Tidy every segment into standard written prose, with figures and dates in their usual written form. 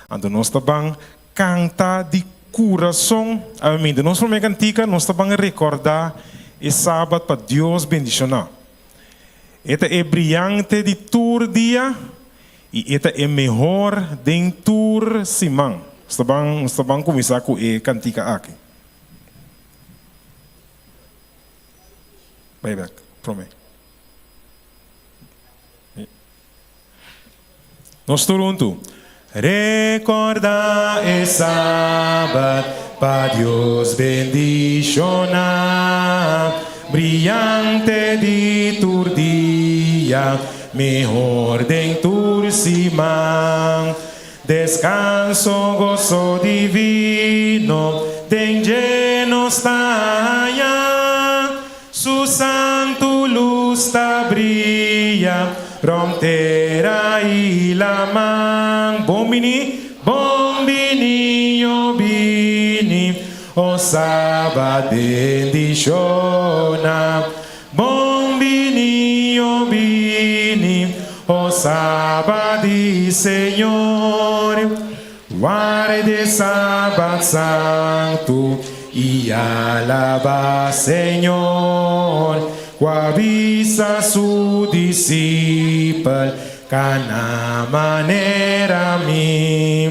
Anto nos ta ban kanta di kurason. Awe den nos promé kantika nos ta ban rekordá e sabat pa Dios bendishoná. E ta e briante di tur dia i e ta e mehor den tur siman. Nos ta ban nos ta ban kuminsá ku e kantika aki. Bai bèk promé. Nos tur huntu. Rekordá e sabat pa Dios bendishoná, Briante di tur dia, mehor den tur siman. Deskanso, goso divino, den dje nos ta haña. Su santu lus ta bria rònt tera i laman. Bon bini, bon bini, yo bini, o Sabat bendishona. Bon bini, yo bini, o Sabat di Señor. Warde Sabat santu i alabá Señor, ku a bisa su disipel, Kana manera mi.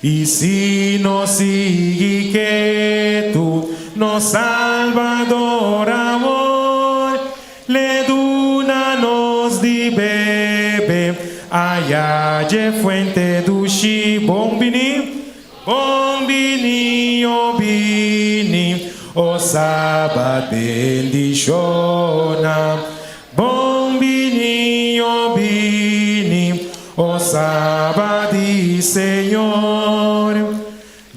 I si nos sigui ketu, nos Salbador awor L'e duna nos di bebe aya dje fuente dushi. Bon bini, bon bini, o bini, o Sabat bendishona. Bon bini, o bini, o Sabat di Señor.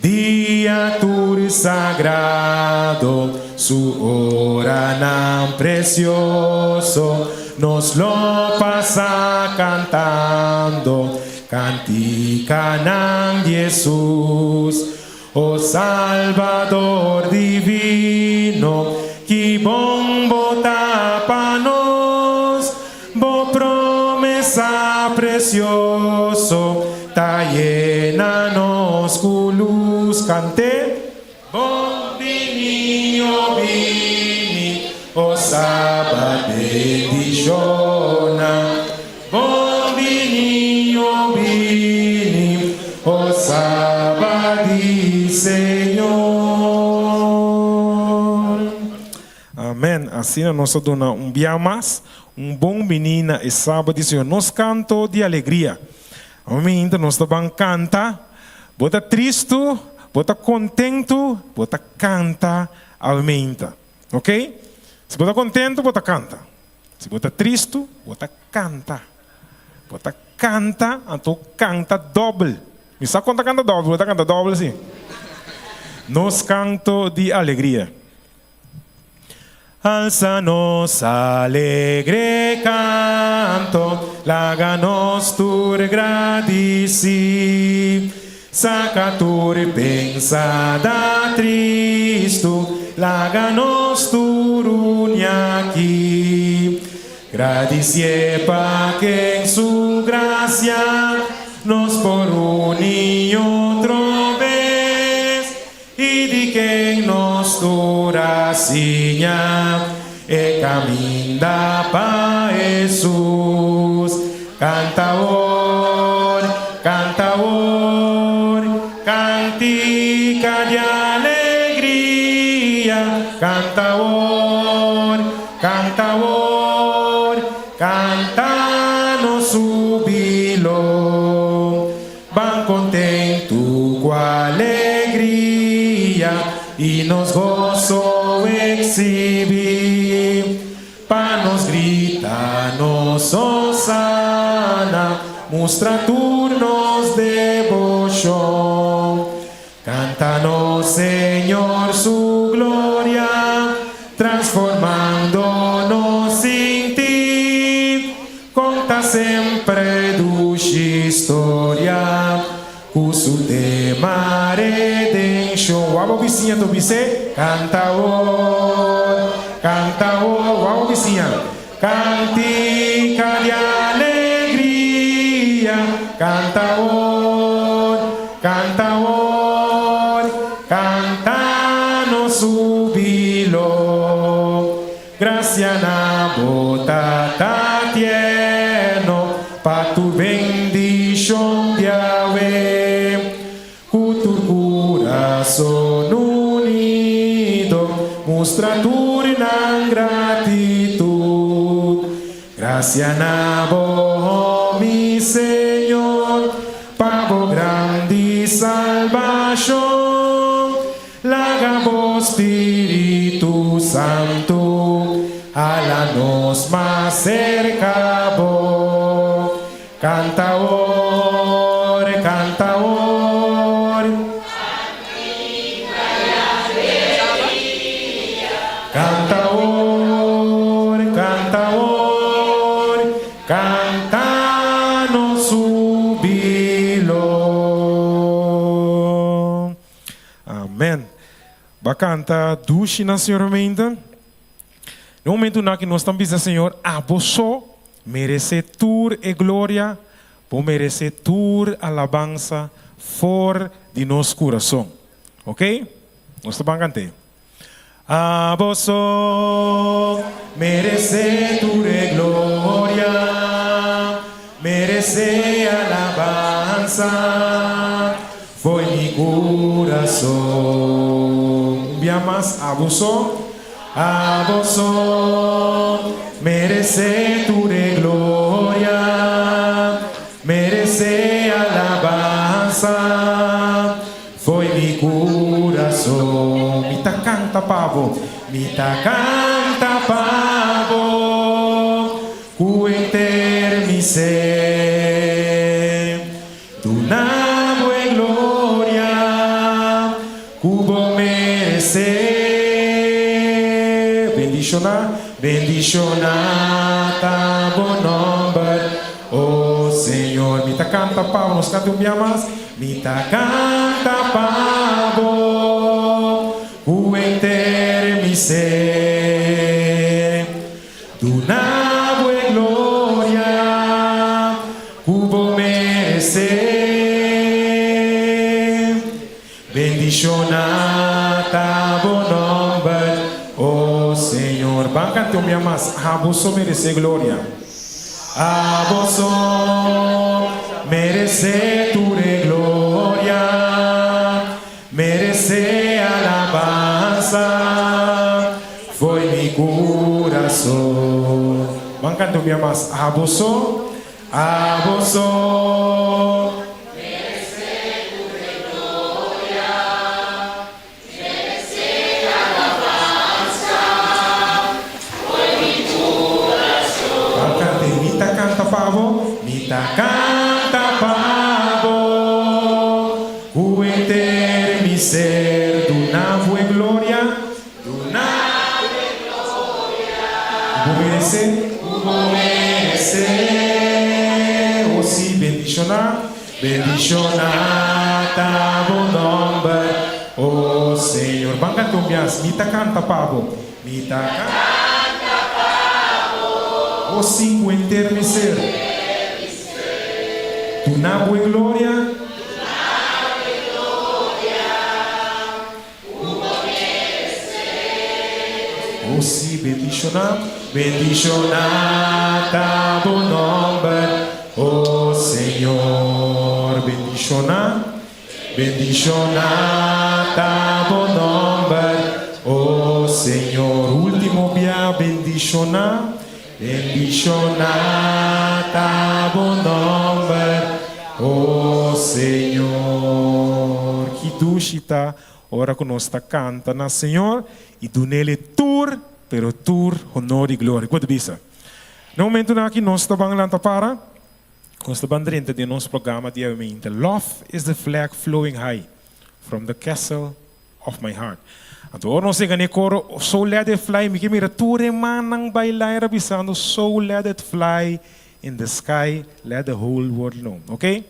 Dia tur sagrado, su oranan precioso, nos lo pasa cantando canticanan di Jesus. O Salbador divino, ki bon bo ta pa nos! Bo promesa precioso ta yena nos cu luz. Cant'é. Bon bini, o bini, o Sabat bendiciona. Bon bini, o bini, o Sabat di Señor. Amen. Asina nos ta duna un bia mas un bon bini na e Sabat di Señor. Nos kanto di alegria. Awe nos ta ban kanta. Bo ta tristu, bo ta kontentu, bo ta kanta awe meinta. Ok? Si bo ta kontentu, bo ta kanta. Si bo ta tristu, bo ta kanta. Bo ta kanta, anto kanta dòbel. Mi sa kon ta kanta dòbel, bo ta kanta dòbel si. Nos kanto di alegria. Alsa nos alegre canto, laga nos tur gradici. Saca tur pensada tristu, laga nos tur uni aki. Gradicie pa ken su gracia nos por uni otro bes. I di ken nos tur a siña e kaminda pa Hesus. Kanta awor, kanta awor, kantika di alegria. Kanta awor, kanta awor, kanta nos hubilo. Ban kontentu ku alegria i nos goso eksibí. Pa nos grita nos hosana, mustra tur nos deboshon. Kanta nos Señor su gloria, transformando nos sintí. Konta semper dushi historia ku su tema redenshon. Wou bo bisiña ta bis'é, Kanta awor, kanta awor. Wou bo bisiña, Kantika di alegria, kanta awor. Kanta awor, kanta nos hubilo. Grasia na bo Tata tierno, pa tur bendishon djawe. Ku tur kurason unido, mustra tur nan gratitut. Grasia na bo, mi Señor, pa bo grandi salbashon. Laga bo Spiritu Santu, hala nos mas serka bo. Kanta awor, kanta awor. Kanta awor, kanta awor, kanta nos hubilo. Amèn. B'a kanta dushi na Señor mainta. Na momentunan aki nos ta bisa Señor, abo so meresé tur e gloria, bo meresé tur alabansa for di nos kurason. Ok? Nos ta ban kant'é. Abo so meresé tur e gloria, meresé alabansa for mi kurason. Un bia mas, abo so. Abo so meresé tur e gloria, meresé alabansa for mi kurason. Mi ta kanta pa bo, mi ta kanta pa bo, ku henter mi ser. Duna bo e gloria ku bo meresé. Bendishoná, bendishoná ta bo nòmber, o Señor. Mi ta kanta pa bo, nos kanta un bia mas. Mi ta kanta pa bo ku henter mi ser. Duna bo e gloria ku bo meresé. Bendishoná ta bo nòmber, o Señor. Ban kanta un bia mas, Abo so meresé gloria. Abo so meresé tur e gloria. Meresé alabansa for mi kurason. Ban kanta un bia mas, Abo so, abo so. Meresé tur e gloria, meresé alabansa for mi kurason. Ban kanta, Mi ta kanta pa bo, mi ta kanta pa bo. Ku henter mi ser, duna bo e gloria, duna bo e gloria. Ku bo meresé, ku bo meresé. O sí, bendishoná, bendishoná ta bo nòmber, o Señor. Ban kanta un bias, mi ta kanta pa bo, mi ta kanta pa bo. O sí, ku henter mi ser. Duna bo e gloria. O sí, bendishoná, bendishoná ta bo nòmber, o Señor. Bendishoná, bendishoná ta bo nòmber, o Señor. Último bia, bendishoná, bendishoná ta bo nòmber, o Señor. Ki dushi ta ora ku nos ta kanta na Señor i dun'El tur, pero tur honor i gloria. Ku bo ta bisa? Na momentunan aki nos ta ban lanta para, nos ta ban drenta den nos programa di awe. Love is the flag flowing high from the castle of my heart. Anto, ora nos yega na koro, "So let it fly", mi ke mira tur rumannan baila bisando, "So let it fly in the sky, let the whole world know." Ok?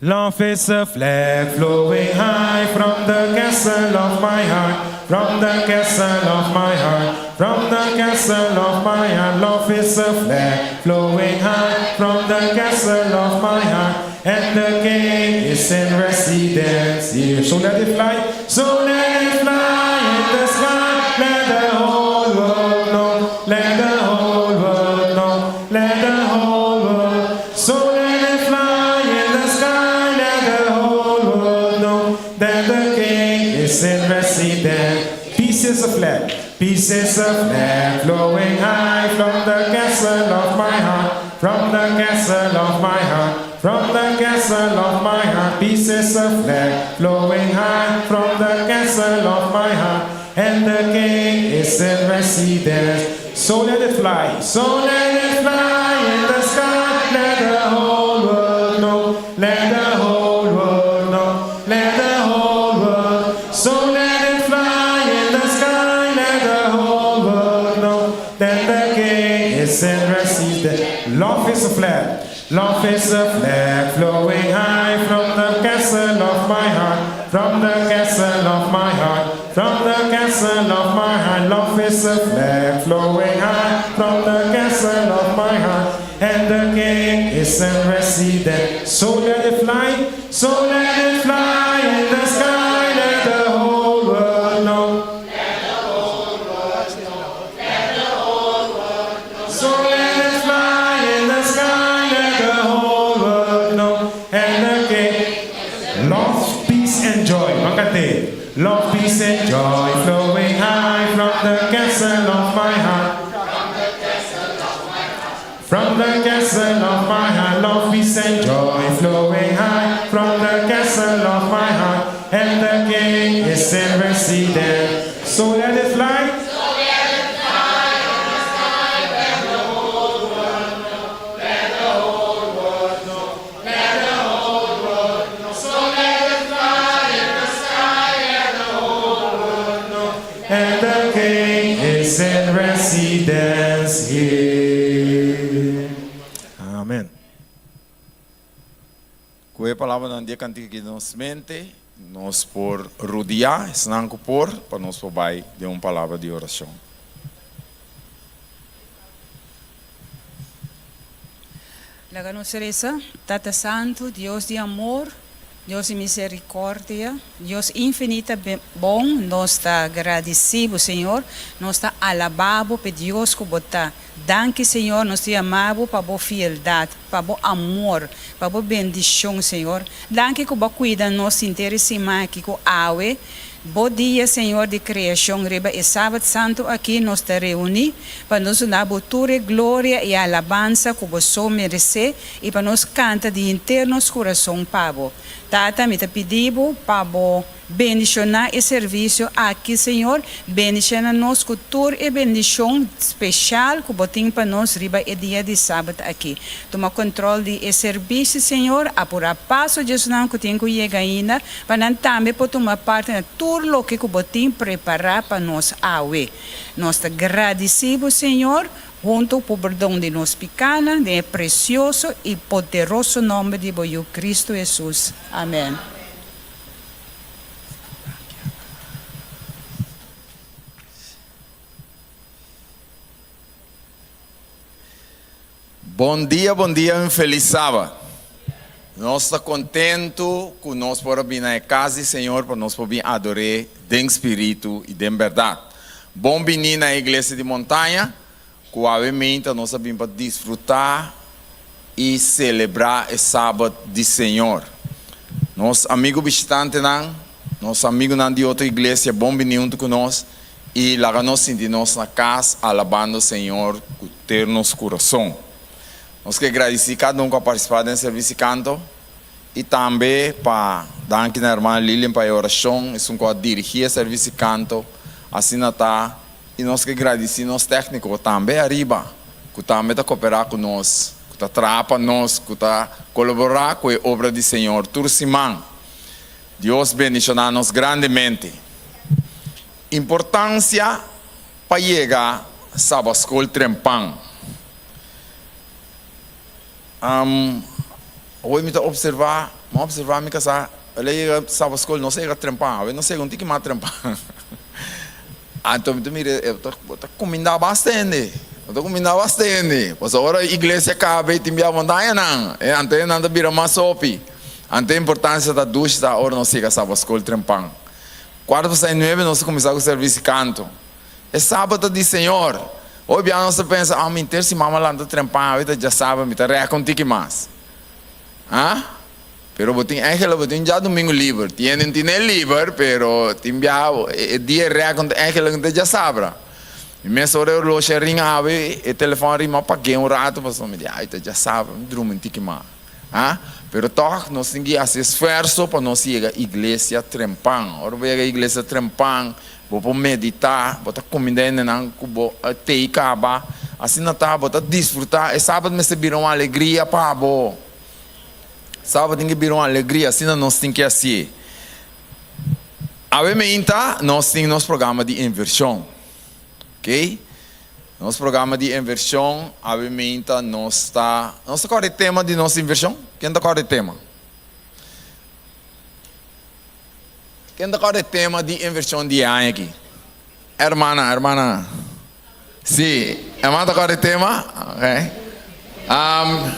Love is a flag flowing high from the castle of my heart, from the castle of my heart, from the castle of my heart. Love is a flag flowing high from the castle of my heart. And the king is in residence here. So let it fly, so let it fly in the sky. Let the whole world know, let the whole world know, let the whole world. So let it fly in the sky, let the whole world know that the king is in residence. Peace is a flag, peace is a flag flowing high from the castle of my heart, from the castle of my heart, from the castle of my heart. Peace is a flag flowing high from the castle of my heart, and the king is in residence. So let it fly, so let it fly in the sky, let the whole world know, let the whole world know, let the whole world. So let it fly in the sky, let the whole world know that the king is in residence. Love is a flag, love is a flag flowing high from the castle of my heart, from the castle of my heart, from the castle of my heart. Love is a flag flowing high from the castle of my heart, and the king is in residence. So let it fly, so let it fly in the sky, let the whole world know. So let it fly in the sky, let the whole world know. And the king, love, peace, and joy. Makate. Love, peace, and joy flowing high from the castle of my heart. From the castle of my heart, love, peace, and joy flowing high from the castle of my heart. And the king is in residence. So let it fly. And the king is in residence here. Amen. Ku e palabranan di e kantika aki den nos mente, nos por rudiá esnan ku por pa nos por bai den un palabra di orashon. Laga nos resa, Tata Santu, Dios di amor, Dios di misericordia, Dios infinita bon, nos ta gradeci Bo, Señor, nos ta alaba Bo p'e Dios cu Bo ta. Danki, Señor, nos ta yama Bo pa Bo fieldad, pa Bo amor, pa Bo bendicion, Señor. Danki cu Bo a cuida nos henter e siman aki cu awe, Bo dia, Señor, di creacion riba e Sabat Santu aki nos ta reuni pa nos duna Bo tur e gloria y alabansa cu Bo so merece y pa nos canta di henter nos curason pa Bo. Tata, mi ta pidi Bo pa Bo bendiciona e servicio aki, Señor, bendiciona nos cu tur e bendicion special cu Bo tin pa nos riba e dia di Sabat aki. Tuma control di e servicio, Señor, apura paso di esnan cu tin cu yega ainda, Pa nan tambe por tuma parti na tur loke ku bo tin prepará pa nos awe. Nos ta gradisí bo, Señor, huntu ku perdon di nos pikánan, den e presioso i poderoso nòmber di bo Yu Kristu Hesus. Amèn. Bon dia bon dia un felis sabat. Nos ta kontentu ku nos por a bin na e kas di Señor pa nos por bin ador'é den spiritu i den bèrdat. Bon bini na e iglesia di Montaña ku awe meinta nos a bin pa disfrutá i selebrá e sabat di Señor. Nos amigu bishitantenan, nos amigunan di otro iglesia bon bini huntu ku nos. I laga nos sinti nos na kas alabando Señor ku ter nos kurason. Nos ke gradisí kada un ku a partisipá den servis di kanto i tambe pa danki na hermana Lilian pa e orashon, esun ku a dirigí e servis di kanto. Asina ta i nos ke gradisí nos tèkniko tambe ariba ku tambe ta koperá ku nos, ku ta traha pa nos, ku ta kolaborá ku e obra di Señor tur siman. Dios bendishoná nos grandemente. Importancia pa yega Sabaschool trempan. Am, awe mi ta observa, mi a observa mi casa, el a yega Sabaschool, nos a yega trempan, awe nos a yega un tiki mas trempan. Anto mi ta mira, e ta, bo ta cuminda basta hende. No ta kumindá basta hende. Pasobra ora iglesia kaba i tin bia montañanan, e anto nan ta bira mas hopi. Anto e importansia ta dushi ta ora nos yega Sabat Skol trempan. Kuarto pasá e nuebe nos ta kuminsá ku servisi kanto. E sabat ta di Señor. Hopi bia nos ta pensa, ah, mi inter si mama lanta trempan awe ta djasabra, mi ta rèk un tiki mas. Ah? Pero bo tin eigenlijk bo tin djadumingu liber. Tin hende no tin e liber, pero tin bia e dia rèk no ta eigenlijk no ta djasabra. Mi mes ora e orloshi a ring awe, e telefòn a ring, mi a pag'é un ratu pasobra mi di, ai ta djasabra, mi drumi un tiki mas. Ha? Pero tòg nos tin ki hasi esfuerso pa nos yega iglesia trempan. Ora bo yega iglesia trempan, bo por meditá, bo ta kuminda hendenan ku bo tei kaba. Asina ta, bo ta disfrutá. E sabat mester bira un alegria pa bo. Sabat tin ki bira un alegria, asina nos tin ki hasié. Awe meinta nos tin nos programa di invershon. Ok? Nos programa di invershon awe meinta nos ta, nos ta kòrda e tema di nos invershon? Ken ta kòrda e tema? Ken ta kòrda e tema di invershon di e aña aki? Hermana, hermana. Sí, hermana ta kòrda e tema? Ok.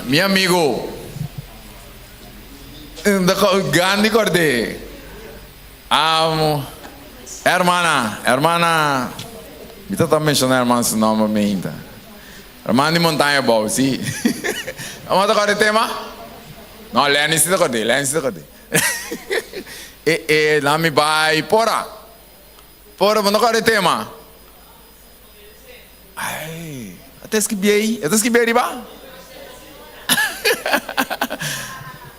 Mi amigo. Gandhi kòrd'é. Hermana, hermana, mi ta ta menshoná hermana su nòmber meinta. Hermana di Montaña Bou, sí. Hermana ta kòrda e tema? No, Lenny sí ta kòrd'é, Lenny sí ta kòrd'é. E, e, laat mi bai pora. Pora, bo no kòrda e tema? Ai, a ta skibi ei? E ta skibi ariba?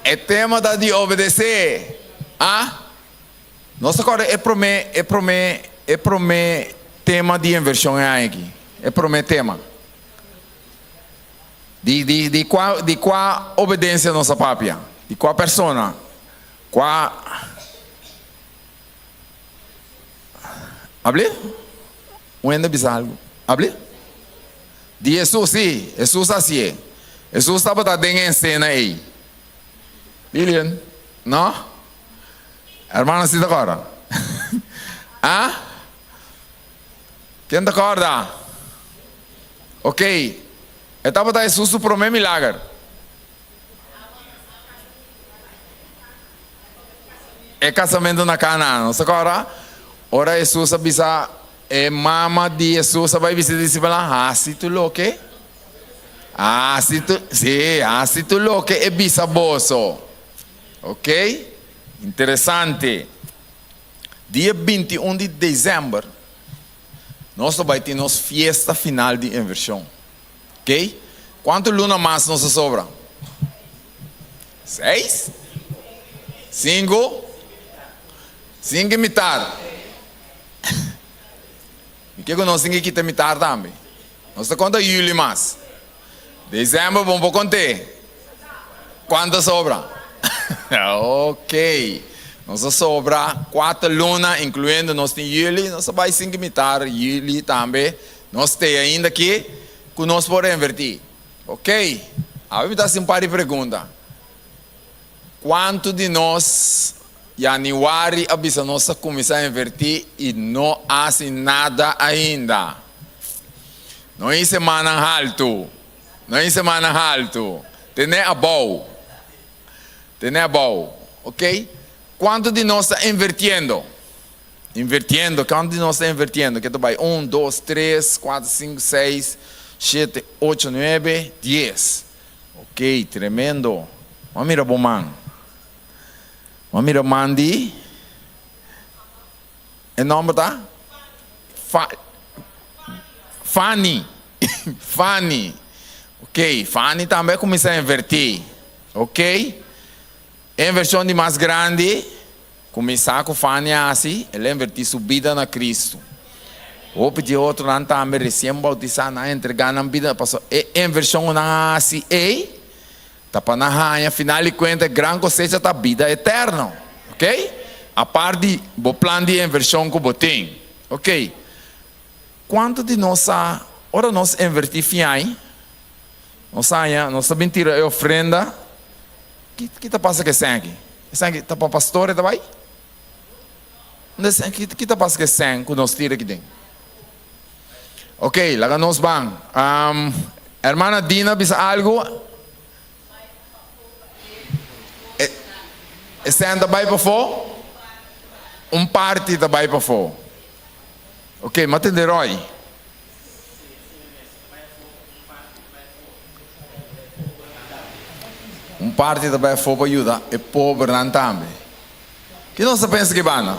E tema ta di obedesé. Ah? Nos ta kòrda e promé, e promé, e promé tema di invershon e aña aki. E promé tema. Di, di, di kua, di kua obedensia nos a papia? Di kua persona? Kua. Abli? Un hende bisa algu. Abli? Di Hesus, sí. Hesus a hasié. Hesus tabata den e esena ei. Lilian, no? Hermano si ta kòrda? Ah? Ken ta kòrda? Ok. E tabata Hesus su promé milager. E kasamentu na Kana, nos ta kòrda? Ora Hesus a bisa e mama di Hesus a bai bisa e disipelnan, Hasi tur loke, hasi tur, sí, hasi tur loke e bisa boso. Ok? Interesante. Dia 21 di desèmber, nos ta bai tin nos fiesta final di invershon. Ok? Kuantu luna mas nos a sobra? Seis? Sinku? Sinku i mitar. Mi ke ku nos tin ke kita mitar tambe. Nos ta konta yuli mas. Desember bon por kont'é. Kuantu a sobra? Ok. Nos a sobra kuater luna, inkluyendo nos tin yuli. Nos a bai sinku i mitar yuli tambe. Nos te ainda ki ku nos por invertí. Ok, awe mi ta hasi un par di pregunta. Kuantu di nos yanüari a bisa nos ta kuminsá invertí i no hasi nada ainda? No hise mannan haltu, no hise mannan haltu, tene abou, tene abou. Ok, kuantu di nos ta invirtiendo? Invirtiendo, Kuantu di nos ta invirtiendo? Ke ta bai un, dos, tres, kuater, sinku, seis, shete, ocho, nuebe, dies. Ok, tremendo. Bo a mira bo man. Bo a mira man di, e nomber ta? Fa, Fanny. Fanny. Ok, Fanny tambe a kuminsá invertí. Ok. E invershon di mas grandi. Kuminsá ku Fanny hasi, el a invertí su bida na Kristu. Hopi di otronan tambe resien boutisá nan a entregá nan bida pasobra e invershon ku nan a hasi ei ta pa nan haña final di kuenta e gran kosecha ta bida eterno. Ok? Apart di bo plan di invershon ku bo tin. Ok. Kuantu di nos sa ora nos invertí fiai nos haña nos ta bin tira e ofrenda Ki ta pasa ku e sèn aki? E sèn aki ta pa pastor e ta bai? Ki ta pasa ku e sèn ku nos tira aki den? Ok, laga nos ban. Um, hermana Dina bisa algu? E, e sèn ta bai pafó? Un parti ta bai pafó. Ok, m'a tende Roy. Un parti ta bai afó pa yuda e pobernan tambe. Ki nos ta pensa ki banda?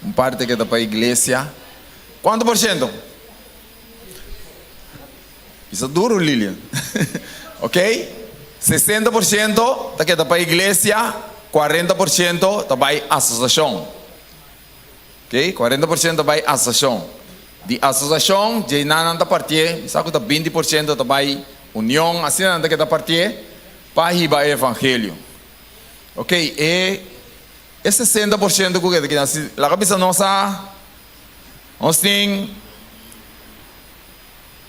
Un parti ke ta pa iglesia. Kuantu por shento? Bisa duru Lilian. Ok, 60 por shento ta keda pa iglesia, 40 por shento ta bai asosiashon. Ok, 40% ta bai asosiashon. Di asosiashon djeinan nan ta partié, mi sa ku ta 20% ta bai union, asina nan ta keda partié pa hiba e evangelio. Ok, e e 60% ku keda kinan, si laga bisa nos a nos tin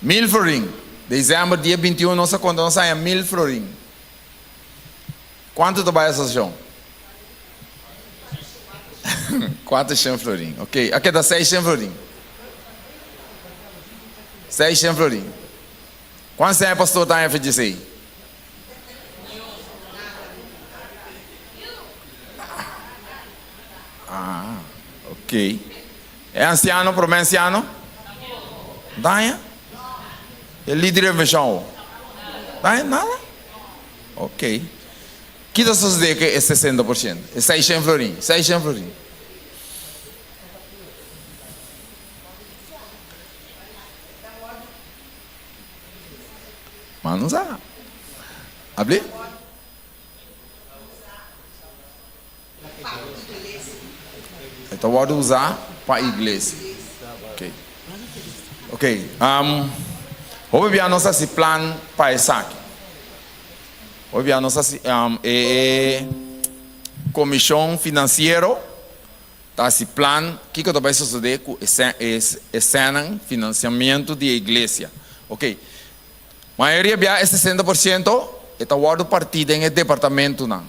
mil florin, desèmber dia 21 nos a konta nos haña mil florin. Kuantu ta bai asosiashon? Kuatershen florin. Ok, a keda seishen florin. Seishen florin. Kuantu sèn e pastor ta haña for djesei? Ah, ok. E ansiano, promé ansiano? Ta haña? E lider di invershon? Ta haña nada? Ok. Ki ta sosodé ku e 60%? E seishen florin, seishen florin. Ma no sa. Abli? E ta wòrdu usá pa iglesia. Ok. Ok. Um, hopi bia nos hasi plan pa esaki. Hopi bia nos hasi um, e, e komishon finansiero ta hasi plan kiko ta bai sosodé ku e, e, e sènan, finansiamentu di e iglesia. Ok. Mayoria bia e 60% e ta wòrdu partí den e departamentunan.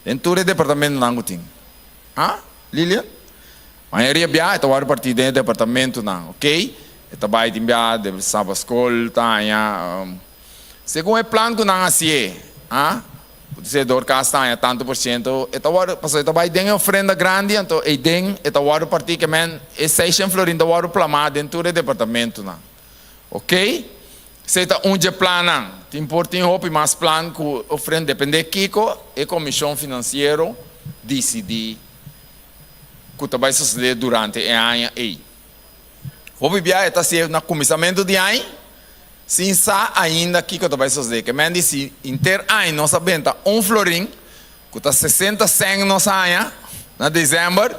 Den tur e departamentonan ku tin. Ha, Lilian? Mayoria bia e ta wòrdu partí den e departamentonan, ok? E ta bai tin bia den Saba Skol, ta haña, segun e plan ku nan hasié, ha? Por ser Dorcas ta haña tantu por siento, e ta wòrdu, pasobra e ta bai den e ofrenda grandi, anto eiden e ta wòrdu partí, ke men e seishen florin ta wòrdu plamá den tur e departamentonan. Ok? Esei ta un dje plannan. Tin por tin hopi mas plan ku ofrenda, dependé kiko e komishon finansiero disidí ku ta bai sosodé durante e aña ei. Hopi bia e ta hasié na kuminsamentu di aña sin sa ainda kiko ta bai sosodé. Ke men di si henter aña nos a benta un florin, Ku ta 60 sèn nos haña na desèmber,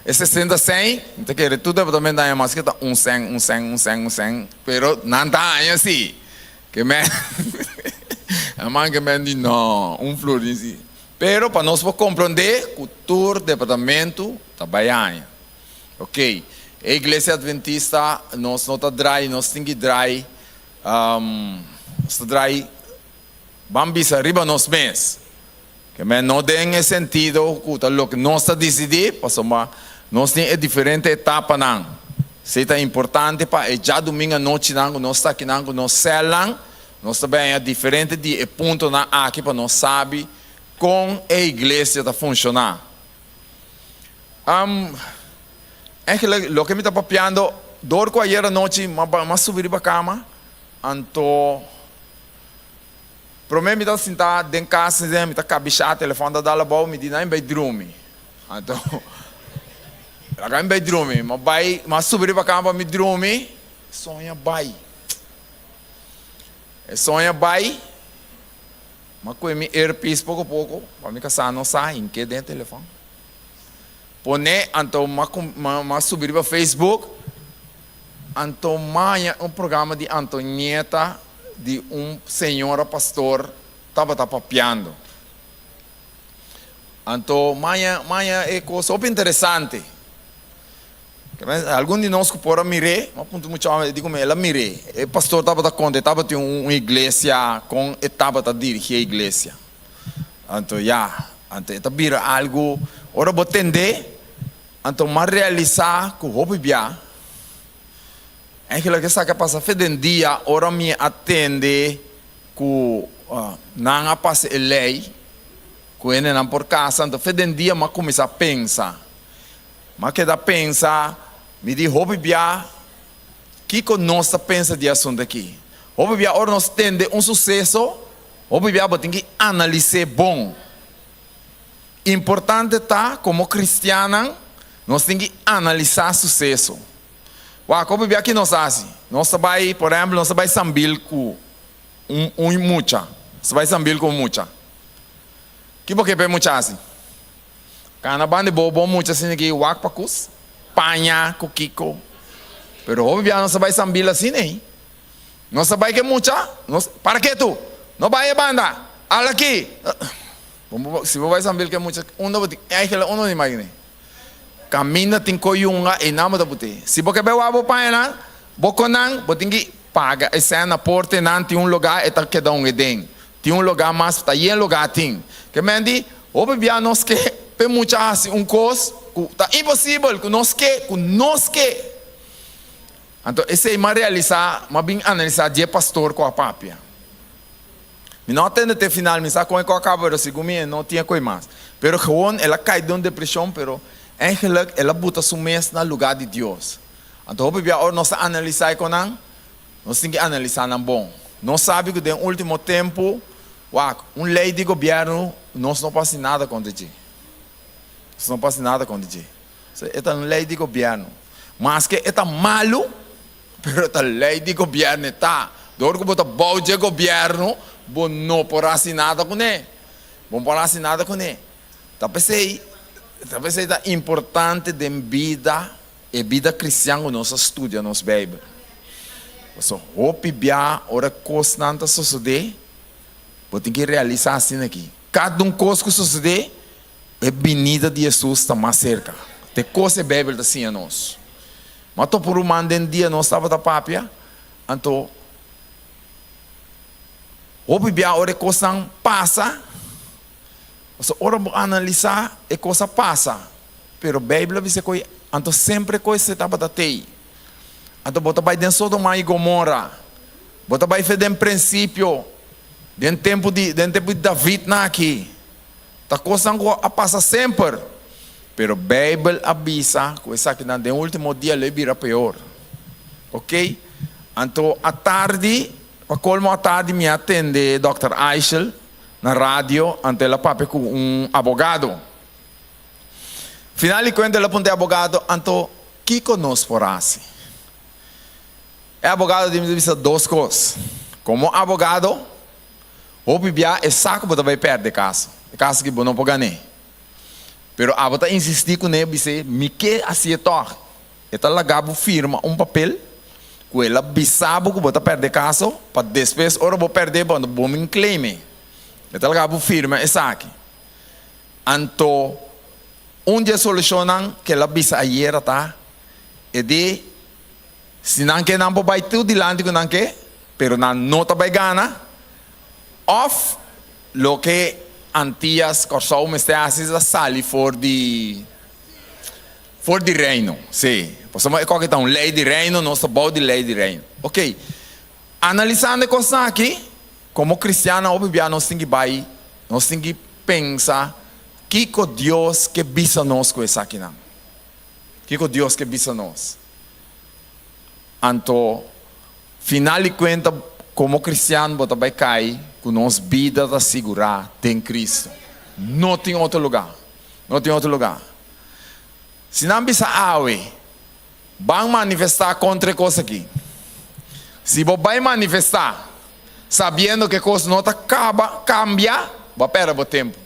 e 60 sèn, mi ta kere tur departamento haña maske ta un sèn, un sèn, un sèn, un sèn, pero nan ta haña si. Ke men, a man ke men di no, un florin si. Pero pa nos por komprondé ku tur departamento ta bai haña. Ok, e iglesia adventista nos no ta drai, nos tin ki drai, nos ta drai. Ban bisa riba nos mes. Ke men no den e sentido ku ta loke nos ta disidí, pasobra nos tin e diferente etapanan. Esei ta importante pa e djadumingu anochinan ku nos ta akinan ku nos sèlnan, nos ta bèña diferente di e puntonan aki pa nos sabi kon e iglesia ta funshoná. Eigenlijk loke mi ta papiando, dor ku ayer anochi m'a subi riba kama, anto. Promé mi ta sintá den kas mi ta kabishá, telefòn ta dal abou, mi di nan bai drumi. Anto laga mi bai drumi, mi a bai, mi a subi riba kama pa mi drumi, soña bai. E soña bai, mi a kue mi earpiece poko poko pa mi kasá no sa hink'é den e telefòn. Pone, anto mi a subi riba Facebook. Anto maña un programa di Antonieta di un señora pastor tabata papiando. Anto maña maña e cos hopi interesante. Algun di nos cu por a mir'é, mi a puntra mucha homber, e di como el a mir'é. E pastor tabata conta, e tabatin un iglesia, con e tabata dirigi e iglesia. Anto ya, anto e ta bira algo. Ora bo tend'é, anto m'a realisá ku hopi bia, Eigenlijk esaki a pasa fe den dia ora mi a tende ku nan a pasa e lei ku hendenan por kasa, anto fe den dia mi a kuminsá pensa. Mi a keda pensa, mi di hopi bia kiko nos ta pensa di e asuntu aki. Hopi bia ora nos tende un suseso, hopi bia bo tin ki analis'é bon. Importante ta komo kristiannan nos tin ki analisá suseso. Wak, hopi bia ki nos hasi? Nos ta bai, por ehempel, nos ta bai Sambil ku un un mucha. Nos ta bai Sambil ku un mucha. Ki bo ke pa e mucha hasi? Kana banda di bo bo mucha asina ki wak pa kus, paña ku kiko. Pero hopi bia nos ta bai Sambil asina ei. Nos ta bai ku e mucha, nos, para ketu! No bai e banda! Ala aki! Si bo bai Sambil ku e mucha, unda bo tin? Eigenlijk unda bo tin bai kuné? Kaminda tin koyunga einan bo ta put'é. Si bo ke bai wak bo pañanan, bo konan, bo tin ki paga e sèn na porta einan tin un lugá e ta keda un eden. Tin un lugá mas ta yen lugá tin. Ke men di, hopi bia nos ke p'e mucha hasi un kos ku ta imposibel, ku nos ke, ku nos ke. Anto esei m'a realisá, m'a bin analisá dje pastor ku a papia. Mi no a tende te final, mi sa kon e kos a kaba, pero segun mi e no tin e koi mas. Pero gewoon el a kai den un depresion, pero eigenlijk el a buta su mes na luga di Dios. Anto hopi bia ora nos ta analisa e konan, nos tin ki analisa nan bon. Nos sabi ku den ultimo tempu, wak, un lei di gobierno nos no por hasi nada kontra dje. Nos no por hasi nada kontra dje. E ta un lei di gobierno. Maske e ta malu, Pero ta ley di gobierno e ta. Dor cu bo ta bou dje gobierno, bo no por haci nada cune. Bo no por haci nada cune. Ta pesey, ta pesey ta importante den bida, e bida cristian cu nos a studia nos Bijbel. Pasobra hopi bia ora cosnan ta sosode, bo tin ki realisa asina aki. Cada un cos cu sosode, e binida di Jesus ta mas cerca. Ta e cos e Bijbel ta siña nos. Ma topa un ruman den dia nos tabata papia, anto hopi bia ora e kosnan pasa, pasobra ora bo analisá e kos a pasa, pero Beibel a bisa koe anto semper e kos esei tabata tei. Anto bo ta bai den Sodoma i Gomora, bo ta bai fe den prinsipio, den tempu di den tempu di David nan aki. Ta kosnan ku a pasa semper, pero Beibel a bisa ku esakinan den último dia lo e bira peor. Ok, anto atardi, pa kolmo atardi mi a tende dòkter Eichel na radio, anto el a papia ku un abogado. Final di kuenta el a punta e abogado, anto kiko nos por hasi? E abogado di mi ta bisa dos kos, komo abogado, Hopi bia e sa ku bo ta bai pèrdè kaso, e kaso ki bo no por gan'é. Pero abo ta insistí kuné bis'é, Mi ke hasié tòg. E ta laga bo firma un papel ku el a bisa bo ku bo ta pèrdè kaso, pa despues ora bo pèrdè bo anto bo min claim'é. E ta laga bo firma esaki. Anto un di e solushonnan ku el a bisa ayera ta e di si nan ke nan por bai tur dilanti ku nan ke, Pero nan no ta bai gana of loke Antias Kòrsou mester hasi ta sali for di for di Reino. Sí, pasobra e kòke ta un lei di Reino, nos ta bou di lei di Reino. Ok, analisando e kosnan aki, komo kristiannan hopi bia nos tin ki bai, nos tin ki pensa kiko Dios ke bisa nos ku esakinan. Kiko Dios ke bisa nos? Anto Final di kuenta, komo kristian bo ta bai kai ku nos bida ta sigurá den Kristu. No tin otro lugá. No tin otro lugá. Si nan bisa awe, ban manifestá kontra e kos aki. Si bo bai manifestá sabiendo ku e kos no ta kaba, kambia, bo a pèrdè bo tempu.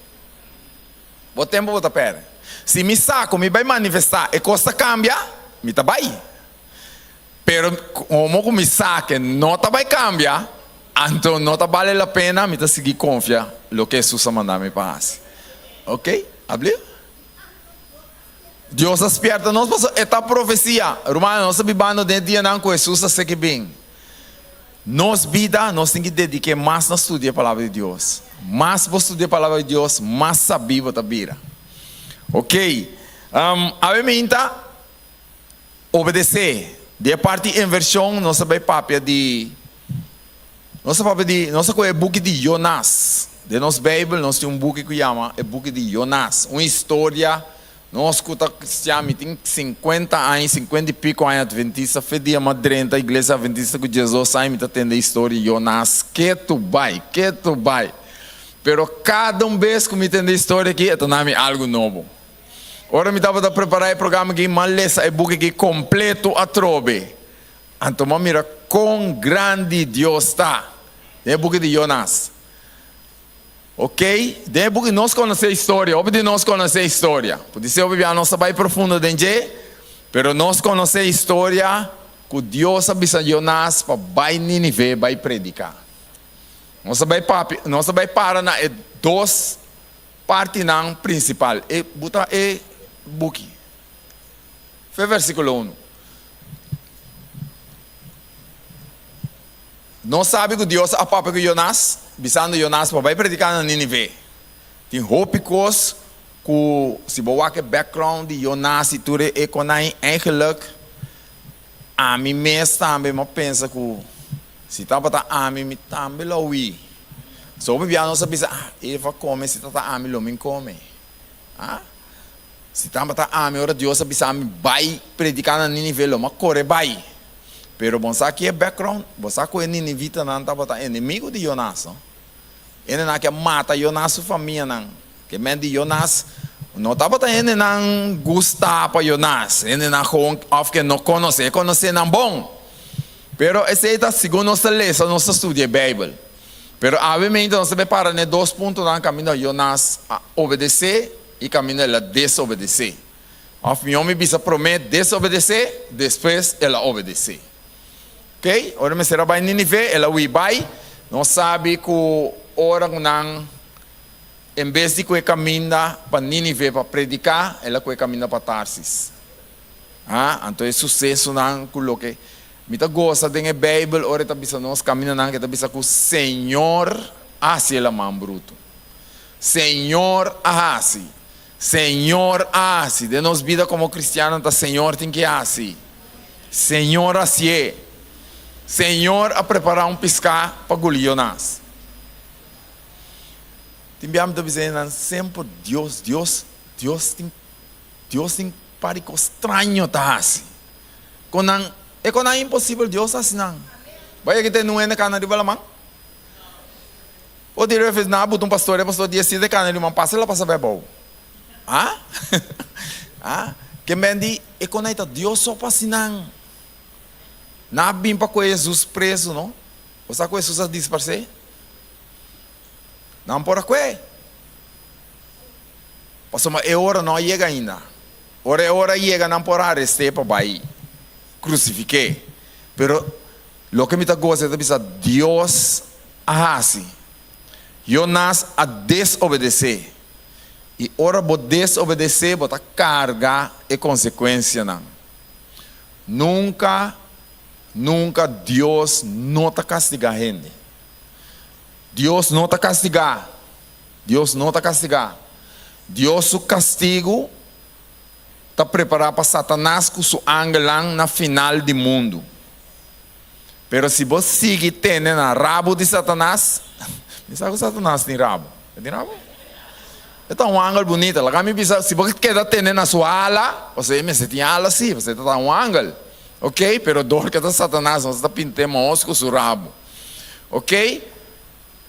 Bo tempu bo ta pèrdè. Si mi sa ku mi bai manifestá e kos ta kambia, mi ta bai. Pero como cu mi sa ke no ta bay cambia, anto no ta bale la pena, mi ta sigui confia loke Jesus a manda mi pa haci. Ok, abli? Dios a spierta nos pasobra e ta profecia. Rumannan, nos ta bibando den e dianan cu Jesus a seki bin. Nos bida, nos tin ki dedique mas na studia e Palabra di Dios. Mas bo studia e Palabra di Dios, mas sabí bo ta bira. Ok. Awe minta obedesé. Di e parti invershon nos ta bai papia di nos ta papia di nos ta kohe e buki di Jonas. Den nos Beibel nos tin un buki ku yama e buki di Jonas. Un historia nos ku ta kristian mi tin sinkuenta aña sinkuenta i piko aña adventista fe dia mi a drenta iglesia adventista ku diesdos aña mi ta tende e historia Jonas ketu bai ketu bai. Pero kada un bes ku mi tende e historia aki e ta na mi algu nobo. Ora mi tabata prepará e programa aki, m'a lesa e buki aki kompleto atrobe. Anto m'a mira kon grandi Dios ta den e buki di Jonas. Oké, den e buki nos konosé e historia, hopi di nos konosé e historia. Podisé hopi bia nos ta bai profundo den dje, pero nos konosé e historia ku Dios a bisa Jonas pa bai Nínive bai prediká. Nos ta bai papia, nos ta bai para na e dos partinan prinsipal. E buta e buki. Fe versikulo unu. Nos sabi ku Dios a papia ku Jonas, bisando Jonas pa bai prediká na Ninive. Tin hopi kos ku si bo wak e background di Jonas i tur e konai, eigenlijk Ami mes tambe m'a pensa ku si tabata ami, mi tambe lo hui. So hopi bia nos a bisa, ah, Eva kome, si tabata ami lo min kome. Ah, si tabata ami ora Dios a bisa mi bai prediká na Ninive lo m'a kore bai. Pero bon sa ki e background? Bo sa ku e ninivitanan tabata enemigu di Jonas, no? Hendenan ke a mata Jonas su famianan. Ke men di Jonas no tabata hendenan gusta pa Jonas, hendenan gewoon of ke no konosé, e konosé nan bon. Pero esei ta segun nos ta lesa, nos ta studia e Beibel. Pero awemente nos ta bay para na e dos puntonan kaminda Jonas a obedesé i kaminda el a desobedesé. Of mihó mi bisa promé desobedesé, despues el a obedesé. Ok, ora mester a bai Ninive, el a hui bai. Nos sabi ku ora ku nan en bes di ku e kaminda pa Ninive pa prediká, el a ku e kaminda pa Tarsis. Ha, anto e susesonan ku loke mi ta gosa den e Beibel ora e ta bisa nos kamindanan ku e ta bisa ku Señor a hasi e laman brutu. Señor a hasi. Señor a hasi. Den nos bida komo kristiannan ta Señor tin ke hasi. Señor a hasié. Señor a prepará un piská pa guli Jonas. Tin bia mi ta bisa nan semper Dios, Dios, Dios tin, Dios tin par di kos straño ta hasi. Kon nan, e kon nan imposibel Dios hasi nan. Bo yega te nun hende kana riba laman? Bo di refes nan a buta un pastor, e pastor di e siete kana riba man pasa el a pasa bai abou. Ha? Ha? Ken ben di e kon nan ta Dios so pa hasi nan. Nan a bin pa kohe Jesus preso no. Bo sa ku Jesus a disparsé? Nan por a kue. Pasobra e ora no a yega ainda. Ora e ora yega nan por a arest'é pa bai krusifik'é. Pero loke mi ta gosa ta bisa Dios a hasi. Jonas a desobedesé. I ora bo desobedesé bo ta karga e konsekuensianan. Nunka, nunka Dios no ta kastigá hende. Dios no ta kastigá. Dios no ta kastigá. Dios su kastigu ta prepará pa Satanas ku su angelnan na final di mundu. Pero si bo sigui tene na rabu di Satanas, mi sa ku Satanas tin rabu. E tin rabu? E ta un angel bunita. Laga mi bisa, si bo keda tene na su ala, pasobra e mester tin ala si, pasobra e ta un angel. Ok, pero dor ke ta Satanas, nos ta pint'é mahos ku su rabu. Ok,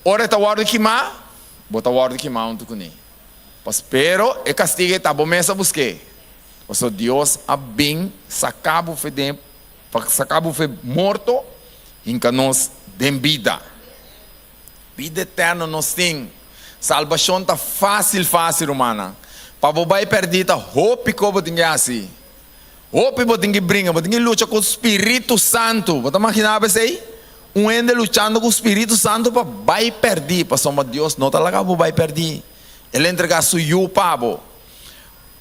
ora e ta wòrdu kimá, bo ta wòrdu kimá huntu kuné. Pas pero e kastigu ei ta bo mes a busk'é. Pasobra Dios a bin saka bo fe den pa saka bo fe morto hinka nos den bida. Bida eterno nos tin. Salbashon ta fásil fásil, rumannan. Pa bo bai pèrdí ta hopi kos bo tin ke hasi. Hopi bo tin ki bringa, bo tin ki lucha ku Spiritu Santu. Bo ta maginá bo esei? Un hende luchando ku Spiritu Santu pa bai pèrdí, pasobra Dios no ta laga bo bai pèrdí. El a entregá Su Yu pa bo.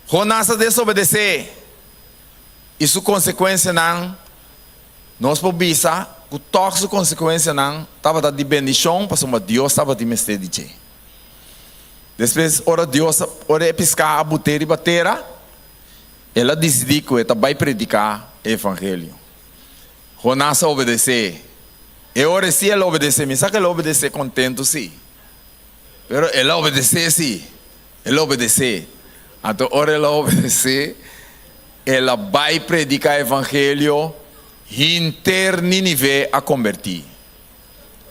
Jonás a desobedesé, i su konsekuensianan, nos por bisa ku tòg su konsekuensianan tabata di bendishon, pasobra Dios tabatin mester di dje. Despues ora Dios ora e piská a but'é riba tera, el a disidí ku e ta bai prediká e evangelio. Jonás a obedesé. E ora sí el a obedesé. Mi sa ku el a obedesé kontentu sí. Pero el a obedesé sí. El a obedesé. Anto ora el a obedesé, el a bai prediká evangelio, hinter Nínive a kombertí.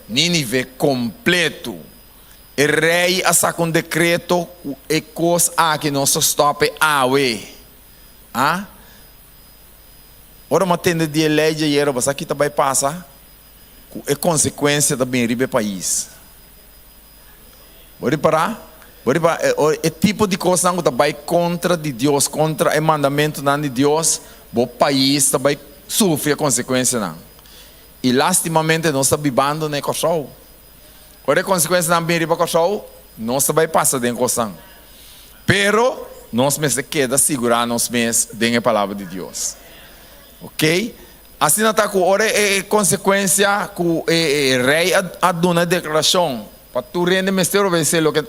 Nínive kompletu. E rei a saka un dekreto ku e kos aki nos ta stòp e awe. A Ora mi a tende di e lei djayera, bo sa ki ta bai pasa? Ku e konsekuensia ta bin riba e pais. Bo ripará? Bo ripará e tipo di kosnan ku ta bai kontra di Dios, kontra e mandamentunan di Dios, bo pais ta bai sufri e konsekuensianan. I lastimamente nos ta bibando na e Kòrsou. Ora e konsekuensianan bin riba Kòrsou, nos ta bai pasa den kosnan. Pero nos mester keda sigurá nos mes den e Palabra di Dios. Oke? Asina ta ku ora e konsekuensia ku e rei a duna e deklarashon pa tur hende mester obedesé loke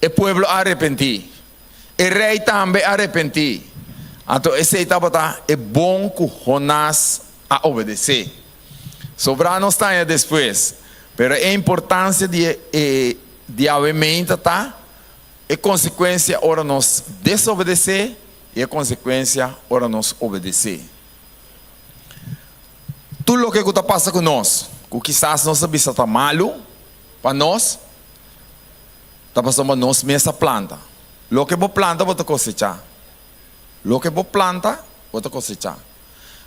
e pueblo a arepentí. E rei tambe a arepentí. Anto esei tabata e bon ku Jonás a obedesé. Sobrá nos ta haña despues, pero e importansia di e di awe meinta ta e konsekuensia ora nos desobedesé i e konsekuensia ora nos obedesé. Tur loke ku ta pasa ku nos, ku kisas nos ta bisa ta malu pa nos, ta pasobra nos mes a planta. Loke bo planta bo ta kosechá. Loke bo planta, bo ta kosechá.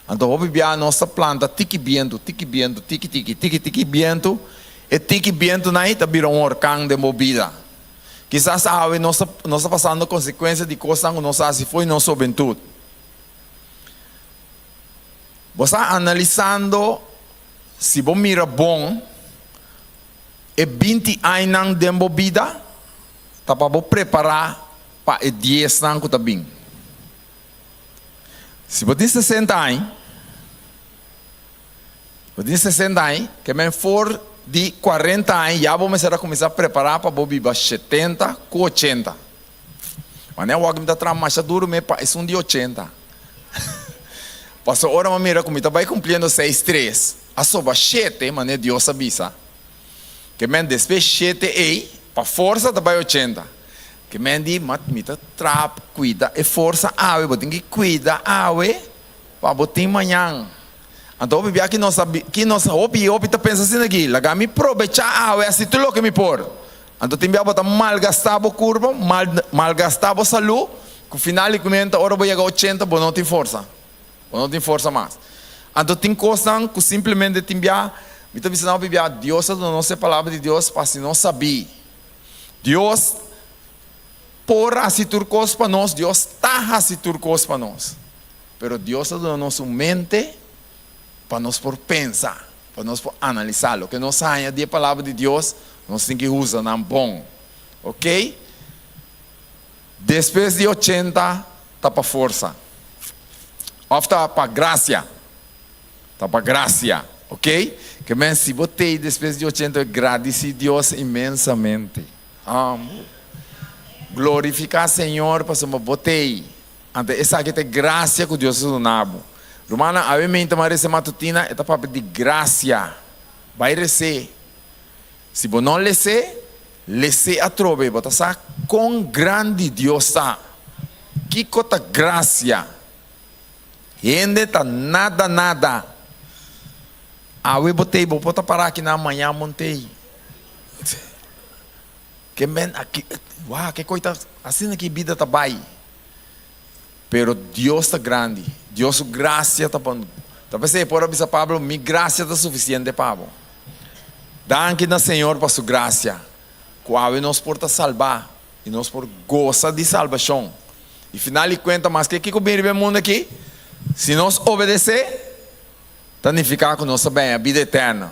Anto hopi biaha nos ta planta tiki bientu, tiki bientu, tiki tiki, tiki tiki bientu, e tiki bientunan ei ta bira un orkan den bo bida. Kisas awe nos ta nos ta pasando konsekuensia di kosnan ku nos a hasi fo'i nos hobentut. Bo sa analisando si bo mira bon e binti añanan den bo bida ta pa bo prepará pa e diesnan ku ta bin. Si bo tin sesenta aña, bo tin sesenta aña, ke men for di kuarenta aña ya bo mester a kuminsá prepará pa bo biba shetenta ku ochenta. Wanneer awor mi ta traha masha duru mi pa esun di ochenta. Pasobra ora mi a mira ku mi ta bai kumpliendo seis tres, a soba shete, manera Dios a bisa. Ke men despues shete ei, pa forsa ta bai ochenta. Ke men di, Ma mi ta traha pa kuida e forsa awe, bo tin ki kuida awe pa bo tin mañan. Anto hopi bia ki nos ta ki nos hopi hopi ta pensa asina aki, laga mi probechá awe hasi tur loke mi por. Anto tin bia bo ta malgastá bo kurpa, mal malgastá bo salú, ku final di kuenta ora bo yega ochenta bo no tin forsa, bo no tin forsa mas. Anto tin kosnan ku simplemente tin bia, mi ta bisa nan hopi bia, Dios a duna nos e palabra di Dios pa hasi nos sabí. Dios por hasi tur kos pa nos, Dios ta hasi tur kos pa nos. Pero Dios a duna nos un mente pa nos por pensa, pa nos por analisá. Loke nos haña di e Palabra di Dios, nos tin ki usa nan bon. Ok? Despues di ochenta ta pa forsa òf ta pa grasia? Ta pa grasia, ok? Ke men si bo tei despues di ochenta gradisi Dios inmensamente. Amo. Glorifica Señor pasobra bo tei. Anto esaki ta e grasia ku Dios a duna bo. Rumannan, awe meinta mi a rese matutina, e ta papia di grasia. Bai res'é. Si bo no les'é, les'é atrobe. Bo ta sa kon grandi Dios ta. Kiko ta grasia? Hende ta nada nada. Awe bo tei bo por ta para aki nan mañan bo tei. Ke men aki wak ke koi ta asina ki bida ta bai. Pero Dios ta grandi. Dios su gracia ta pa ta p'esei por a bisa Pablo mi gracia ta suficiente pa bo. Danki na Señor pa su gracia ku awe nos por ta salba i nos por gosa di salbashon. I final di kuenta, maske kiko bin riba e mundu aki, si nos obedesé, ta nifiká ku nos ta bèña bida eterno.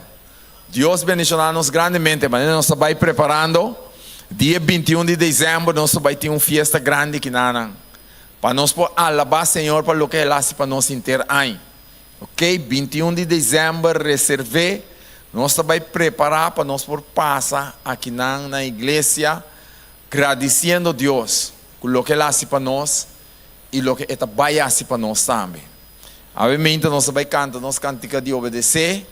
Dios bendishoná nos grandemente. Manera nos ta bai preparando, dia bintiun di desèmber nos ta bai tin un fiesta grandi kinanan, pa nos por alabá Señor pa loke El hasi pa nos henter aña. Ok, bintiun di desèmber reserv'é, nos ta bai prepará pa nos por pasa akinan na iglesia. Gradisiendo Dios ku loke El hasi pa nos i loke E ta bai hasi pa nos tambe. Awe meinta nos ta bai kanta nos kantika di obedesé.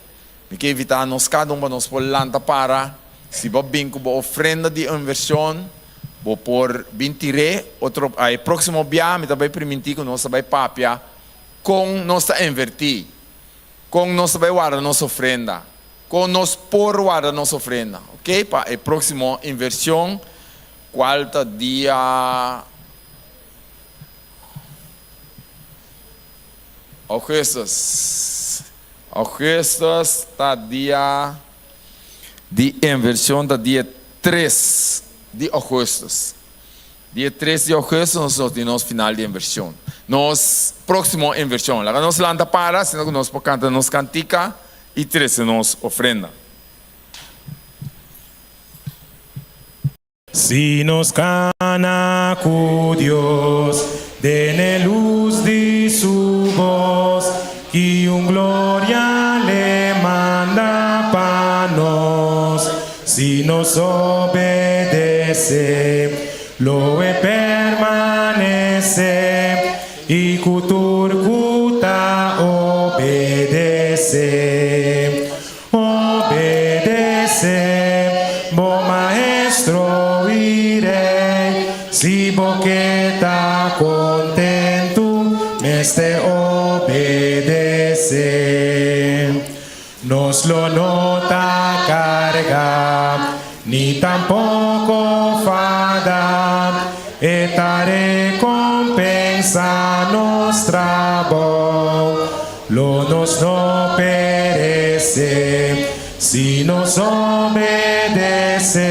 Mi ke invitá nos kada un pa nos por lanta para. Si bo bin ku bo ofrenda di invershon, bo por bin tir'é. Otro, e próksimo bia mi ta bai primintí ku nos ta bai papia kon nos ta invertí, kon nos ta bai warda nos ofrenda, kon nos por warda nos ofrenda. Oke, pa e próksimo invershon, kual ta dia. Augustus. Augustus ta dia di inversion ta dia tres di augustus. Dia tres di augustus nos lo tin nos final di inversion. Nos proximo inversion. Laga nos lanta para asina cu nos por canta nos cantica y trece nos ofrenda. Si nos cana cu Dios den e luz di su voz, ki un gloria l'e manda pa nos. Si nos obedece, lo e permanece, i cu tur cu ta obedece. Obedece bo Maestro i Rey, si bo ke ta kontentu, mester obedece. Nos lo no ta karga, ni tampoko fada, e ta rekompensa nos trabou. Lo nos no perece si nos obedece,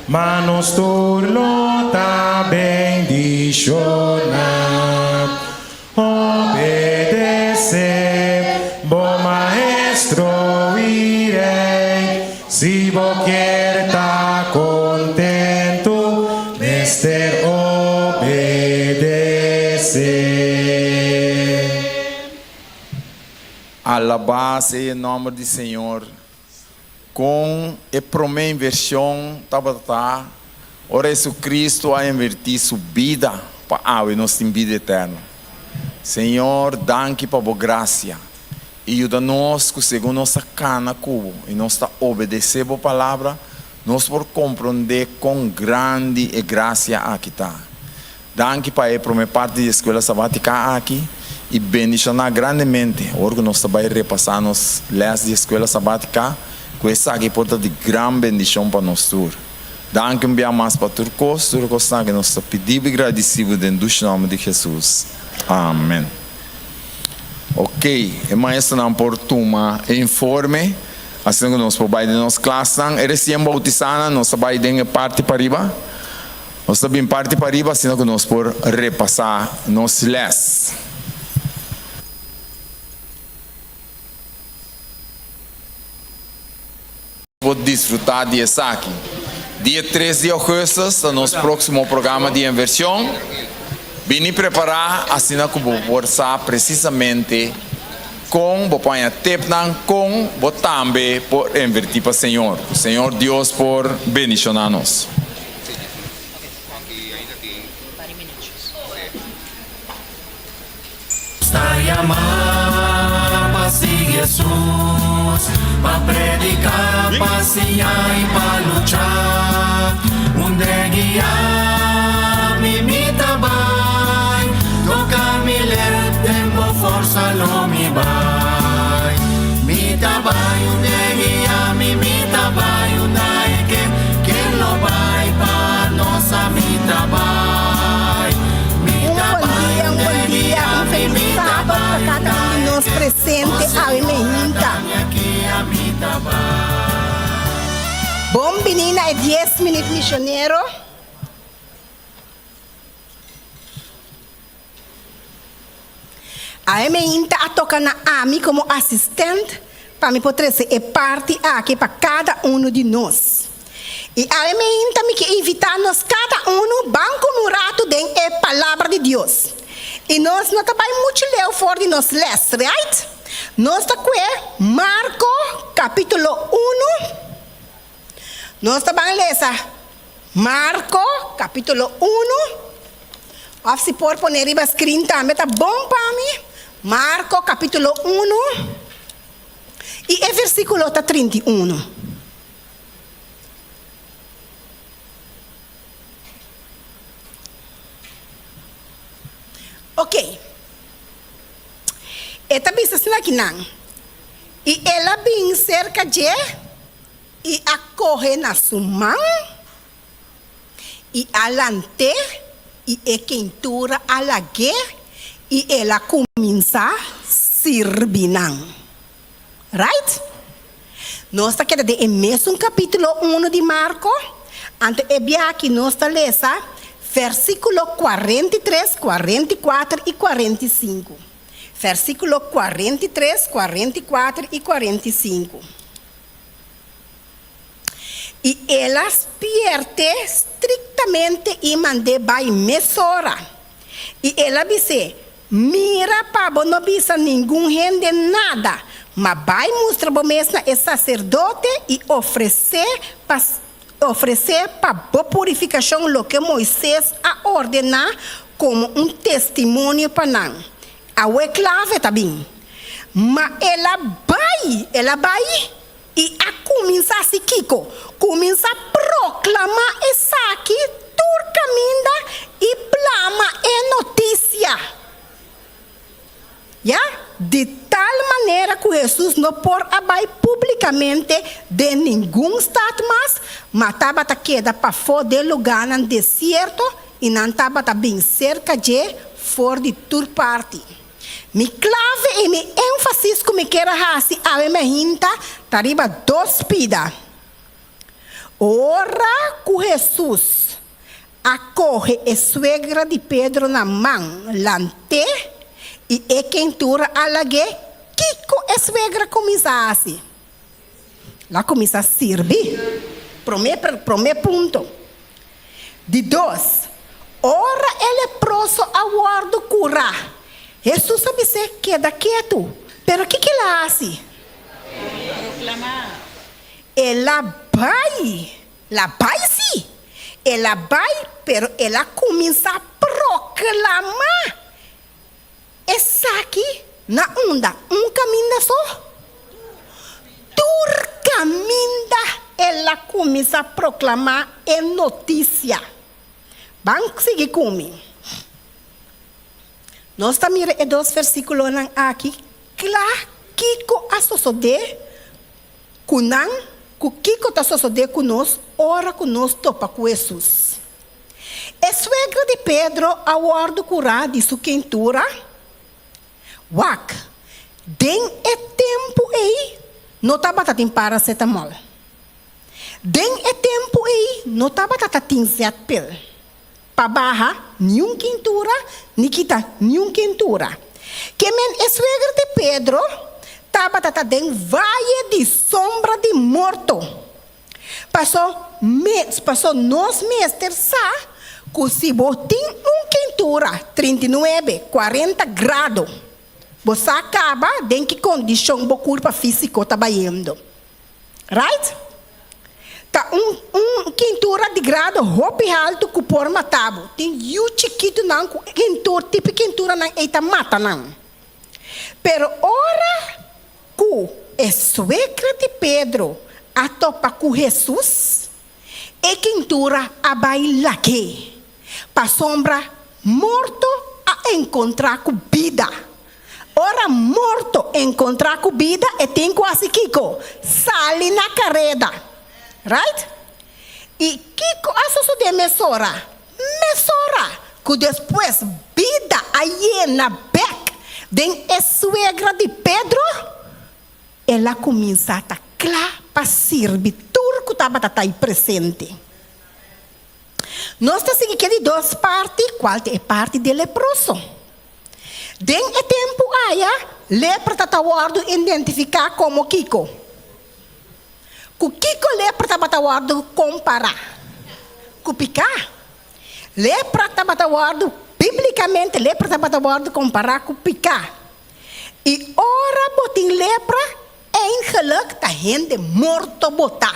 ma nos tur lo ta bendiciona. Obedece bo Maestro y Rey, si bo kier ta contento, mester obedece. Alabá sea e nòmber di Señor. Kon e promé invershon tabata ta ora Jesucristo a invertí Su bida pa awe nos tin bida eterno. Señor, danki pa Bo grasia i yuda nos ku segun nos ta kana ku Bo i nos ta obedesé Bo palabra, nos por komprondé kon grandi e grasia aki ta. Danki pa e prome parti di Escuela Sabatica aki y bendiciona grandemente ora cu nos ta bay repasa nos les di Escuela Sabatica cu esaki por ta di gran bendicion pa nos tur. Danki un bia mas pa tur cos, tur cosnan cu nos ta pidi bo y gradeci bo den dushi nomber di Jesus. Amen. Ok, e maestronan por tuma e informe asina cu nos por bay den nos klasnan. E recien bautisanan nos ta bay den e parti pariba. Nos ta bin parti pariba asina ku nos por repasá nos lès. Por disfrutá di esaki. Dia tres di ougùstùs ta nos próksimo programa di invershon. Bini prepará asina ku bo por sa presisamente kon bo por haña tepnan kon bo tambe por invertí pa Señor. Ku Señor Dios por bendishoná nos. Ta yama pa sigui Hesus, pa prediká, pa siña i pa lucha. Unda e guia mi, mi ta bai, toka mi lep, den bo forsa lo mi bai. Mi ta bai unda e guia mi, mi ta bai unda e ke. Ken lo bai pa nos a mi ta bai Mi Un ta bon bai dia, un un bon dia, dia un mi feliz mi ta sábado pa bai cada un di nos presente awe meinta. mi ta bai. Bon bini na e Dies Minut Misionero. Awe meinta a toka na ami komo asistent pa mi por trese e parti aki pa kada unu di nos. I awe meinta mi ke invitá nos kada unu ban kume un ratu den e Palabra di Dios. I nos no ta bai muchu leu for di nos les, right? Nos ta kue Marko kapítulo unu. Nos ta ban lesa. Marko kapítulo unu, òf si por pone riba skrin tambe ta bon pa mi. Marko kapítulo unu i e versíkulo ta 31. Ok. E ta bisa asina akinan, I el a bin serka dje i a kohe na su man, i a lant'é, i e keintura a lag'é, i el a kuminsá sirbi nan. Right? Nos ta keda den e mesun kapítulo unu di Marko, anto e biaha aki nos ta lesa versíkulo 43, 44 i 45. Versíkulo 43, 44 i 45. I el a spièrt'é striktamente i mand'é bai mesora. I el a bis'é, Mira pa bo no bisa ningun hende nada, ma bai mustra bo mes na e saserdote i ofresé pa ofresé pa bo purifikashon loke Moises a ordená komo un testimonio pa nan. Awe klave ta bin. Ma el a bai, el a bai i a kuminsá hasi kiko? Kuminsá proklamá esaki tur kaminda i plama e notisia. Ya, di tal manera ku Hesus no por a bai públikamente den ningun stat mas, ma tabata keda pafó den lugánan desierto i nan tabata bin serka dje for di tur parti. Mi klave i mi énfasis ku mi kier a hasi awe mainta ta riba dos pida. Ora ku Hesus a kohe e suegra di Pedro na man lant'é i e kentura a lag'é, kiko e suegra kuminsá hasi? El a kuminsá sirbi. Promé promé punto. Di dos, ora e leproso a wòrdu kurá, Hesus a bis'é keda ketu. Pero kiko el a hasi? El a bai. El a bai sí. El a bai, pero el a kuminsá proklamá Esaki na unda? Un kaminda so? Tur kaminda el a kuminsá proklamá e notisia. Ban sigui ku mi. Nos ta mira e dos versíkulonan aki kla kiko a sosodé ku nan, ku kiko ta sosodé ku nos ora ku nos topa ku Hesus. E suegra di Pedro a wòrdu kurá di su keintura? Wak, den e tempu ei no tabata tin paracetamol. Den e tempu ei no tabata ta tin zetpil pa baha niun keintura ni kita niun keintura. Ke men e suegra di Pedro tabata ta den vaye di sombra di morto. Paso mes, paso nos mester sa ku si bo tin un kentura 39, 40 grado, bo sa kaba den ki kondishon bo kurpa físiko ta bayendo. Right? Ta un un kentura di grado hopi haltu ku por mata bo. Tin yu chikitunan ku kentura, tipo kenturanan ei ta mata nan. Pero ora Ku e suegra di Pedro a topa ku Hesus, e kintura a bai lag'é, pasobra morto a enkontrá ku bida. Ora morto enkontrá ku bida, e tin ku hasi kiko? Sali na kareda. Right? I kiko a sosodé mesora? Mesora ku despues bida a yena bèk den e suegra di Pedro, el a kuminsá ta kla pa sirbi tur ku tabata ta ei presente. Nos ta sigui ke di dos parti, kual ta e parti di e leproso. Den e tempu aya, lepra ta ta wòrdu identifiká komo kiko? Ku kiko lepra tabata wòrdu kompará? Ku piká. Lepra tabata wòrdu, bíblikamente lepra tabata wòrdu kompará ku piká. I ora bo tin lepra, eigenlik ta hende morto bo ta.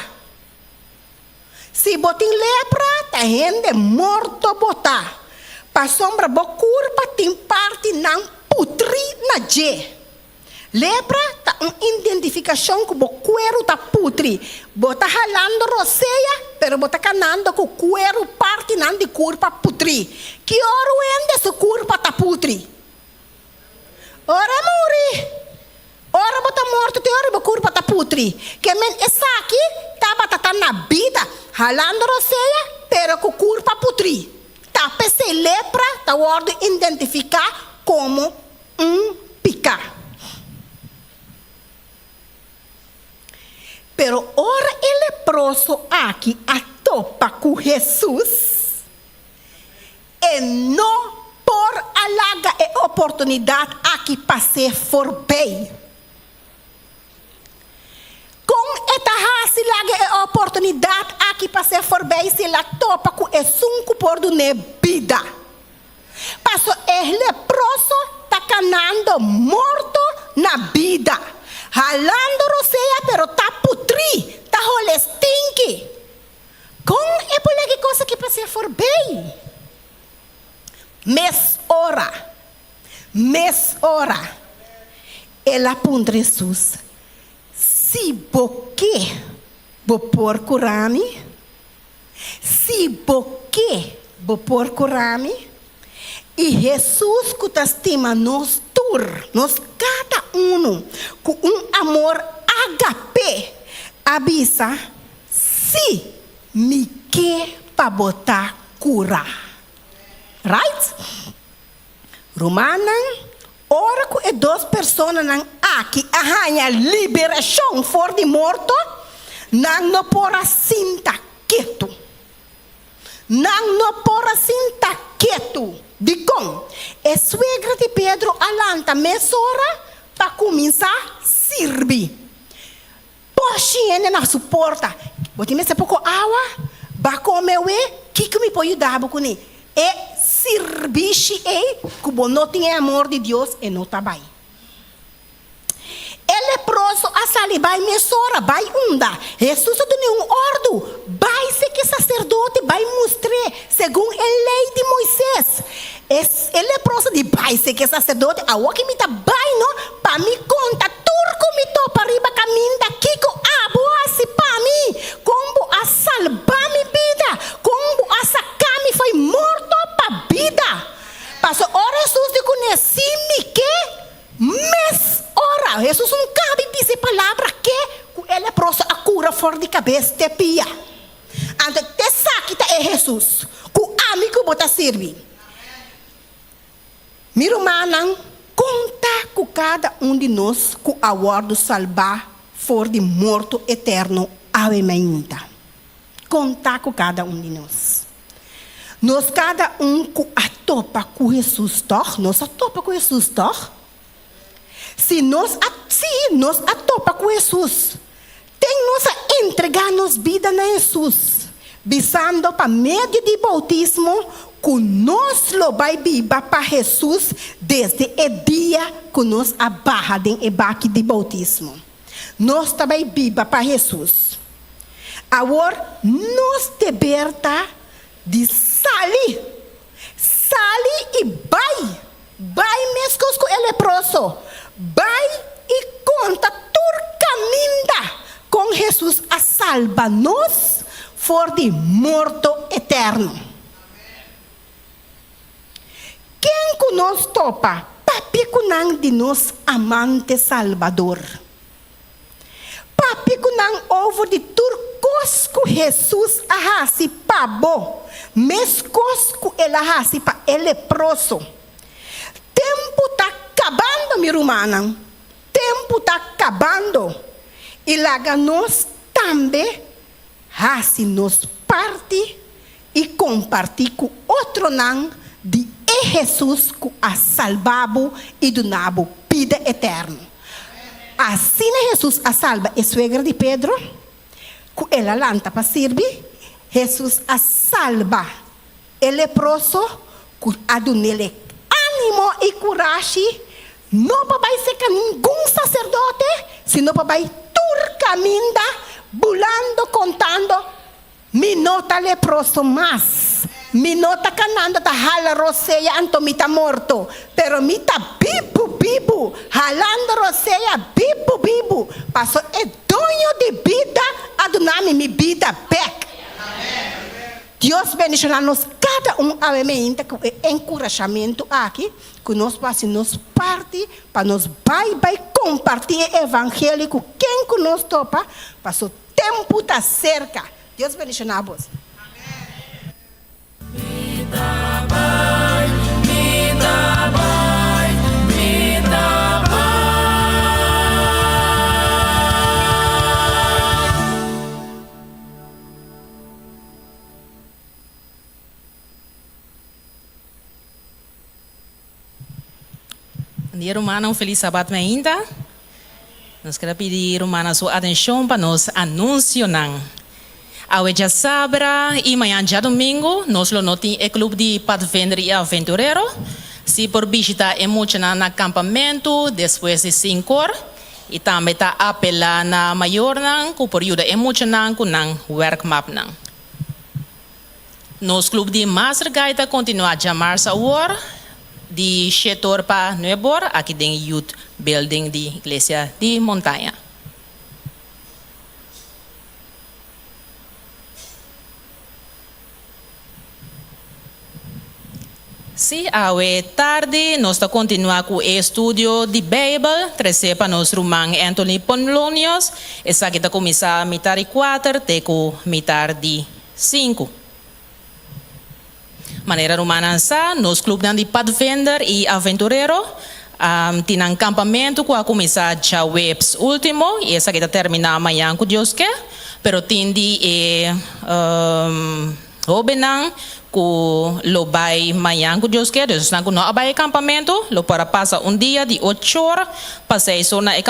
Si bo tin lepra, ta hende morto bo ta, pasobra bo kurpa tin partinan putrí na dje. Lepra ta un identifikashon ku bo kueru ta putri. Bo ta halando rosea, pero bo ta kanando ku kueru partinan di kurpa putrí. Ki ora un hende su kurpa ta putri? Ora e muri. Ora bo ta morto te ora bo kurpa ta putri. Ke men esaki tabata ta na bida, halando rosea, pero ku kurpa putrí. Ta p'esei lepra ta wòrdu identifiká komo un piká. Pero ora e leproso aki a topa ku Hesus, e no por a laga e oportunidat aki pas'é forbei. Kon e ta hasi laga e oportunidat aki pas'é forbei si el a topa ku esun ku por dun'é bida? Paso e leproso ta kanando morto na bida, halando rosea pero ta putrí, ta hole stinki. Kon e por laga e kos aki pas'é forbei? Mes ora, mes ora, el a puntra Hesus, Si bo ke, bo por kura mi? Si bo ke, bo por kura mi. I Hesus ku ta stima nos tur, nos kada unu, ku un amor agape, a bisa, Sí, mi ke pa bo ta kurá. Right? Rumannan, ora ku e dos personanan aki a haña liberashon for di morto, nan no por a sinta ketu. Nan no por a sinta ketu. Dikon? E suegra di Pedro a lanta mesora pa kuminsá sirbi. Poshi hende na su porta. Bo tin mester poko awa? Ba kome we? Kiko mi por yuda bo kuné? E sirbishi ei ku bo no tin e amor di Dios, e no ta bai. E leproso a sali bai mesora, bai unda? Hesus a dun'é un òrdu, Bai seki e saserdote, bai mustr'é segun e lei di Moises. E leproso di, Bai seki e saserdote, awor ki mi ta bai no, pa mi konta tur ku mi topa riba kaminda kiko abo hasi pa mi, kon bo a salba mi bida, kon bo a saka mi fo'i morto pa bida. Paso ora Hesus di kuné, Si mi ke, Mes ora Hesus un kabi bisa e palabra ke ku e leproso a kura for di kabes te pia. Anto esaki ta e Hesus ku ami ku bo ta sirbi. Mi rumannan, konta ku kada un di nos ku a wòrdu salbá for di morto eterno awe mainta. Konta ku kada un di nos. Nos kada un ku a topa ku Hesus tòg? Nos a topa ku Hesus tòg? Si nos a, sí, nos a topa ku Hesus. Ten nos a entregá nos bida na Hesus, bisando pa medio di boutismo ku nos lo bai biba pa Hesus desde e dia ku nos a baha den e baki di boutismo. Nos ta bai biba pa Hesus. Awor nos deber ta di sali, sali i bai, bai meskos ku e leproso, bai i konta tur kaminda kon Hesus a salba nos for di morto eterno. Ken ku nos topa, papia ku nan di nos amante Salbador. Papia ku nan over di tur kos ku Hesus a hasi pa bo, meskos ku el a hasi pa e leproso. Tempu ta kabando, mi rumannan, tempu ta kabando, i laga nos tambe hasi nos parti i kompartí ku otronan di e Hesus ku a salba bo i duna bo bida eterno. Asina Hesus a salba e suegra di Pedro, ku el a lanta pa sirbi. Hesus a salba e leproso, ku a dun'el e ánimo i kurashi no pa bai serka ningun saserdote, sino pa bai tur kaminda bulando kontando. Mi no ta leproso mas. Mi no ta kanando ta hala rosea anto mi ta morto, pero mi ta bibu bibu, halando rosea bibu bibu, paso e Doño di bida a duna mi mi bida bek. Dios bendiciona nos cada un awe meinta cu e encurashamentu aki cu nos por haci nos parti pa nos bai bai comparti e evangelio cu ken cu nos topa, paso tempu ta cerca. Dios bendiciona bos. Mi ta bai, mi ta bai, mi ta bai. Bon dia rumannan, un felis sabat mi ainda. Nos keda pidi rumannan su atencion pa nos anuncionan. Awe djasabra y mañan djadomingo nos lo no tin e club di Padvinder y Aventurero. Si por bishita e muchanan na campamento despues di cincor y tambe ta apela na mayornan cu por yuda e muchanan cu nan werkmapnan. Nos club di Master Guide ta continua djamars awor di shete or pa nuebe or aki den Youth Building di Iglesia di Montaña. Sí, awe tardi nos ta continua cu e estudio di Bijbel trece pa nos ruman Anthony Polonius. Esaki ta cuminsa mitar di cuater te cu mitar di Sinku. Manera rumannan sa, nos klupnan di padvinder i aventurero tin nan kampamentu ku a kuminsá djaweps último i esaki ta terminá mañan ku Dios ke, pero tin di e hóbennan ku lo bai mañan ku Dios ke, dus esnan ku no a bai e kampamentu lo por a pasa un dia di ochor pa seis or na e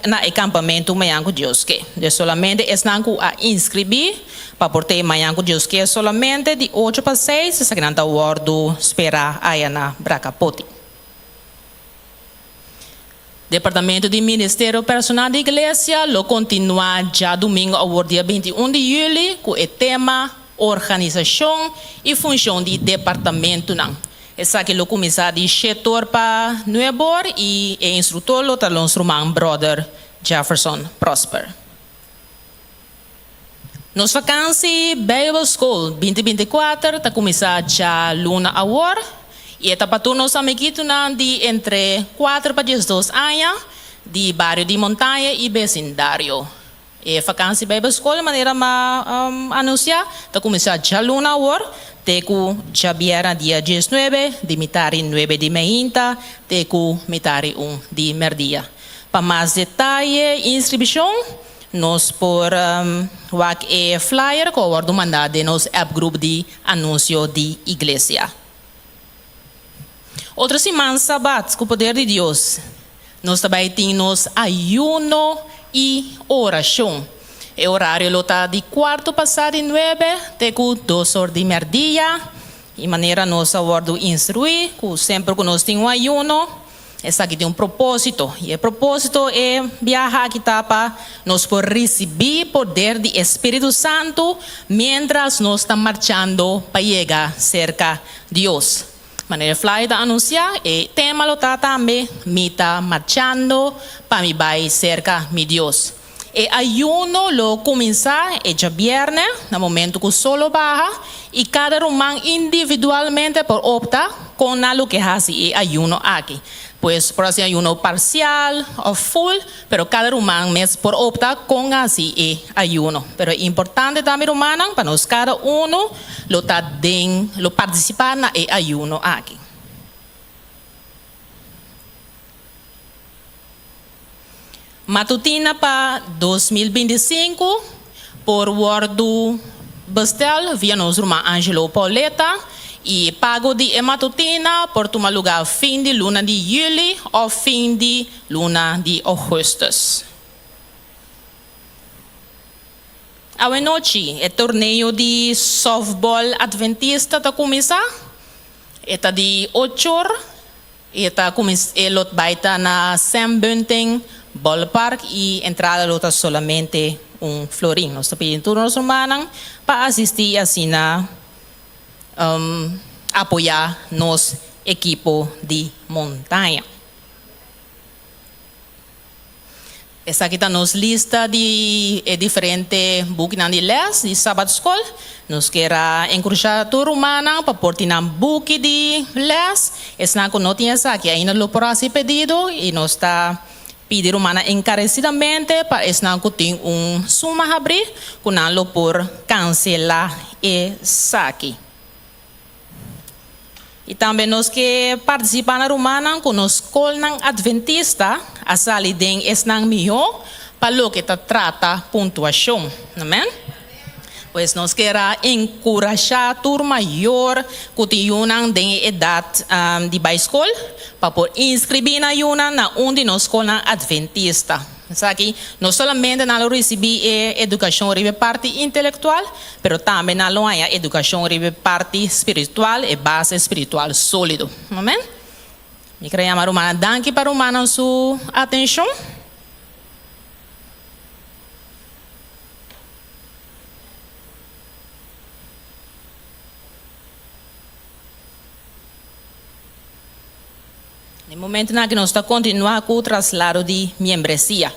na e kampamentu mañan ku Dios ke. Dus solamente esnan ku a inskribí Pa por te mañan ku Dios kier solamente di ocho pa seis esakinan ta wòrdu sperá aya na Bracapoti. Departamento di Ministerio Personal di Iglesia lo kontinuá djadumingu awor dia 21 di yüli ku e tema Organisashon i Funshon di Departamentunan. Esaki lo kuminsá di shetor pa nuebor i e instruktor lo ta nos ruman Brother Jefferson Prosper. Nos vakansi Bijbel School binti 24 ta kuminsá djaluna awor i e ta pa tur nos amiguitonan di entre kuater pa 12 aña di bario di Montaña i besindario. E vakansi Bijbel School manera m'a anunsiá ta kuminsá djaluna awor te ku djabièrnè dia 19 di mitari nuebe di meinta te ku mitari un di mèrdia. Pa mas detaye i inskribishon Nos por wak e flyer ku a wòrdu mandá den nos appgroep di anunsio di iglesia. Otro siman sabat, ku poder di Dios, nos ta bai tin nos ayuno i orashon. E orario lo ta di kuarto pasá di nuebe te ku dos or di mèrdia. I manera nos a wòrdu instruí ku semper ku nos tin un ayuno, Esaki tin un propósito, i e propósito e biaha aki ta pa nos por risibí poder di e Spiritu Santu miéntras nos ta marchando pa yega serka Dios. Manera e flyer ta anunsiá, e tema lo ta tambe, Mi ta marchando pa mi bai serka mi Dios. E ayuno lo kuminsá e djabièrnè na momentu ku sol lo baha i kada ruman individualmente por opta kon nan lo ke hasi e ayuno aki. Pues por hasi un ayuno parsial òf full, pero kada ruman mes por opta kon hasi e ayuno. Pero e importante ta mi rumannan pa nos kada unu lo ta den lo partisipá na e ayuno aki. Matutina pa 2025 por wòrdu bestèl via nos ruman Angelo Pauletta i pago di e matutina por tuma lugá fin di luna di yüli òf fin di luna di ougùstùs. Awenochi e torneo di sòftbòl Adventista ta kuminsá. E ta di ochor. E ta cuminsa e lo bay ta na Sam Bunting Ballpark y entrada lo ta solamente un florin. Nos ta pidi tur nos rumannan pa asistí i asina apoyá nos ekipo di montaña. Esaki ta nos lista di e diferente bukinan di les di Sabat Skol. Nos kier a enkurashá tur rumannan pa por tin nan buki di les. Esnan ku no tin esaki ainda lo por hasi pedido i nos ta pidi rumannan enkaresidamente pa esnan ku tin un suma habrí ku nan lo por kanselá esaki. I tambe nos ke partisipá na rumannan ku nos skolnan adventista a sali den esnan mihó pa loke ta trata puntuashon. Amèn. Pues nos kier a enkurashá tur mayor ku tin yunan den e edat di bai skol pa por inskribí nan yunan na un di nos skolnan adventista. Esaki no solamente nan lo risibí e edukashon riba e parti intelektual, pero tambe nan lo haña edukashon riba e parti spiritual, e base spiritual sólido. Amen. Mi kere yama rumannan danki pa rumannan su atenshon. Den momentonan aki nos ta kontinuá ku traslado di miembresia.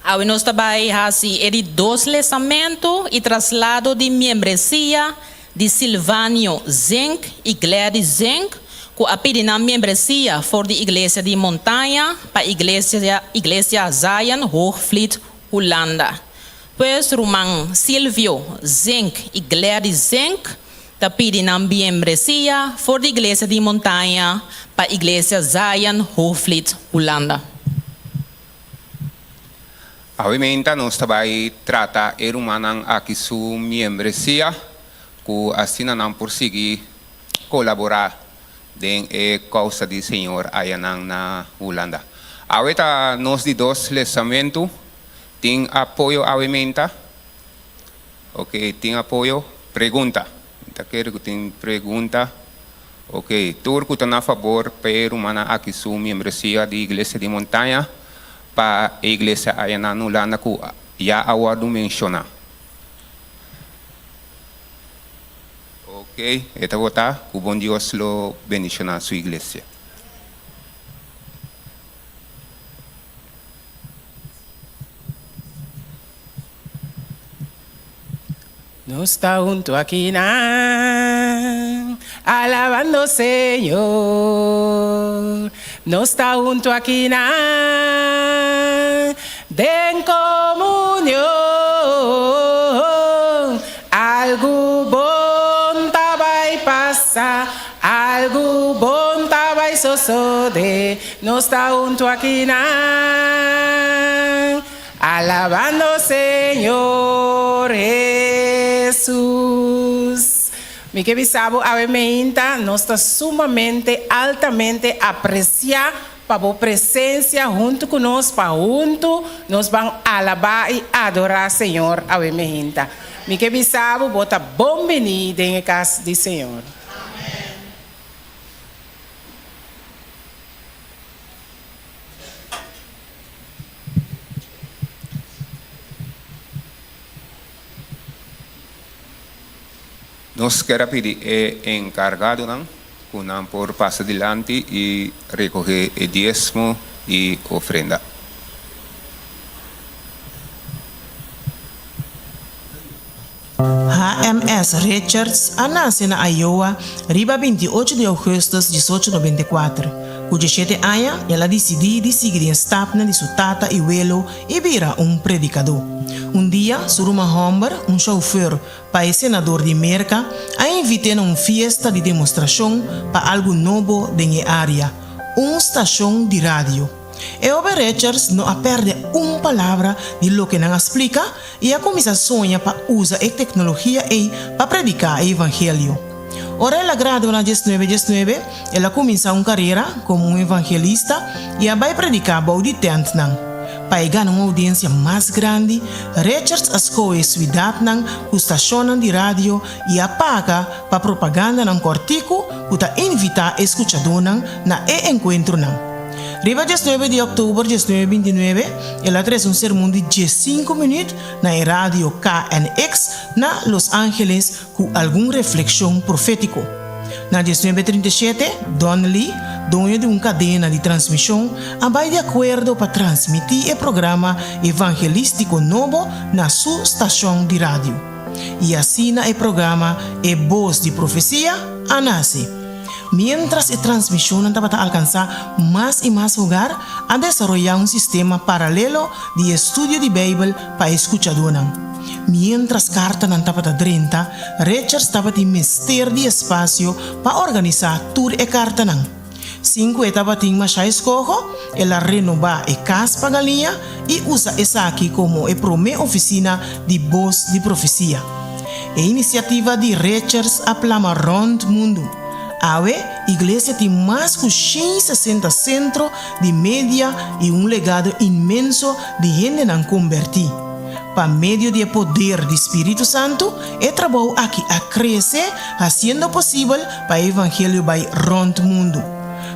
Awe nos ta bai hasi e di dos lesamentu i traslado di miembresia di Silvanio Zink i Gladys Zink ku a pidi nan miembresia for di Iglesia di Montaña pa Iglesia Iglesia Zion Hoogvliet Hulanda. Pues ruman Silvio Zink i Gladys Zink ta pidi nan biembresia for di Iglesia di Montaña pa Iglesia Zion Hoogvliet Hulanda. Awe meinta nos ta bai trata e rumannan aki su miembresia ku asina nan por sigui kolaborá den e kousa di Señor ayanan na Hulanda. Awe ta nos di dos lesamentu. Tin apoyo awe meinta? Ok, tin apoyo? Pregunta. Mi ta kere ku tin pregunta. Ok, tur ku ta na fabor pa e rumannan aki su miembresia di Iglesia di Montaña pa e iglesia aya na Hulanda ku ya a wòrdu menshoná. Ok, e ta votá ku bon Dios lo bendishoná su iglesia. Nos ta hunto akinan, alabando Señor. Nos ta hunto akinan, den komunion. Algu bon ta bai pasa, algu bon ta bai sosode. Nos ta hunto akinan. Alabando Señor Hesus. Mi ke bisa bo awe meinta, nos ta sumamente altamente aprecia pa bo presencia hunto cu nos pa hunto nos ban alaba y adora Señor awe meinta. Mi ke bisa bo, bo ta bon bini den e cas di Señor. Nos kier a pidi e enkargadonan ku nan por pasa dilanti i rekohé e diesmo i ofrenda. HMS Richards a nase na Iowa riba 28 di ougùstùs 1894. Ku dieshete aña el a disidí di sigui den stapnan di su tata i welo i bira un predikadó. Un dia su ruman hòmber, un shoufer pa e senador di Merka, a invit'é na un fiesta di demostrashon pa algu nobo den e área, un stashon di radio. E hoben Richards no a pèrdè un palabra di loke nan a splika i a kuminsá soña pa usa e teknologia ei pa prediká e evangelio. Ora el a gradua na diesnuebe diesnuebe, el a kuminsá un karera komo un evangelista i a bai prediká bou di tèntnan. Pa e gana un oudiensia mas grandi, Richards a skohe suidatnan ku stashonnan di radio i a paga pa propagandanan kòrtiku ku ta invitá e skuchadónan na e enkuentronan. Riba diesnuebe di òktober diesnuebe bintinuebe el a trese un sermon di diesinku minüt na e radio KNX na Los Angeles ku algun reflekshon profétiko. Na diesnuebe trinta i shete, Donnelly, doño di un kadena di transmishon, a bai di akuerdo pa transmití e programa evangelístiko nobo na su stashon di radio. I asina e programa E Bos di Profesia a nase. Miéntras e transmishonnan tabata alkansá mas i mas hogar, a desaroyá un sistema paralelo di estudio di Beibel pa e skuchadónan. Miéntras kartanan tabata drenta, Richards tabatin mester di espasio pa organisá tur e kartanan. Sin ku e tabatin mashá eskoho, el a renobá e kas pa galiña i usa esaki komo e promé ofisina di Bos di Profesia. E inisiativa di Richards a plama rònt mundu. Awe, iglesia tin mas ku 160 sentro di media i un legado inmenso di hendenan kombertí. Pa medio di e poder di Spiritu Santu, e trabou aki a krese, hasiendo posibel pa e evangelio bai rònt mundu.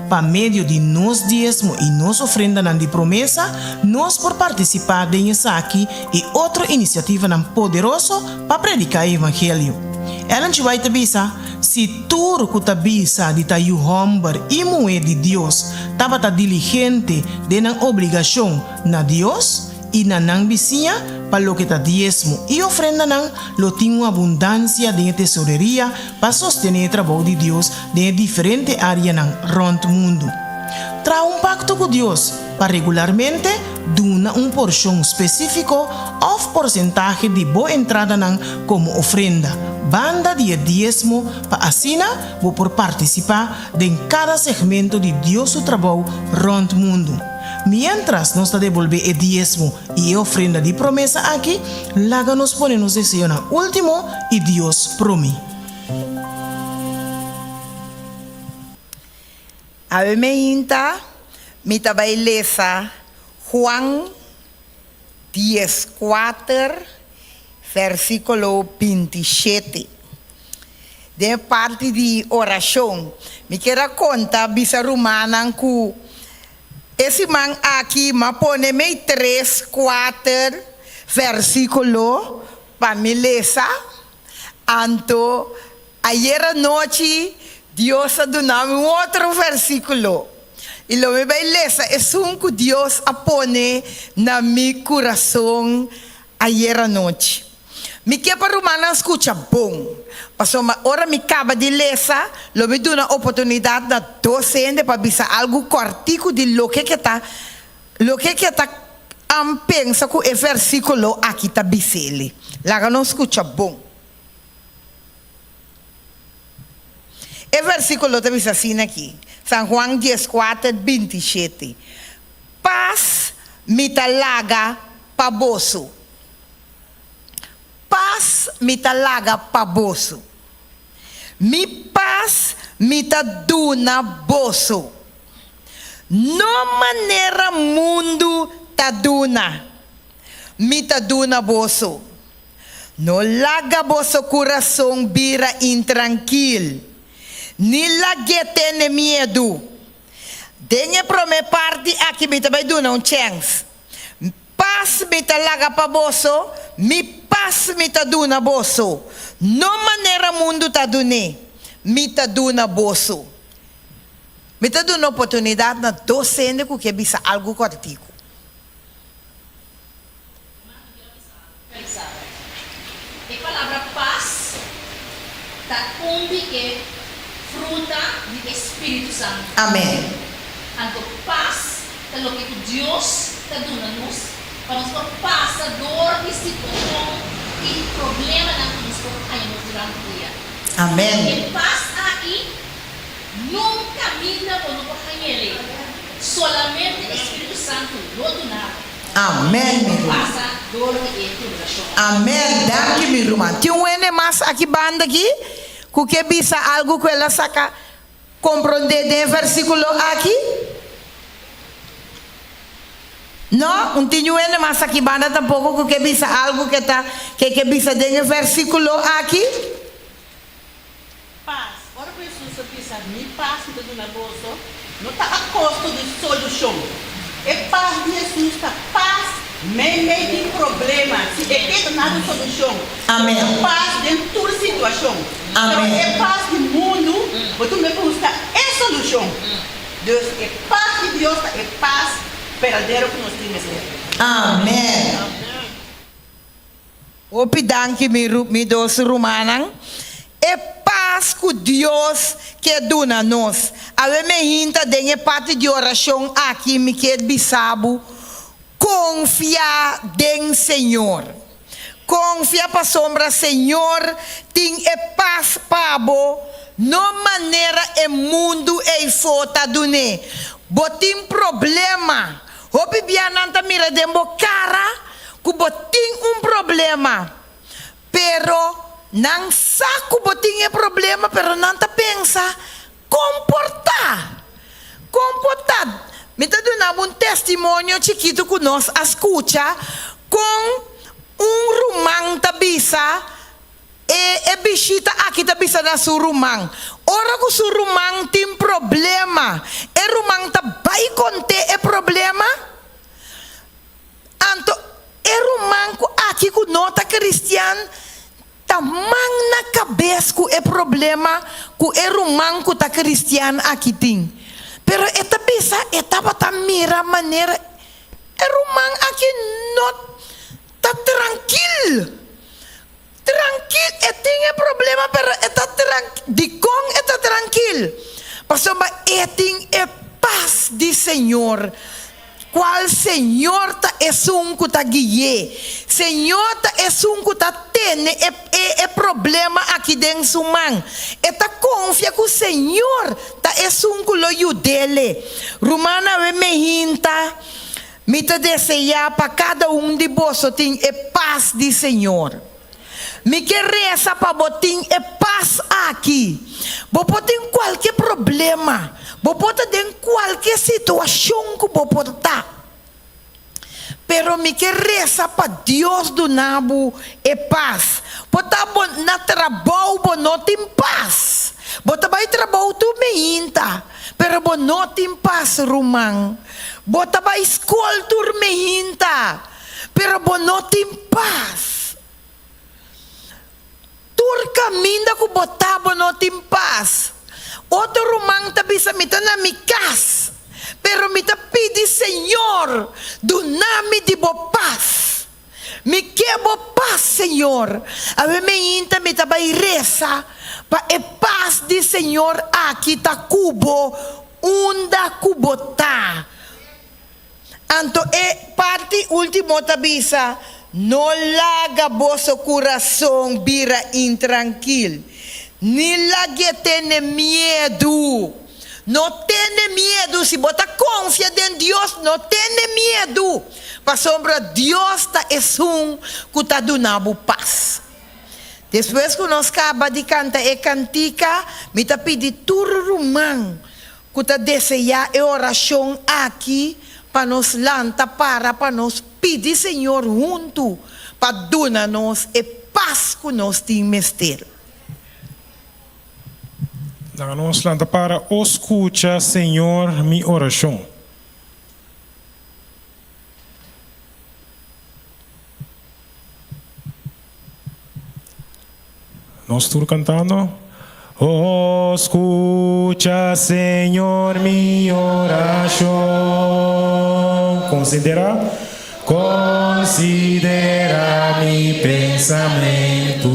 Pa medio di nos diesmo i nos ofrendanan di promesa, nos por partisipá den esaki i otro inisiativanan poderoso pa prediká e evangelio. Ellen G. White ta bisa, Si tur ku ta bisa di ta yu hòmber i muhé di Dios tabata diligente den nan obligashon na Dios i na nan bisiña pa loke ta diesmo i ofrendanan, lo tin un abundansia den e tesoreria pa sostené e trabou di Dios den e diferente áreanan rònt mundu. Traha un pakto ku Dios pa regularmente duna un porshon spesífiko òf porsentahe di bo entradanan komo ofrenda, banda di e diesmo pa asina bo por partisipá den kada segmento di Dios su trabou rònt mundu. Miéntras nos ta debolbé e diesmo i e ofrenda di promesa aki, laga nos pone nos deseonan último i Dios promé. Awe meinta mi ta bai lesa Juan 14 versiculo 27. Den e parti di oracion mi kier a conta bisa rumannan cu e siman aki m'a pone mei tres cuater versiculo pa mi lesa. Anto ayer anochi Dios a duna mi un otro versiculo y lo mi bay lesa esun cu Dios a pone na mi curason ayer anochi. Mi ke pa rumannan scucha bon, pasobra ora mi caba di lesa lo mi duna oportunidad na dos hende pa bisa algo cortico di loke ke ta loke ke ta Am pensa ku e versíkulo aki ta bis'el. Laga nos skucha bon. E versíkulo ta bisa asina aki, San Juan 14, 27, Pas mi ta laga pa boso. Pas mi ta laga pa boso. Mi pas mi ta duna boso. No manera mundu ta duna, mi ta duna boso. No laga boso kurason bira intrankil, ni lag'é tene miedu. Den e promé parti aki mi ta bai duna un chèns. Pas mi ta laga pa boso, mi pas mi ta duna boso. No manera mundu ta dun'é, mi ta duna boso. Mi ta duna oportunidat na dos hende ku ke bisa algu kòrtiku. E palabra pas ta un di e fruta di e Spiritu Santu. Amen. Anto pas ta loke ku Dios ta duna nos pa nos por pasa dor di situashon i problemanan ku nos por haña nos durante dia. Amen. E pas aki Nun kaminda bo no por hañ'el ei. Solamente e Spiritu Santu lo duna bo. Amen, mi ruman. Pasa dor di e tribulashon. Amen, danki mi ruman. Tin un hende mas aki banda aki ku ke bisa algu ku el a saka komprondé den e versíkulo aki? No, un tin un hende mas aki banda tampoko ku ke bisa algu ke ta ke ke bisa den e versíkulo aki? Pas. Ora ku Hesus a bisa, Mi pas mi ta duna boso. No ta a kosto di solushon. E pas di Hesus ta pas meimei di problema. Si e ke ta na bo solushon. Amen. Ta pas den tur situashon. Pero Amen. e pas di mundu bo tin mester buska e solushon. Dus e pas di Dios ta e pas berdadero ku nos tin mester. Amen. Hopi danki mi mi dos rumannan. E pas ku Dios ke duna nos. Awe mi hinta den e parti di orashon aki mi kier bisa bo, konfia den Señor. Konfia pasobra Señor tin e pas pa bo, no manera e mundu eifó ta dun'é. Bo tin problema, hopi bia nan ta mira den bo kara ku bo tin un problema, pero nan sa ku bo tin e problema, pero nan ta pensa, Kon por ta? Kon por ta? Mi ta duna bo un testimonio chikitu ku nos a skucha kon un ruman ta bisa e e bishita aki ta bisa na su ruman. Ora ku su ruman tin problema, e ruman ta bai kont'é e problema. Anto e ruman ku aki ku no ta kristian ta man na kabes ku e problema ku e ruman ku ta kristian aki tin. Pero e ta bisa e tabata mira manera e ruman aki no ta trankil. Trankil, e tin e problema pero e ta trankil. Dikon e ta trankil? Pasobra e tin e pas di Señor, kual Señor ta esun ku ta gui'é. Señor ta esun ku ta tene e e e problema aki den su man. E ta konfia ku Señor ta esun ku lo yud'é. Rumannan awe mehinta. Mi ta deseá pa kada un di boso tin e pas di Señor. Mi ke resa pa bo tin e pas aki. Bo por tin kualke problema, bo por ta den kualke situashon ku bo por ta. Pero mi ke resa pa Dios duna bo e pas. Por ta bo na trabou bo no tin pas. Bo ta bai trabou tur meinta, pero bo no tin pas ruman. Bo ta bai skol tur mehinta, pero bo no tin pas. Tur kaminda ku bo ta bo no tin pas. Otro ruman ta bisa mi ta na mi kas, pero mi ta pidi Señor duna mi di bo pas. Mi ke bo pas, Señor. Awe meinta mi ta bai resa pa e pas di Señor aki ta ku bo unda ku bo ta. Anto e parti ultimo ta bisa, No laga boso kurason bira intrankil, ni lag'é tene miedu. No tene miedu, si bo ta konfia den Dios, no tene miedu, pasobra Dios ta esun ku ta duna bo pas. Despues ku nos kaba di kanta e kantika, mi ta pidi tur ruman ku ta deseá e orashon aki pa nos lanta para pa nos pidi Señor huntu pa duna nos e pas ku nos tin mester. Laga nos lanta para o skucha, Señor, mi orashon. Nos tur kantando. O skucha, Señor, mi orashon. Konsiderá, konsiderá mi pensamentu.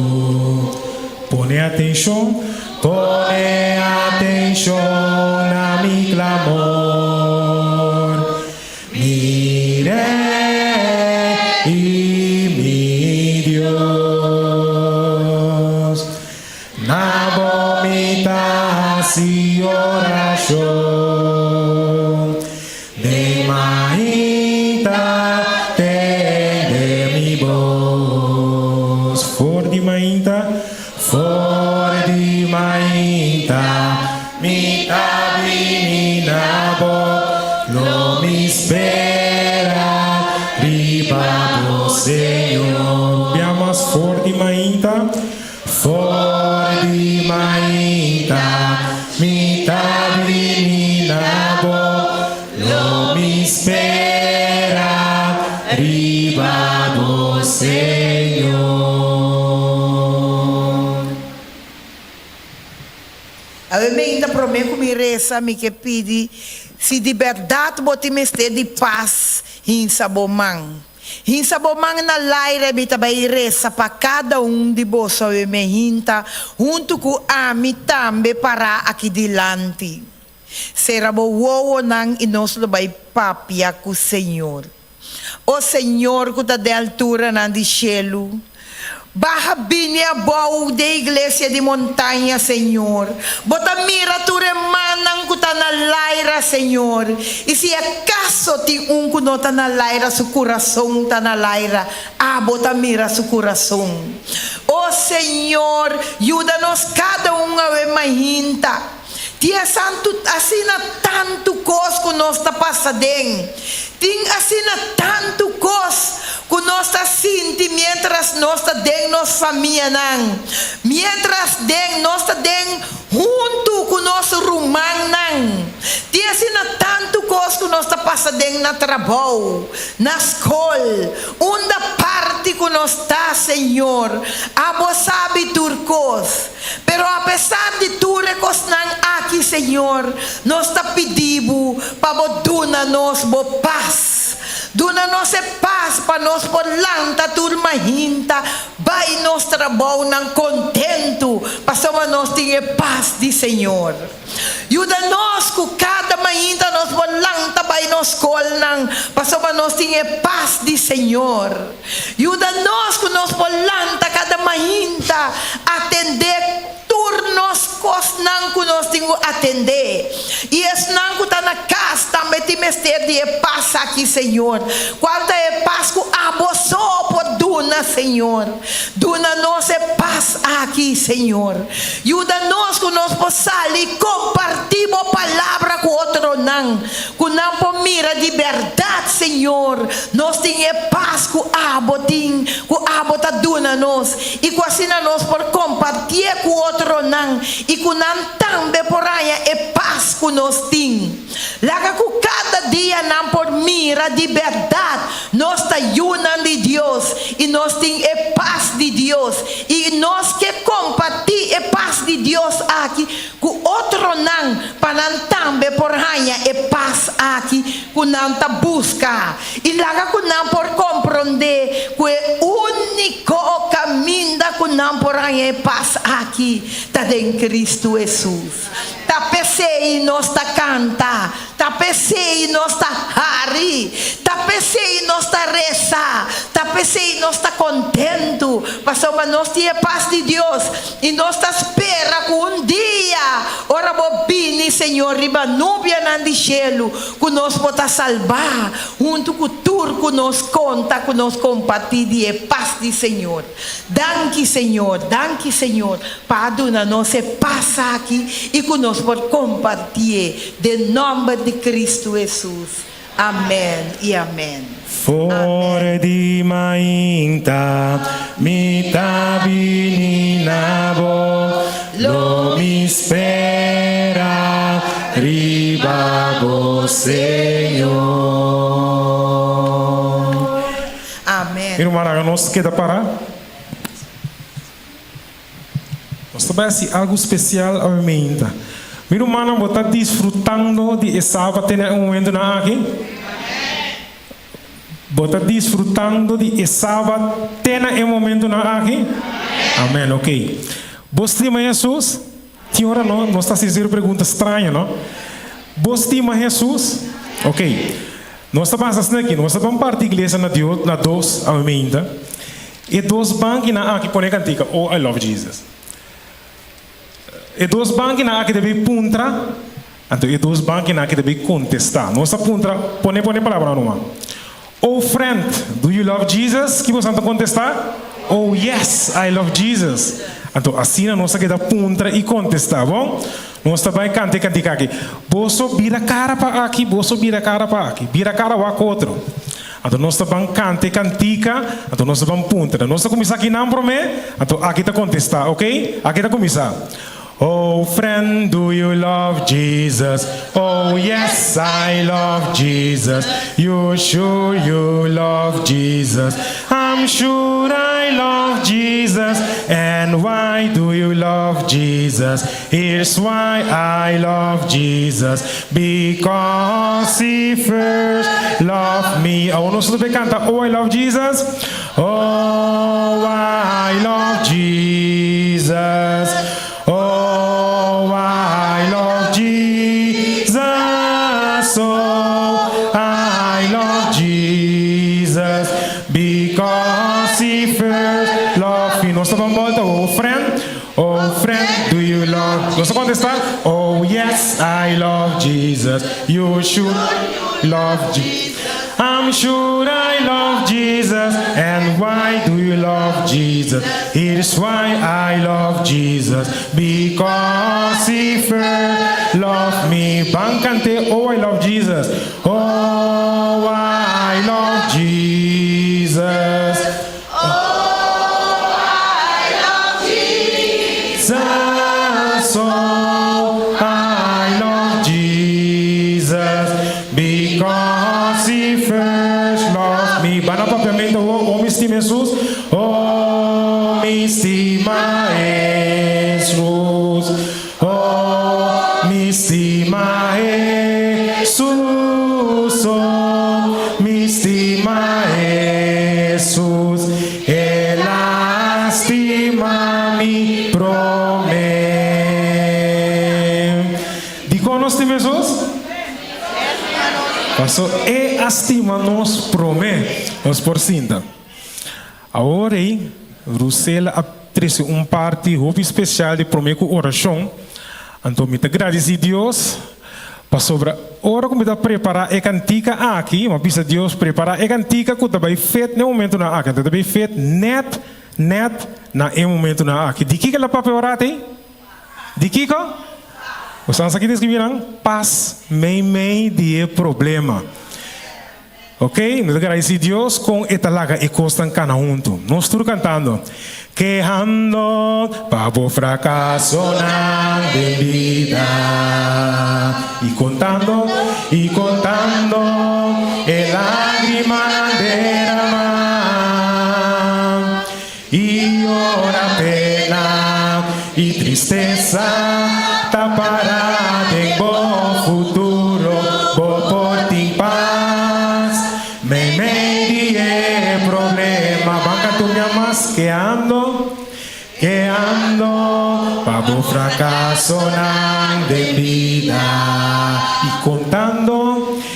Pone atenshon, pone atenshon na mi klamor. Mi Rei i mi Dios, na bo mi ta hasi orashon. Den mainta tende mi bos. For di mainta, for di mainta mi ta bini na bo, lo mi spera riba bo, Señor. Bia mas for di mainta, for di mainta mi ta bini na bo. bo, lo mi spera riba bo, Señor. Awe meinta prome ku mi resa mi ke pidi si di bèrdat bo tin mester di pas hinsa bo man. Hinsa bo man na laire mi ta bai resa pa kada un di boso awe meinta huntu ku ami tambe pará aki dilanti. Sera bo wowonan i nos lo bai papia ku Señor. O Señor ku ta den alturanan di shelu, baha bini abou den iglesia di montaña, Señor. Bo ta mira tur e mannan ku ta na laira, Señor. I si akaso tin un ku no ta na laira, su kurason ta na laira, abo ta mira su kurason. O Señor, yuda nos kada un awe mainta. Tin asantu asina tantu kos ku nos ta pasa den. Tin asina tantu kos ku nos ta sinti miéntras nos ta den nos famianan, miéntras den nos ta den huntu ku nos rumannan. Tin asina tantu kos ku nos ta pasa den na trabou, na skol, unda parti ku nos ta, Señor, abo sabi tur kos. Pero apesar di tur e kosnan aki, Señor, nos ta pidi Bo pa Bo duna nos Bo pas. Duna nos e pas pa nos por lanta tur mahinta bai nos trabounan kontentu, pasobra nos tin e pas di Señor. Yuda nos ku kada mainta nos por lanta bai nos skolnan, pasobra nos tin e pas di Señor. Yuda nos ku nos por lanta kada mainta atendé tur nos kosnan ku nos tin ku atendé. I esnan ku ta na kas tambe tin mester di e pas aki, Señor. Kual ta e pas ku abo so por duna, Señor? Duna nos e pas aki, Señor. Yuda nos ku nos por sali i kompartí Bo Palabra ku otronan, ku nan por mira di bèrdat, Señor, nos tin e pas ku Abo tin, ku Abo ta duna nos, i ku asina nos por kompartié ku otronan i ku nan tambe por haña e pas ku nos tin. Laga ku kada dia nan por mira di bèrdat nos ta yunan di Dios i nos tin e pas di Dios i nos ke kompartí e pas di Dios aki ku otronan pa nan tambe por haña e pas aki ku nan ta buska i laga ku nan por komprondé ku e úniko kaminda ku nan por haña e pas aki ta den Kristu Hesus. Ta p'esei nos ta kanta, ta p'esei nos ta hari, ta p'esei nos ta resa, ta p'esei nos ta kontentu, pasobra nos tin e pas di Dios i nos ta spera ku un dia ora bo bini, Señor, riba nubianan di shelu, ku nos por ta salbá huntu ku tur ku nos konta ku nos kompartí di e pas di Señor. Danki Señor, danki Señor pa a duna nos e pas aki i ku nos por kompartié den nòmber di Kristu Hesus. Amèn i amèn. For di mainta mi ta bini na bo, lo mi spera riba bo, Señor. Amèn. Mi ruman, laga nos keda para. Nos ta bai hasi algu spesial awe meinta. Mi rumannan, bo ta disfrutando di e Sabat te na e momentunan aki? Bo ta disfrutando di e Sabat te na e momentunan aki? Amèn. Oké. Bo stima Hesus? Tin ora no, nos ta hasi sierto pregunta straño, no? Bo stima Hesus? Oké. Nos ta pasa asina aki, nos ta ban parti iglesia na Dios na dos awe meinta. E dos bankinan aki pone kantika, Oh, I love Jesus. E dos bankinan aki ta bin puntra, anto e dos bankinan aki ta bin kontestá. Nos ta puntra, pone pone palabranan numa. Oh friend, do you love Jesus? Ki bosan ta kontestá? Oh yes, I love Jesus. Anto asina nos ta keda puntra i kontestá, bon? Nos ta bai kanta e kantika aki. Boso bira kara pa aki, boso bira kara pa aki. Bira kara wak otro. Anto nos ta ban kanta e kantika, anto nos ta ban puntra. Nos ta kuminsá akinan promé, anto aki ta kontestá, oké? Aki ta kuminsá. Oh friend, do you love Jesus? Oh yes, I love Jesus. You sure you love Jesus? I'm sure I love Jesus. And why do you love Jesus? Here's why I love Jesus. Because he first loved me. Awor nos tur kanta, Oh, I love Jesus. Oh, I love Jesus. Oh, I love Jesus. Oh, I love Jesus. Because he first loved me. Nos ta bai bolta, oh friend. Oh friend, do you love? Nos ta kontestá? Oh yes, I love Jesus. You should love Jesus. I'm sure I love Jesus. And why do you love Jesus? Here's why I love Jesus. Because he first loved me. Ban kant'é, oh I love Jesus. Oh, I love Jesus. Oh, I love Jesus. Oh, I love Jesus because he first loved me. Ban na Papiamento, oh, mi stima Jesus. Oh, mi stima Jesus. Oh, mi stima Jesus. Oh, mi stima Jesus. El a stima mi promé. Dikon nos stima Jesus? Paso e a stima nos promé. Nos por sinta. Awor ei, Rusela a trese un parti hopi spesial di promé ku orashon. Anto mi ta gradisí Dios pasobra ora ku mi ta prepará e kantika aki, mi a bisa Dios prepará e kantika ku ta bai fet na e momentunan aki. Anto ta bai fet nèt nèt na e momentunan aki. Di kiko el a papia ora ei? Di kiko? Bo sa ki ta skibi nan? Pas meimei di e problema. Ok, nos ta gradisí Dios kon e ta laga e kosnan kana huntu. Nos tur kantando, Kehando pa bo frakasonan den bida, i kontando, i kontando e lágrimanan deramá, i ora pena i tristesa ta para den bo futuro, bo por tin pas meimei di e problema. Ban kanta un bia mas, Kehando, kehando pa bo frakasonan den bida, i kontando,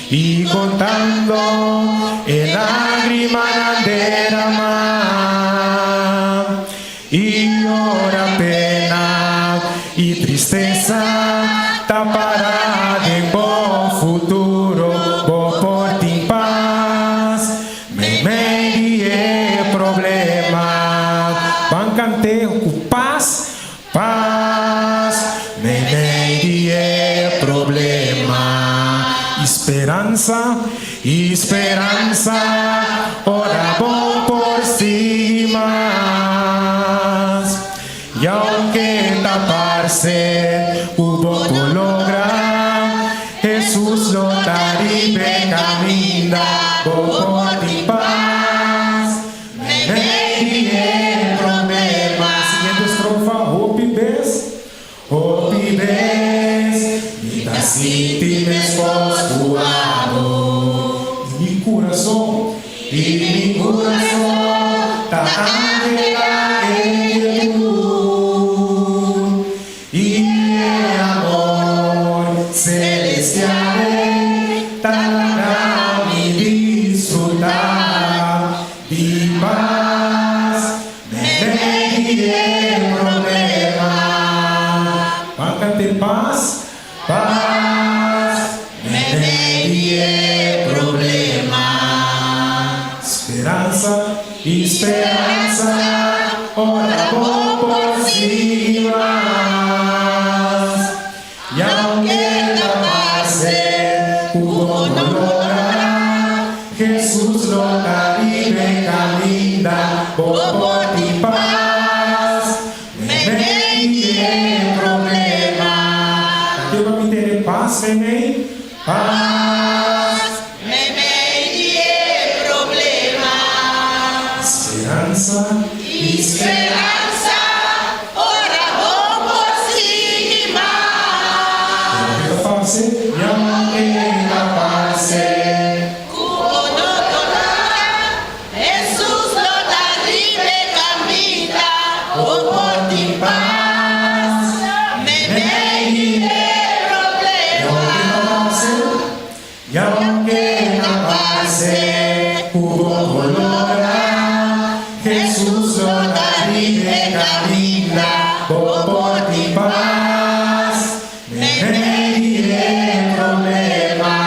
I kontando e lágrimanan deramá, i ora pena i tristesa ta para den bo futuro, bo por tin pas meimei di e problema. Ban kant'é ku pas. Pas meimei di e problema. I speransa, i speransa, ora bo por sigui mas. I aunke ta parse ku bo por logra, Hesus lo ta riba e kaminda, bo por tin pas. Meimei di e problema. Siguiente estrofa, Hopi bes, hopi bes, mi ta sinti meskos ku abo. I mi kurason, i mi kurason ta anhelá e kietud. I e amor celestial ei ta laga mi disfrutá di pas meimei di e problema. Ban cant'e pas, pas meimei di e problema. Speransa I speransa ora bo por sigui mas. I aunke ta parse ku bo no logra, Hesus lo ta riba e kaminda, bo por tin pas meimei di e problema. Parse ku bo por logra, Hesus lo ta riba e kaminda, bo por tin pas meimei di e problema.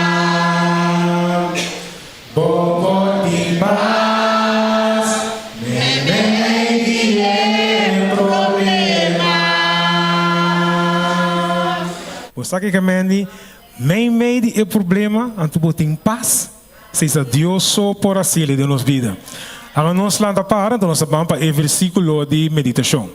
Bo por tin pas meimei di e problema. Bo sa kiko Mandy? Meimei di e problema, anto bo tin pas? Si sa Dios so por hasiel den nos bida. Laga nos lanta para, anto nos ta ban pa e versíkulo di meditashon.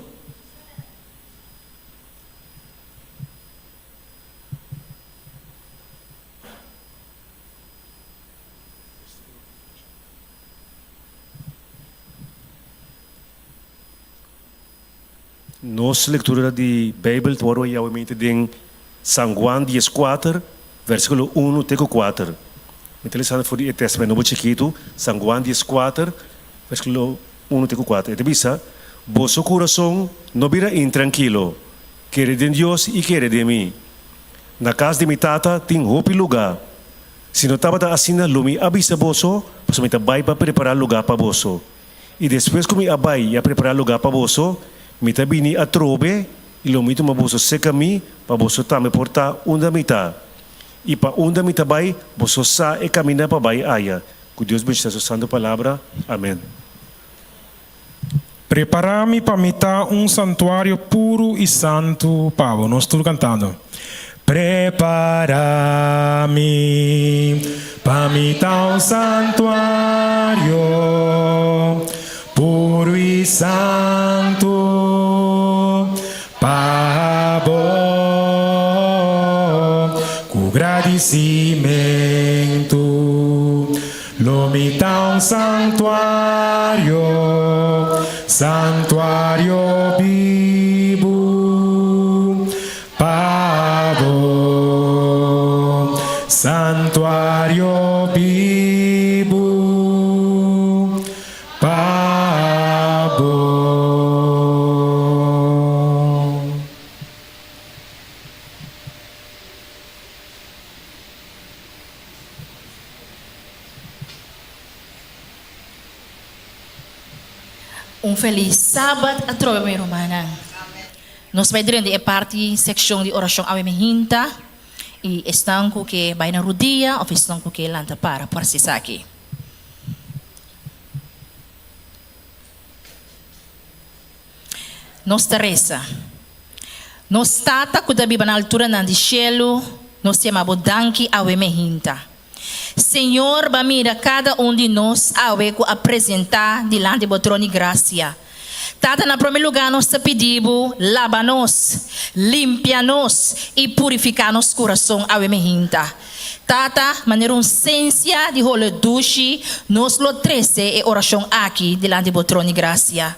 Nos lectura di Bijbel ta wòrdu yawamente den San Juan dieskuater, versíkulo unu te ku kuater. Mi ta lesando for di e Tèstamènt Nobo chikitu, San Juan dieskuater, versíkulo unu te ku kuater. E ta bisa, Boso kurason no bira intrankilo, kere den Dios i kere den mi. Na kas di mi Tata tin hopi lugá. Si no tabata asina lo mi a bisa boso, pasobra mi ta bai pa prepará lugá pa boso. I despues ku mi a bai i a prepará lugá pa boso, mi ta bini atrobe i lo mi tuma boso serka mi pa boso tambe por ta unda mi ta. I pa unda mi ta bai, boso sa e kaminda pa bai aya. Ku Dios bendishoná su santu palabra. Amèn. Prepará mi pa mi ta un santuario puru i santu pa bo. Nos tur kantando. Prepará mi pa mi ta un santuario puru i santu pa bo. Ku gradisimentu lo mi ta un santuario, santuario bibu. Pa bo, santuario bibu, pa bo. Un felis Sabat atrobe mi rumannan. Nos bai drenta e parti sekshon di orashon awe mi hinta i esnan ku ke bai na rudia òf esnan ku ke lanta para por hasi esaki. Nos ta resa. Nos Tata ku ta biba na alturanan di shelu, nos yama bo danki awe mi hinta. Señor ba mira kada un di nos awe ku a presentá dilanti bo tron di grasia. Tata, na promé lugá nos ta pidi bo laba nos, limpia nos i purifiká nos kurason awe mehinta. Tata, manera un sensia di hole dushi nos lo trese e orashon aki dilanti bo tron di grasia.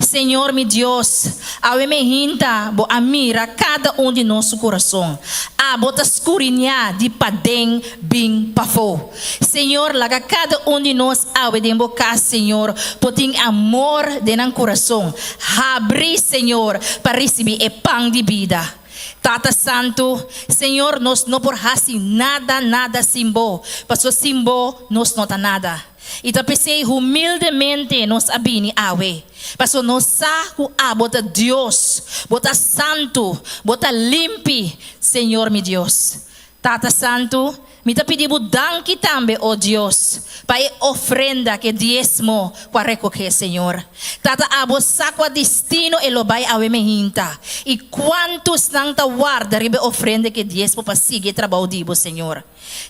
Señor mi Dios, awe me hinta bo a mira kada un di nos su kurason. Abo ta skuriñá di paden bin pafó. Señor, laga kada un di nos awe den bo kas, Señor, por tin amor den nan kurason. Habri, Señor, pa risibí e pan di bida. Tata Santu, Señor, nos no por hasi nada, nada sin bo, paso sin bo nos no ta nada. I ta p'esei humildemente nos a bini awe, pasobra nos sa ku abo ta Dios, bo ta santu, bo ta limpi, Señor mi Dios. Tata Santu, mi ta pidi bo danki tambe, o Dios, pa e ofrenda ku e diesmo ku a rekohé, Señor. Tata, abo sa kua destino e lo bai awe mehinta, i kuantu esnan ta warda riba e ofrenda ku e diesmo pa sigui e trabou di bo, Señor.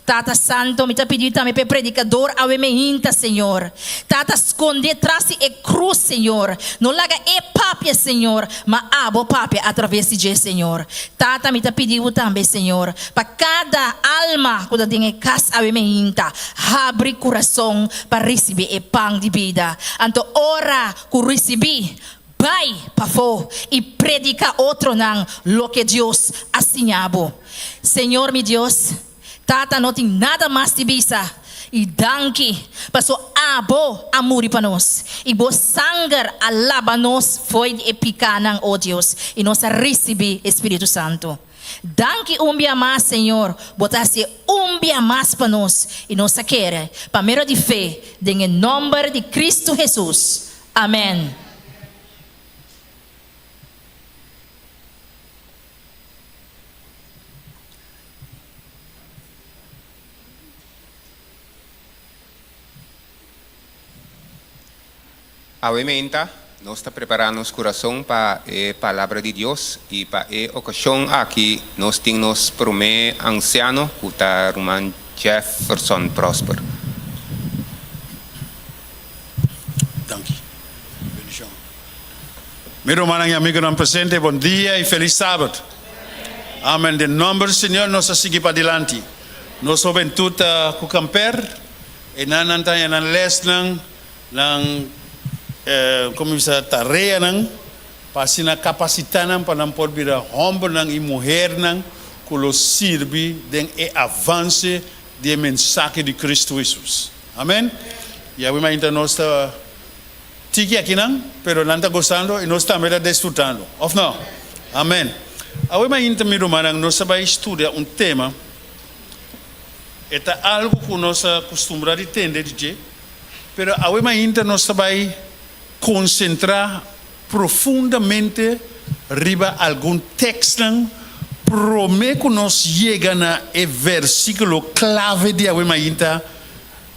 Tata Santo, mi ta pidi tambe p'e predicador awe meinta, Señor. Tata, sconde tras di e cruz, Señor. No laga e papia, Señor, ma Abo papia a traves di dje, Señor. Tata, mi ta pidi Bo tambe, Señor, pa cada alma cu ta den e cas awe meinta, habri curason pa ricibi e pan di bida. Anto ora cu ricibi, bai pafó i predica otronan loke Dios a siña bo. Señor mi Dios, Tata no tin nada mas di bisa i danki paso abo a muri pa nos i bo sanger a laba nos fo'i di e picanan, o Dios, i nos a ricibi e Spiritu Santo. Danki un bia mas, Señor, Bo ta hasié un bia mas pa nos, i nos ta kere, pa medio di fe, den e nòmber di Kristu Hesus. Amèn. Awe meinta, nos ta prepará nos kurason pa e Palabra di Dios i pa e okashon aki nos tin nos promé ansiano ku ta Ruman Jefferson Prosper. Danki. Bendishon. Mi rumannan i amigunan presente, bon dia i felis Sabat. Amen. Den nomber di Señor nos ta sigui padilanti. Nos hobentut ta ku kamper, e nan nan ta haña nan lèsnan, nan komo bisa tareanan pa asina kapasitá nan pa nan por bira hòmbernan i muhernan ku lo sirbi den e avanse di e mensahe di Kristu Hesus. Amen. I awe mainta nos ta tiki akinan, pero nan ta gosando i nos tambe ta disfrutando. Òf no? Amen. Awe mainta, mi rumannan, nos ta bai studia un tema. E ta algu ku nos a kustumbrá di tende di dje, pero awe mainta nos ta bai konsentrá profundamente riba algun tekstnan promé ku nos yega na e versíkulo klave di awe mainta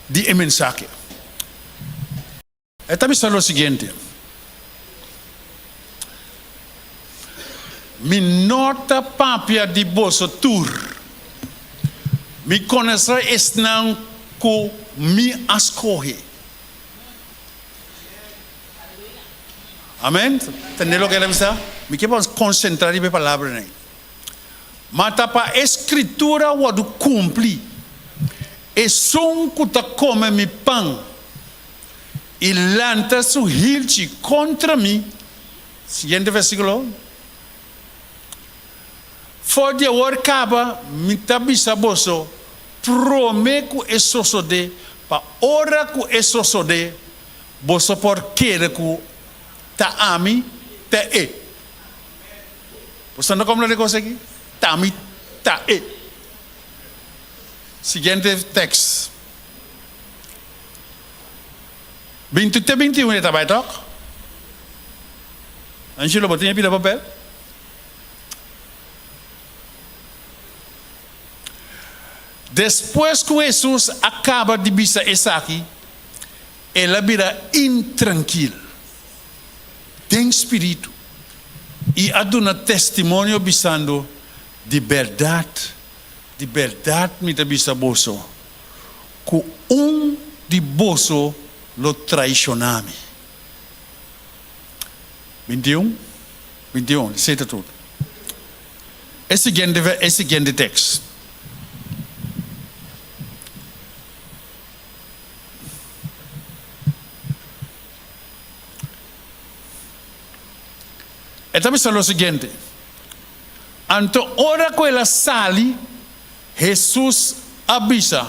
di e mensahe. E ta bisa lo siguiente, Mi no ta papia di boso tur. Mi konosé esnan ku mi a skohe. Amén. Tende loke el a bisa? Mi ke pa konsentrá riba e palabranan. Ma ta pa e Skritura wòrdu kumpli, Esun ku ta kome mi pan i lanta su hilchi kontra mi. Siguiente versíkulo. For di awor kaba mi ta bisa boso, promé ku e sosodé, pa ora ku e sosodé, boso por kere ku ta ami ta e. Boso no komprende kos aki? Ta ami ta e. Siguiente tekst. Binti te 21 e ta bai tok? Angelo, bo tin e pida papel? Despues ku Hesus a kaba di bisa esaki, el a bira intrankil den spiritu i a duna testimonio bisando, Di bèrdat, di bèrdat mi ta bisa boso, ku un di boso lo traishoná mi. 21, 21, esei ta tur. E siguiente, e siguiente tekst. E ta bisa lo siguiente, Anto ora ku el a sali, Hesus a bisa,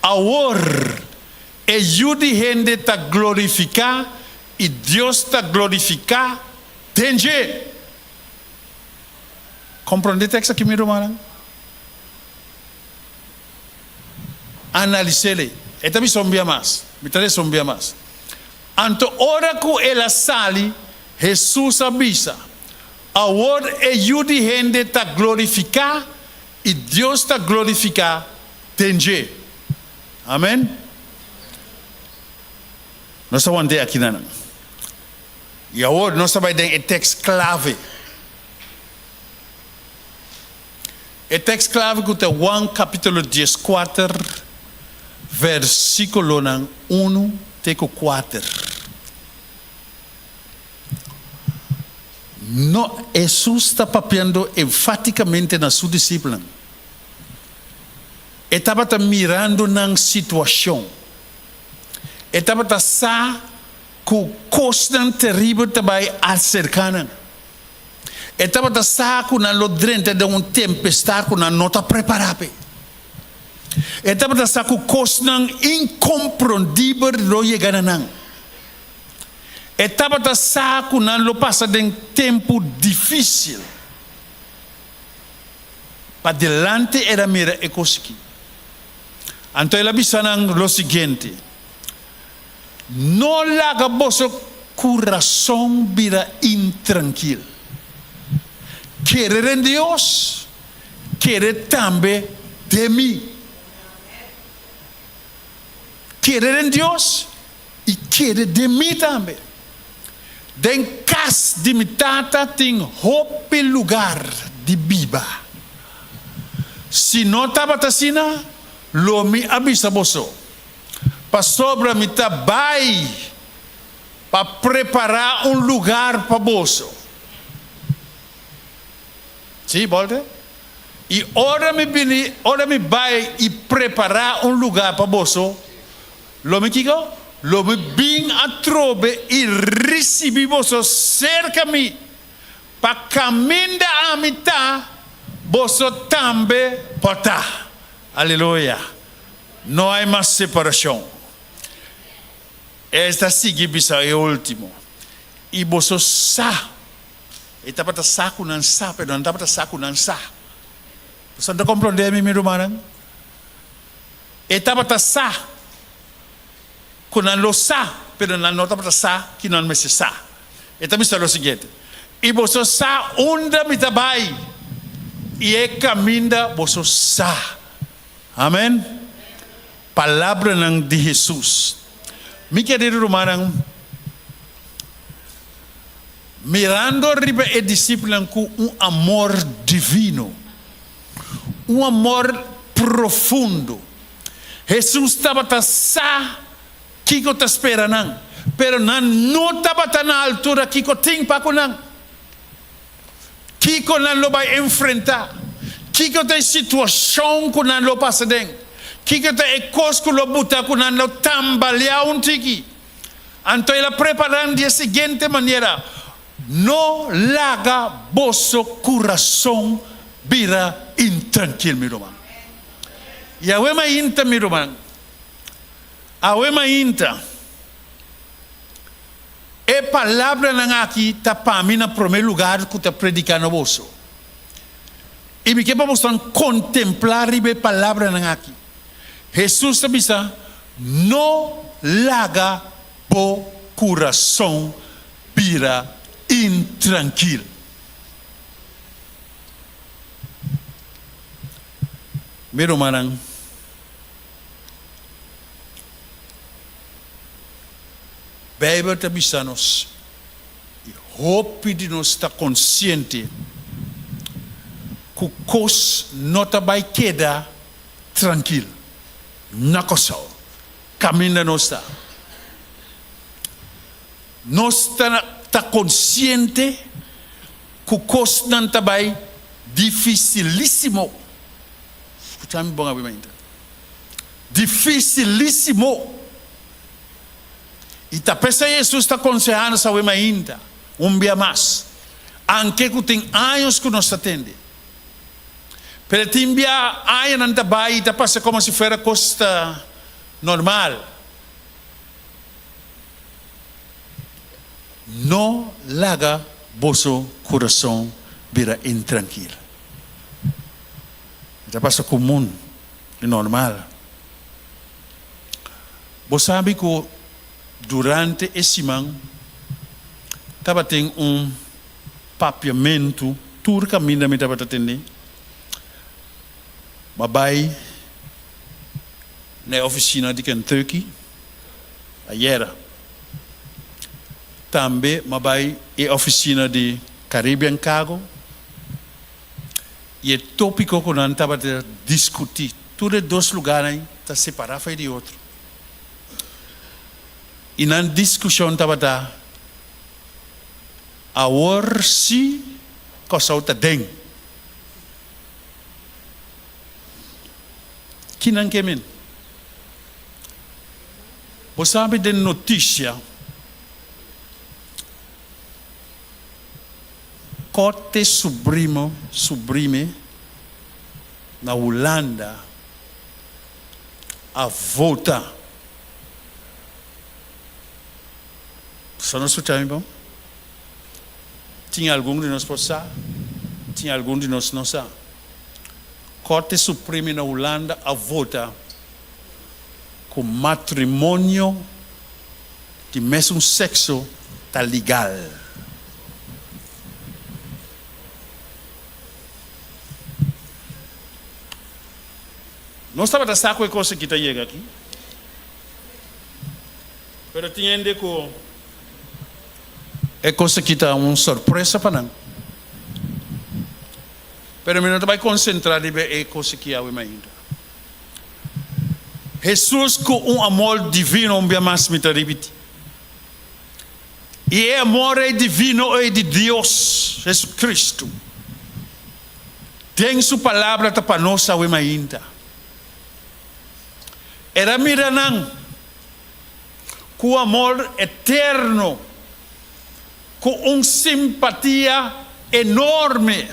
Awor e Yu di hende ta glorifiká i Dios ta glorifiká den dje. Komprondé tekst aki, mi rumannan? Analis'é. E ta bisa un bia mas. Mi ta lesa un bia mas. Anto ora ku el a sali, Hesus a bisa, Awor e Yu di hende ta glorifiká i Dios ta glorifiká den dje. Amen. Nos ta want'é akinanan. I awor nos ta bai den e tekst klave. E tekst klave ku ta Juan kapítulo dieskuater, versíkulonan unu te ku kuater. No, Hesus ta papiando enfátikamente na su disipelnan. E tabata mirando nan situashon. E tabata sa ku kosnan teribel ta bai aserká nan. E tabata sa ku nan lo drenta den un tempestat ku nan no ta prepará p'e. E tabata sa ku kosnan inkomprondibel lo yega na nan. E tabata sa ku nan lo pasa den tempu difísil. Padilanti el a mira e kos aki. Anto el a bisa nan lo siguiente, No laga boso kurason bira intrankil. Kere den Dios, kere tambe den mi. Kere den Dios i kere den mi tambe. Den kas di mi Tata tin hopi lugar di biba. Si no tabata asina, lo mi a bisa boso, pasobra mi ta bai pa prepará un lugar pa boso. Sí, bolbe. I ora mi bini, ora mi bai i prepará un lugá pa boso, lo mi kiko? Lo mi bin atrobe i risibí boso serka mi, pa kaminda ami ta, boso tambe por ta. Aleluya! No hay mas separashon. E ta sigui bisa e último, I boso sa. E tabata sa ku nan sa, pero nan tabata sa ku nan sa. Boso ta komprondé mi, mi rumannan? E tabata sa ku nan lo sa, pero nan no tabata sa ki nan mester sa. E ta bisa lo siguiente, I boso sa unda mi ta bai, i e kaminda boso sa. Amen. Palabranan di Hesus. Mi kerido rumannan, Mirando riba e disipelnan ku un amor divino, un amor profundo. Hesus tabata sa kiko ta spera nan, pero nan no tabata na altura kiko tin pa ku nan. Kiko nan lo bai enfrentá? Kiko ta e situashon ku nan lo pasa den? Kiko ta e kos ku lo buta ku nan lo tambaleá un tiki? Anto el a prepará nan di e siguiente manera, No laga boso kurason bira intrankil, mi ruman. I awe mainta, mi ruman, awe mainta, e palabranan aki ta pa mi na promé lugar ku ta prediká na boso. I mi ke pa boso kontemplá riba e palabranan aki. Hesus ta bisa, No laga bo kurason bira intrankil. Mi rumannan, Beibel ta bisa nos, i hopi di nos ta konsiente, ku kos no ta bai keda Trankil. Na Kòrsou, kaminda nos ta, nos ta ta konsiente ku kosnan ta bai difisilísimo. Skucha mi bon abimente. Difisilísimo. I ta p'esei Hesus ta konsehá nos awe mainta, un bia mas, anke ku tin años ku nos ta tende. Pero tin bia añanan ta bai i ta pasa komo si fuera kos ta normal. No laga boso kurason bira intrankil. E ta pasa komun i normal. Bo sabi ku durante e siman tabatin un Papiamentu tur kaminda mi tabata tende. M'a bai na e ofisina di Kentucky ayera. Tambe m'a bai e ofisina di Caribbean Cargo i e topiko ku nan tabata diskutí tur e dos lugarnan ta separá for di otro i nan diskushon tabata. Awor si Kòrsou ta den. Kinan ke men? Bo sabi den notisia Korte Subrimo Subrime na Hulanda a vota. Sa no skucha mi bon? Tin algun di nos por sa, tin algun di nos no sa. Korte Supreme na Hulanda a vota ku matrimonio di mesun sekso ta legal. Nos tabata sa ku e kos aki ta yega aki, pero tin hende ku e kos aki ta un sorpresa pa nan. Pero mi no ta bai konsentrá riba e kos aki awe mainta. Hesus ku un amor divino, un bia mas mi ta ripití, i e amor ei divino ei di Dios, Hesukristu, den su palabra ta pa nos awe mainta. El a mira nan ku amor eterno. Ku un simpatia enorme.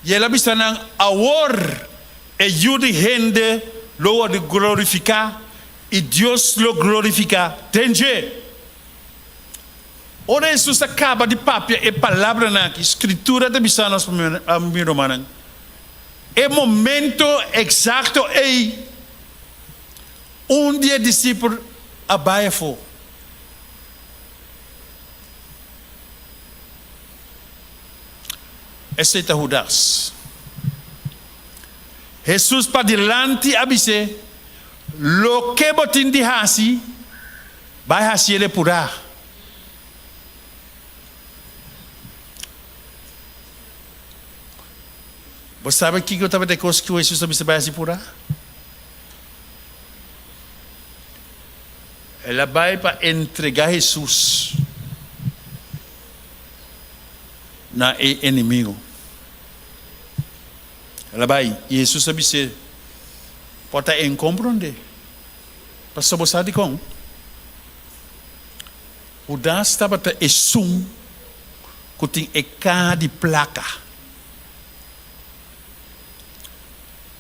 I el a bisa nan, Awor e Yu di hende lo wòrdu glorifiká, i Dios lo glorifiká den dje. Ora Hesus a kaba di papia e palabranan aki, Skritura ta bisa nos, mi rumannan, e momento eksakto ei, Un di e disipel a bai afó. Esei ta Hudas. Hesus padilanti a bis'é, Loke bo tin di hasi, bai hasié de purá. Bo sabe kiko tabata e kos ku Hesus a bisa bai hasi purá? El a bai pa entregá Hesus na e enemigu. El a bai, i Hesus a bis'é, Por ta en komprondé, pasobra bo sa dikon? Hudas tabata esun ku tin e kaha di plaka.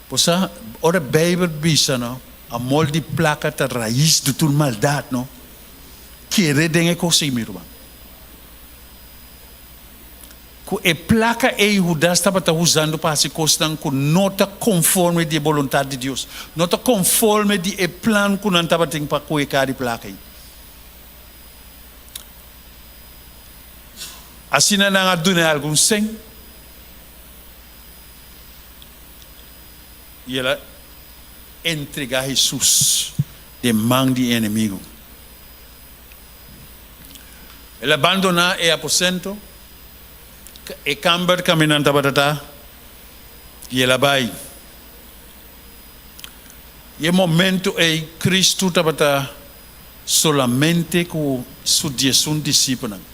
Bo sa, ora Bijbel bisa no, amor di placa ta rais di tur maldad no, kere den e cos ei mi ruman. Cu e placa ei Judas tabata usando pa haci cosnan cu no ta conforme di e boluntad di Dios, no ta conforme di e plan cu nan tabatin pa cu e caha di placa ei. Asina nan a dun'e algun cen. I el a entregá Hesus den man di e enemigu. El a bandoná e aposento, e kamber kaminda nan tabata ta, i el a bai. I e momentu ei Kristu tabata solamente ku su diesun disipelnan.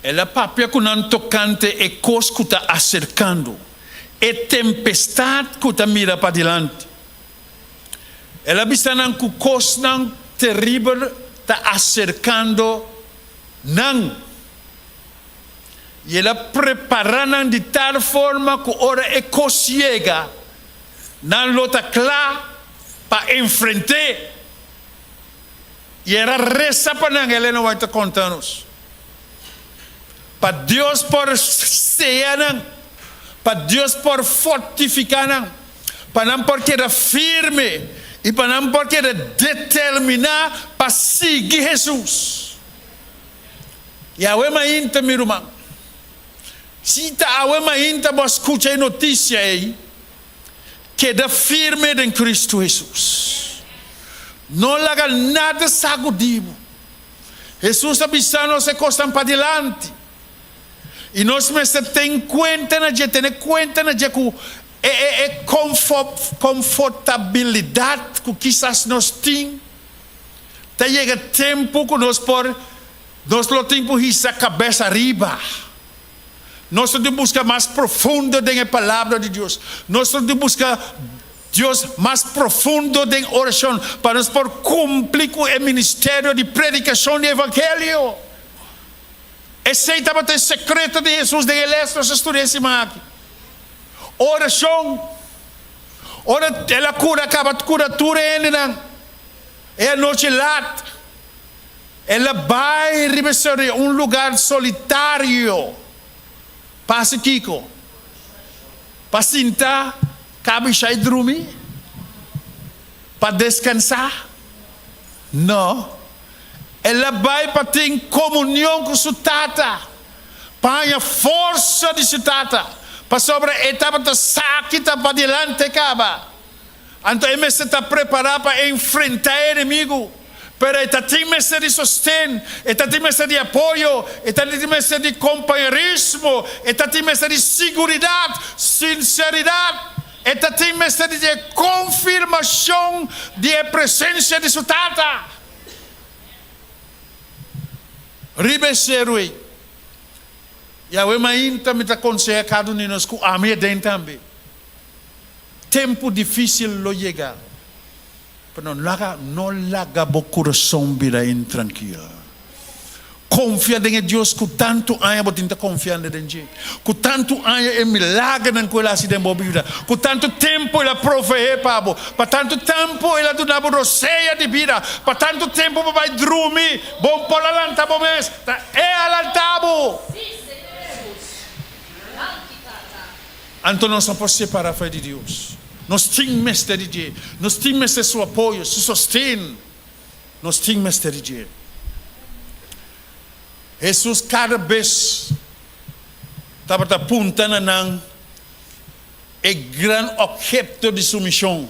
El a papia ku nan tokante e kos ku ta aserkando, e tempestat ku ta mira padilanti. El a bisa nan ku kosnan teribel ta aserkando nan. I el a prepará nan di tal forma ku ora e kos yega, nan lo ta kla pa enfrent'é. I el a resa pa nan, Elena White ta konta nos, pa Dios por sea nan, pa Dios por fortifiká nan, pa nan por keda firme i pa nan por keda determiná pa sigui Hesus. I awe mainta, mi ruman, si ta awe mainta bo a skucha e notisia ei, Keda firme den Cristo Hesus. No laga nada sagudi bo. Hesus a bisa nos e cosnan padilanti. Y nos mester ten cuenta na dje, tene cuenta na dje cu e e e confortabilidad cu kisas nos tin, ta yega tempo cu nos por, nos lo tin cu hisa cabes ariba. Nos ta di buska mas profundo den e Palabra di Dios. Nos ta di buska Dios mas profundo den orashon pa nos por kumpli ku e ministerio di predikashon di evangelio. Esei tabata e sekreto di Hesus den e les nos a studia e siman aki. Orashon. Ora el a kura, kaba kura tur e hendenan e anochi lat. El a bai riba e seru, un lugar solitario. Pa hasi kiko? Pa sinta, kabisha i drumi? Pa deskansá? No. El a bai pa tin komunion ku su Tata, pa haña forsa di su Tata, pasobra e tabata sa ki ta padilanti kaba. Anto e mester ta prepará pa enfrentá e enemigu. Pero e ta tin mester di sosten, e ta tin mester di apoyo, e ta tin mester di kompañerismo, e ta tin mester di siguridat, sinseridat, e ta tin mester di e konfirmashon di e presensia di su Tata. Riba e seru ei, Yahweh mainta mi ta konsehá kada un di nos ku ami aden tambe. Tempu difísil lo yega, pero no laga no laga bo kurason bira intrankil. Konfia den e Dios ku tantu aña bo tin ta konfiando den dje, ku tantu aña e milagernan ku el a hasi den bo bida, ku tantu tempu el a proveé pa bo, pa tantu tempu el a duna bo rosea di bida, pa tantu tempu bo bai drumi, bo por a lanta bo mes, ta e a lanta bo. Anto nos no por separá for di Dios. Nos tin mester di dje. Nos tin mester su apoyo, su sosten. Nos tin mester di dje. Hesus kada bes tabata punta na nan e gran ophekto di su mishon.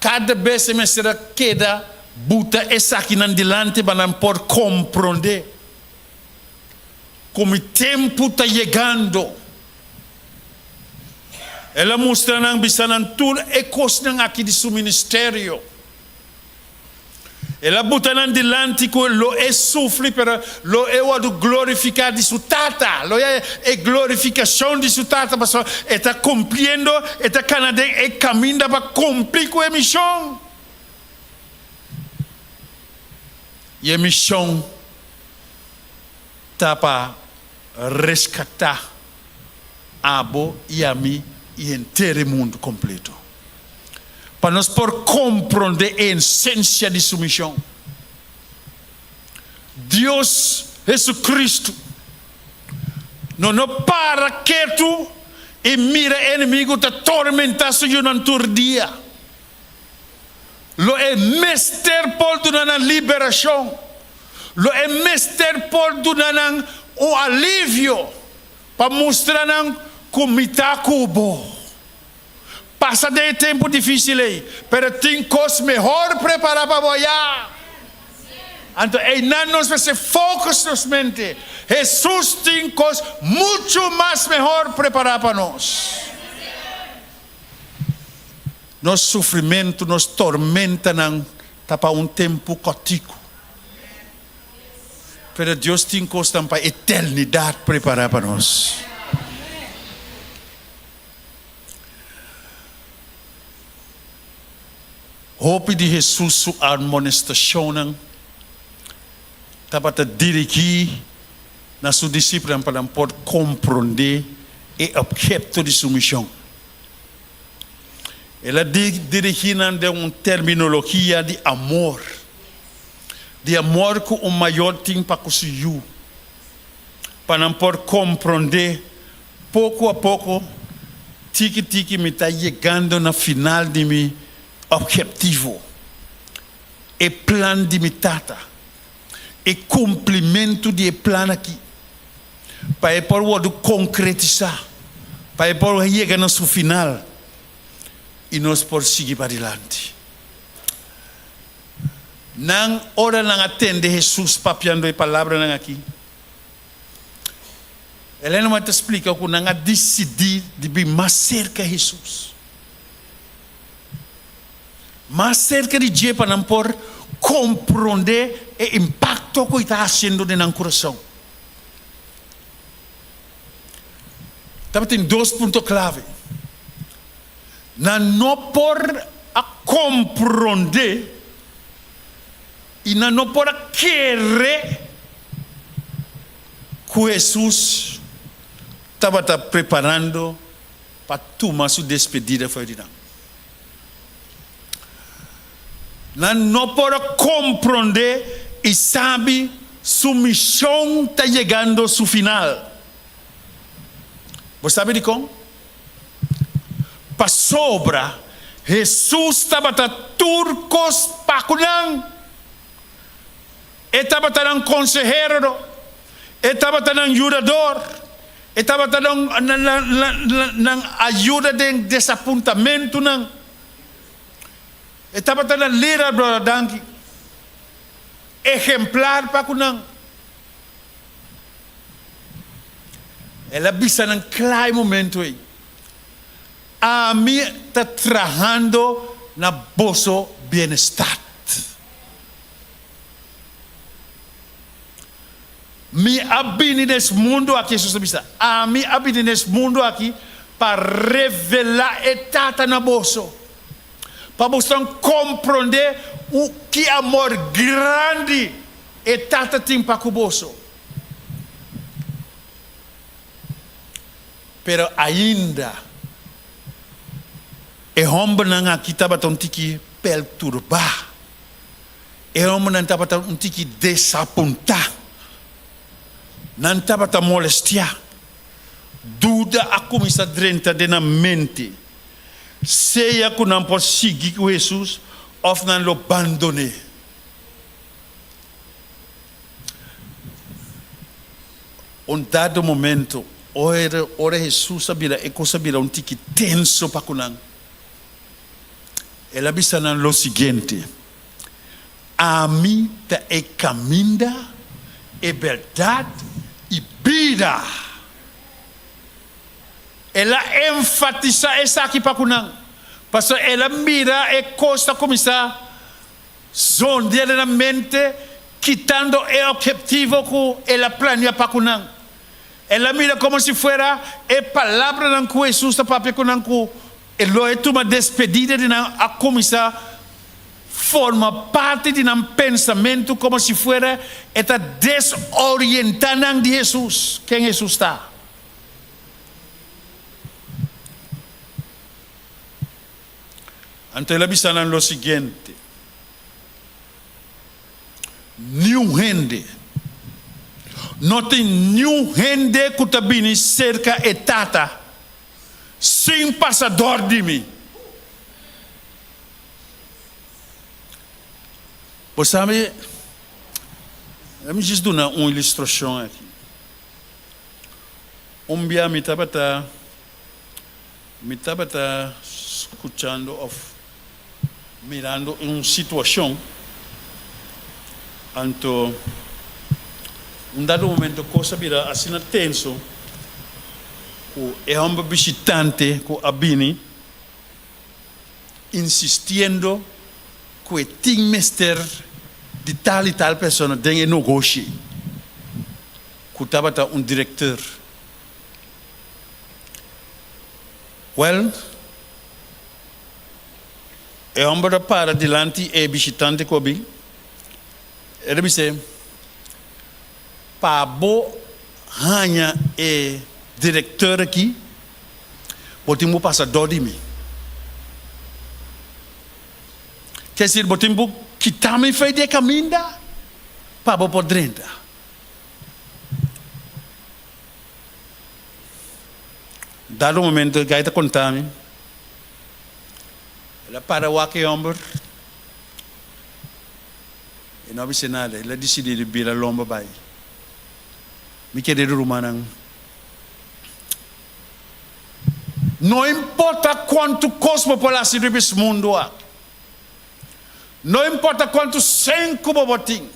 Kada bes e mester a keda buta esakinan dilanti pa nan por komprondé. Ku mi tempu ta yegando. El a mustra nan, bisa nan tur e kosnan aki di su ministerio. El a buta nan dilanti ku lo e sufri, pero lo e wòrdu glorifiká di su Tata. Lo e e glorifikashon di su Tata, pasobra e ta kumpliendo, e ta kana den e kaminda pa kumpli ku e mishon. I e mishon ta pa reskatá abo i ami i henter e mundu kompleto. Pa nos por komprondé e esensia di su mishon, Dios Hesukristu no no para ketu i mira e enemigu ta tormentá su yunan tur dia. Lo e mester por duna nan liberashon. Lo e mester por duna nan un alivio pa mustra nan ku mi ta ku bo. Pasa den e tempu difísil ei, pero tin kos mehor prepará pa bo ayá. Anto einan nos mester focus nos mente. Hesus tin kos muchu mas mehor prepará pa nos. Nos sufrimentu, nos tormentanan ta pa un tempu kòrtiku. Pero Dios tin kosnan pa eternidat prepará pa nos. Hopi di Hesus su amonestashonnan tabata dirigí na su disipelnan pa nan por komprondé e opheto di su mishon. El a dirigí nan den un terminologia di amor, di amor ku un mayor tin pa ku su yu, pa nan por komprondé poko a poko, tiki tiki mi ta yegando na final di mi ophetivo, e plan di mi Tata, e kumplimentu di e plan aki. pa e por wòrdu konkretisá, pa e por yega na su final i nos por sigui padilanti. Nan, ora nan a tende Hesus papiando e palabranan aki, Elena White ta splika ku nan a disidí di bin mas serka Hesus, mas serka di dje pa nan por komprondé e impakto ku e ta hasiendo den nan kurason. Tabatin dos punto klave. Nan no por a komprondé i nan no por a kere ku Hesus tabata preparando pa tuma su despedida for di nan. Nan no por a komprondé i sabi su mishon ta yegando su final. Bo sabi dikon? Pasobra Hesus tabata tur kos pa ku nan. E tabata nan konsehero, e tabata nan yudador, e tabata nan ayuda den desapuntamentunan. E tabata nan lider, brother, danki. Ehemplar pa ku nan. El a bisa nan kla e momento ei, Ami ta trahando na boso bienestar. Mi a bini na es mundu aki, Hesus a bisa, Ami a bini na es mundu aki pa revelá e Tata na boso, pa bosonan komprondé ki amor grandi e Tata tin pa ku boso. Pero ainda e hòmbernan aki tabata un tiki perturbá. E hòmbernan tabata un tiki desapuntá. Nan tabata molestiá. Duda a kuminsá drenta den nan mente, sea ku nan por sigui ku Hesus òf nan lo bandon'é. Un dado momento, ora Hesus a bira e kos a bira un tiki tenso pa ku nan, el a bisa nan lo siguiente, Ami ta e kaminda, e bèrdat i bida. El a enfatisá esaki pa ku nan, pasobra el a mira e kos ta kuminsá Zondia den nan mente, kitando e obhetivo ku el a planea pa ku nan. El a mira komo si fuera e palabranan ku Hesus ta papia ku nan ku e lo e tuma despedida di nan a kuminsá forma parti di nan pensamentu komo si fuera e ta desorientá nan di Hesus, ken Hesus ta. Anto el a bisa nan lo siguiente, Niun hende, no tin niun hende ku ta bini serka e Tata sin pasa dor di mi. Bo sabi, lami djis duna un ilustrashon aki. Un bia mi tabata. Mi tabata skuchando òf mirando un situashon, anto un dado momento kos a bira asina tenso ku e hòmber bishitante ku a bini insistiendo ku e tin mester di tal i tal persona den e nogoshi ku tabata un direkteur. Wèl, e hòmber a para dilanti e bishitante ku a bin. El a bis'é, Pa bo haña e direktor akí, bo tin ku pasa dor di mi. Ke esir, bo tin ku kita mi fei di e kaminda pa bo por drenta. Dado momento e gai ta konta mi, el a para wak e hòmber, e no a bisa nada, el a disidí di bira lomba bai. Mi kerido rumannan, no importa kuantu kos bo por hasi riba es mundu aki, no importa kuantu sen ku bo por tin,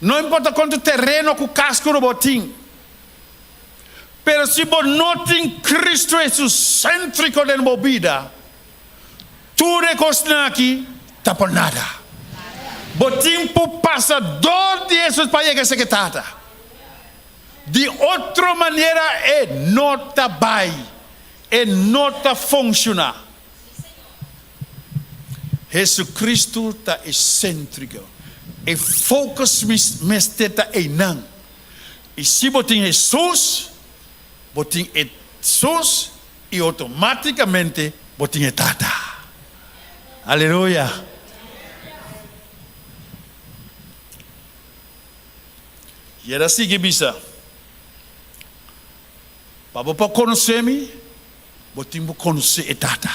No importa cuanto tereno cu cas cu bo tin, pero si bo no tin Cristo Jesus centrico den bo bida, tur e cosnan aki ta por nada. Bo tin por pasa door di Jesus pa yega esaki Tata. Di otro manera e no ta bay, e no ta funciona. Jesucristo ta e centrico, e focus mester ta eynan. Y si bo tin Jesus, bo tin e Jesus y automaticamente bo tin e Tata. Aleluya! I el a sigui bisa, Pa bo por konosé mi, bo tin ku konosé e Tata.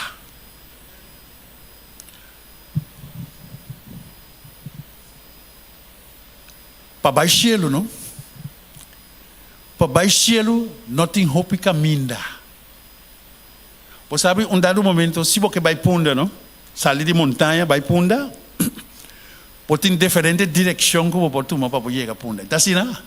Pa bai shelu, no? Pa bai shelu no tin hopi kaminda. Bo sabi, un dado momento, si bo ke bai Punda, no? Sali di montaña bai Punda, bo tin diferente direkshon ku bo por tuma pa bo yega Punda. Ta asina?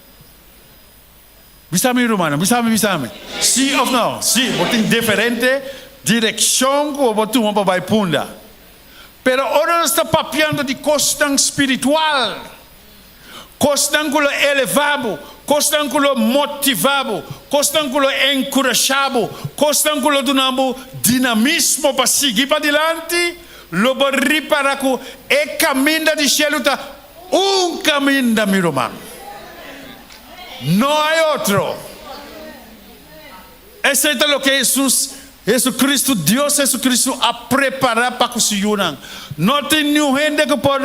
Bisa mi, rumannan, bisa mi, bisa mi. Si òf no? Si, bo tin diferente direkshon ku bo por tuma pa bai Punda. Pero ora nos ta papiando di kosnan spiritual, kosnan ku lo elevá bo, kosnan ku lo motivá bo, kosnan ku lo enkurashá bo, kosnan ku lo duna bo dinamismo pa sigui padilanti, lo bo ripará ku e kaminda di shelu ta un kaminda, mi ruman. No hay otro. Esei ta loke Hesus, Hesucristo, Dios Hesucristo a prepará pa ku su yunan. No tin niun hende ku por,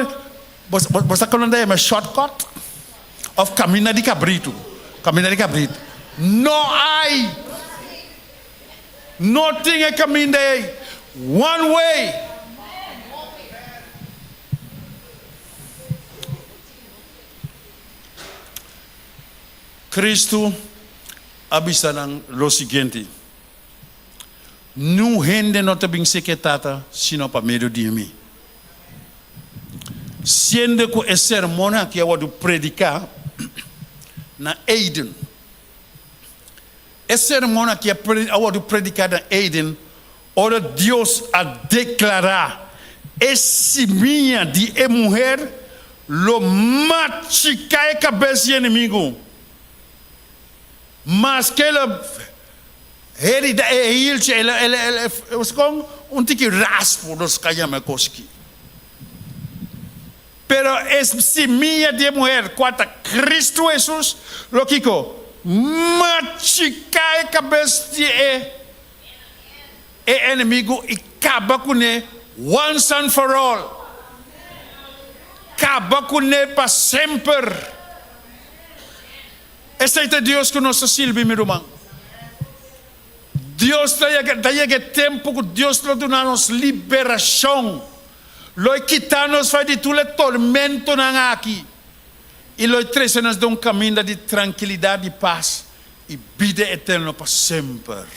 bo, bo sa kon nan ta yama shortcut? Òf kaminda di kabritu, kaminda di kabritu. No hay! No tin e kaminda ei. One way! Cristo a bisa nan lo siguiente, Niun hende no ta bin seka e Tata sino pa medio di mi. Siendo ku e sermon aki a wòrdu prediká na Eden, e sermon aki a wòrdu prediká na Eden ora Dios a deklará e simia di e muher lo machiká e kabes di e enemigu. Maske el a herida e hilchi, el a, el a, el a, kon? Un tiki raspu nos ka yama e kos aki. Pero e simia di e muher, kua ta Kristu Hesus, lo kiko? Machiká e kabes di e e enemigu i kaba kuné once and for all. Kaba kuné pa semper. Esei ta Dios ku nos ta sirbi, mi ruman. Dios ta yega, ta yega e tempu ku Dios lo duna nos liberashon. Lo e kita nos for di tur e tormentonan aki i lo e trese nos den un kaminda di trankilidat i pas i bida eterno pa semper.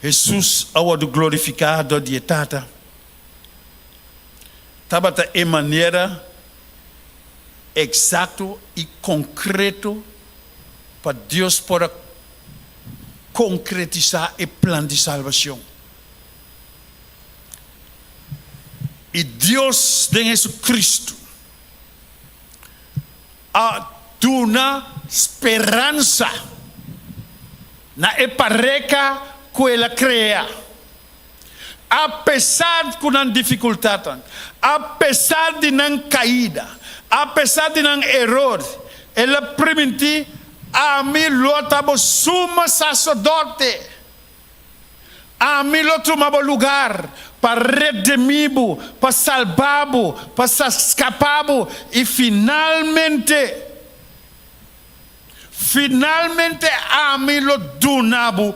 Hesus a wòrdu glorifiká dor di e Tata. Tabata e manera eksakto i konkreto pa Dios por a konkretisá e plan di salbashon. I Dios den Hesukristu a duna speransa na e pareha ku el a krea. Apesar ku nan difikultatnan, apesar di nan kaida, apesar di nan eror, el a primintí, Ami lo ta bo sumo saserdote. Ami lo tuma bo lugar pa redimí bo, pa salbá bo, pa skapá bo i finalmente, finalmente ami lo duna bo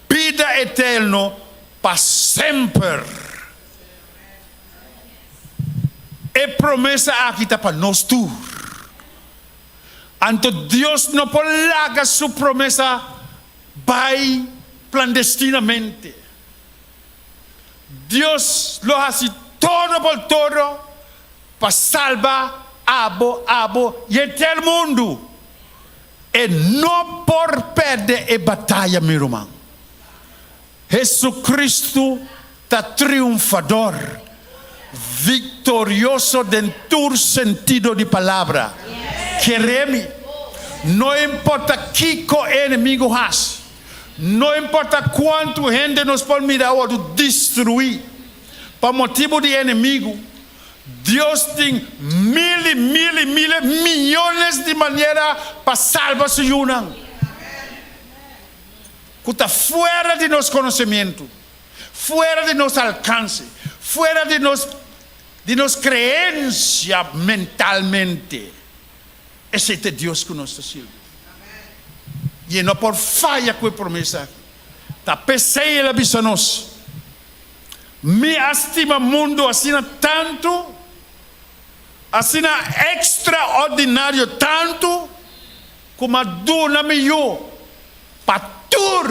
bida eterno pa semper. E promesa aki ta pa nos tur. Anto Dios no por laga su promesa bai klandestinamente. Dios lo hasi todo por todo pa salba abo, abo i henter mundu. E no por pèrdè e bataya, mi ruman. Jesucristo ta triunfador, viktorioso den tur sentido di palabra. Kere mi, no importa kiko e enemigu hasi, no importa kuantu hende nos por mira a wòrdu destruí pa motibu di e enemigu, Dios tin mil i mil i mil miyones di manera pa salba su yunan. Ku ta fuera di nos konosementu. Fuera di nos alkanse, fuera di nos di nos kreensia mentalmente. Esei ta e Dios ku nos ta sirbi. I e no por faya ku e promesa aki. Ta p'esei el a bisa nos, Mi a stima mundu asina tantu, asina ekstraordinario tantu, ku mi a duna mi Yu pa tur,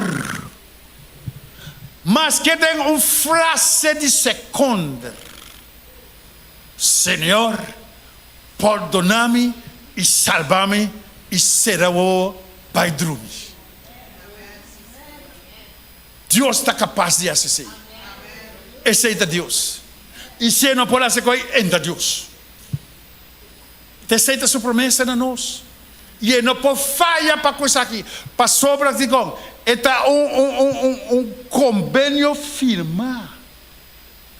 maske den un frase di sekonder, Señor, pordona mi i salba mi i sera wowo bai drumi. Dios ta kapas di hasi esei. Esei ta Dios. I si e no por hasi koi, e no ta Dios. Ta esei ta su promesa na nos. I e no por faya pa ku esaki, pasobra dikon? E ta un un un un un kombenio firmá.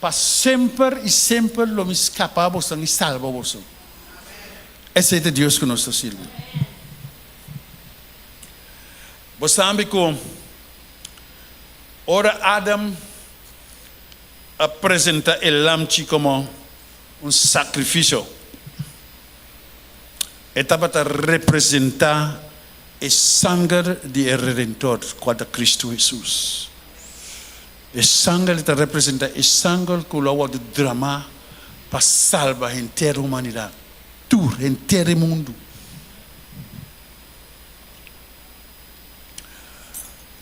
Pa semper i semper lo mi skapa boso i salba boso. Esei ta Dios ku nos ta sirbi. Bo sabi ku ora Adam a presentá e lamchi komo un sakrifisio, e tabata representá e sanger di e Redentor, kual ta Kristu Hesus. E sanger ta representá e sanger ku lo a wòrdu dramá pa salba henter humanidat, tur henter e mundu.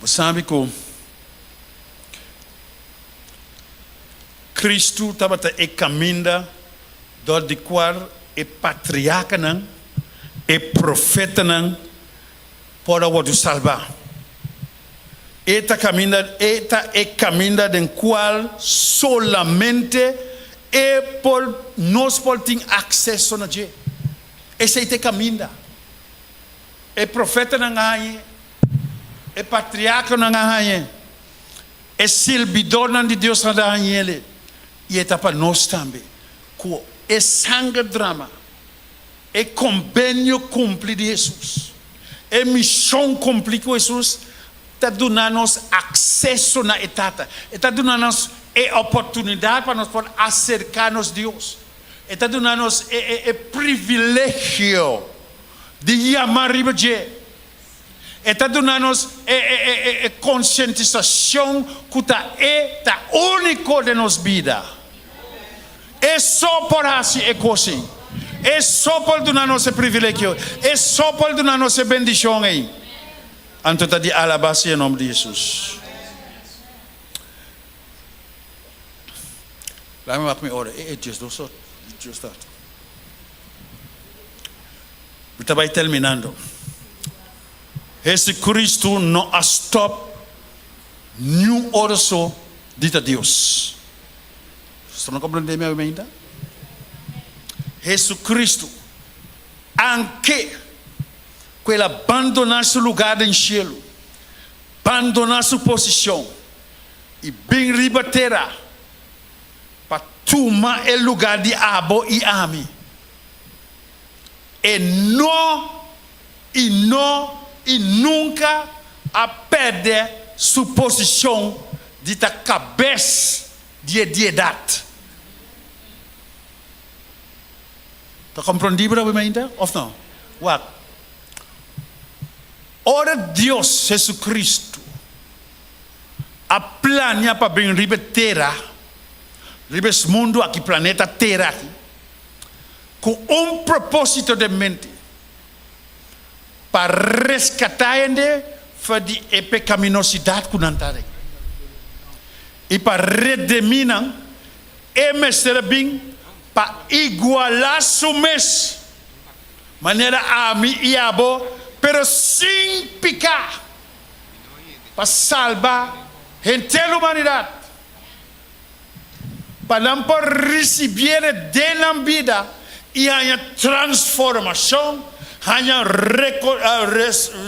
Bo sabi ku Kristu tabata e kaminda dor di kual e patriarkanan, e profetanan por a wòrdu salbá. E ta kaminda, e ta e kaminda den kual solamente e por, nos por tin akseso na dje. Esei ta e kaminda. E profetanan a hañ'é, e patriarkanan a hañ'é, e sirbidornan di Dios a hañ'é, i e ta pa nos tambe. Ku e sanger drama, e kombenio kumpli di Hesus, e mishon kumpli ku Hesus ta duna nos akseso na e Tata. E ta duna nos e oportunidat pa nos por aserká nos Dios. E ta duna nos e privilegio di yama riba dje. E ta duna nos e konsientisashon ku ta E ta úniko den nos bida. E so por hasi e kos ei. E so por duna nos e privilegio. E so por duna nos e bendishon ei. Anto ta di alabá si e nòmber di Hesus. Laga mi wak mi ora. E 12 or. Dios tata. Mi ta bai terminando. Jesucristo no a stop niun ora so di ta Dios. Bo no comprende mi ainda? Jesucristo, anke cu el a bandona su lugar den cielo, bandona su posicion y bin riba tera pa tuma e lugar di abo y ami, E no i no i nunka a pèrdè su posishon di ta kabes di e diedat. Ta komprondí bo ainda òf no? Wak, ora Dios Hesukristu a plania pa bin riba e tera, riba es mundu aki, planeta tera aki, ku un propósito den mente, pa reskatá hende for di e pekaminosidat ku nan ta aden i pa redemí nan. E mester a bin pa igualá su mes manera ami i abo, pero sin piká, pa salba henter humanidat. Pa nan por risibié den nan bida i haña transformashon, haña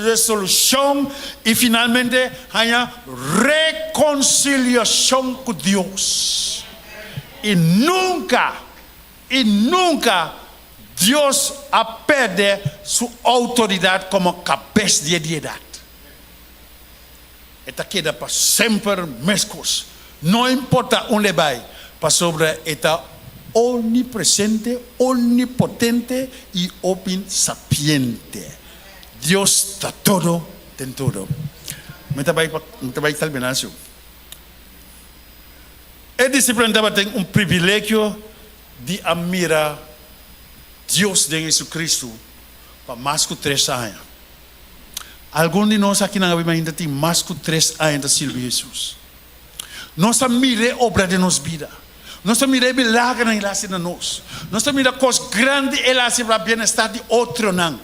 resolushon i finalmente haña rekonsiliashon ku Dios. I nunka, i nunka Dios a pèrdè su outoridat komo kabes di e diedat. E ta keda pa semper meskos. No importa unda e bai, pasobra e ta omnipresente, omnipotente i omnisapiente. Dios ta todo den todo. Mi ta bai pa, mi ta bai terminá su. E disipelnan tabatin un privilegio di a mira Dios den Jesucristo pa mas ku tres aña. Algun di nos akinan awe mainta tin mas ku tres aña ta sirbi Hesus. Nos a mira e obra den nos bida. Nos a mira e milagernan el a hasi na nos. Nos a mira kos grandi el a hasi pa bienestar di otronan.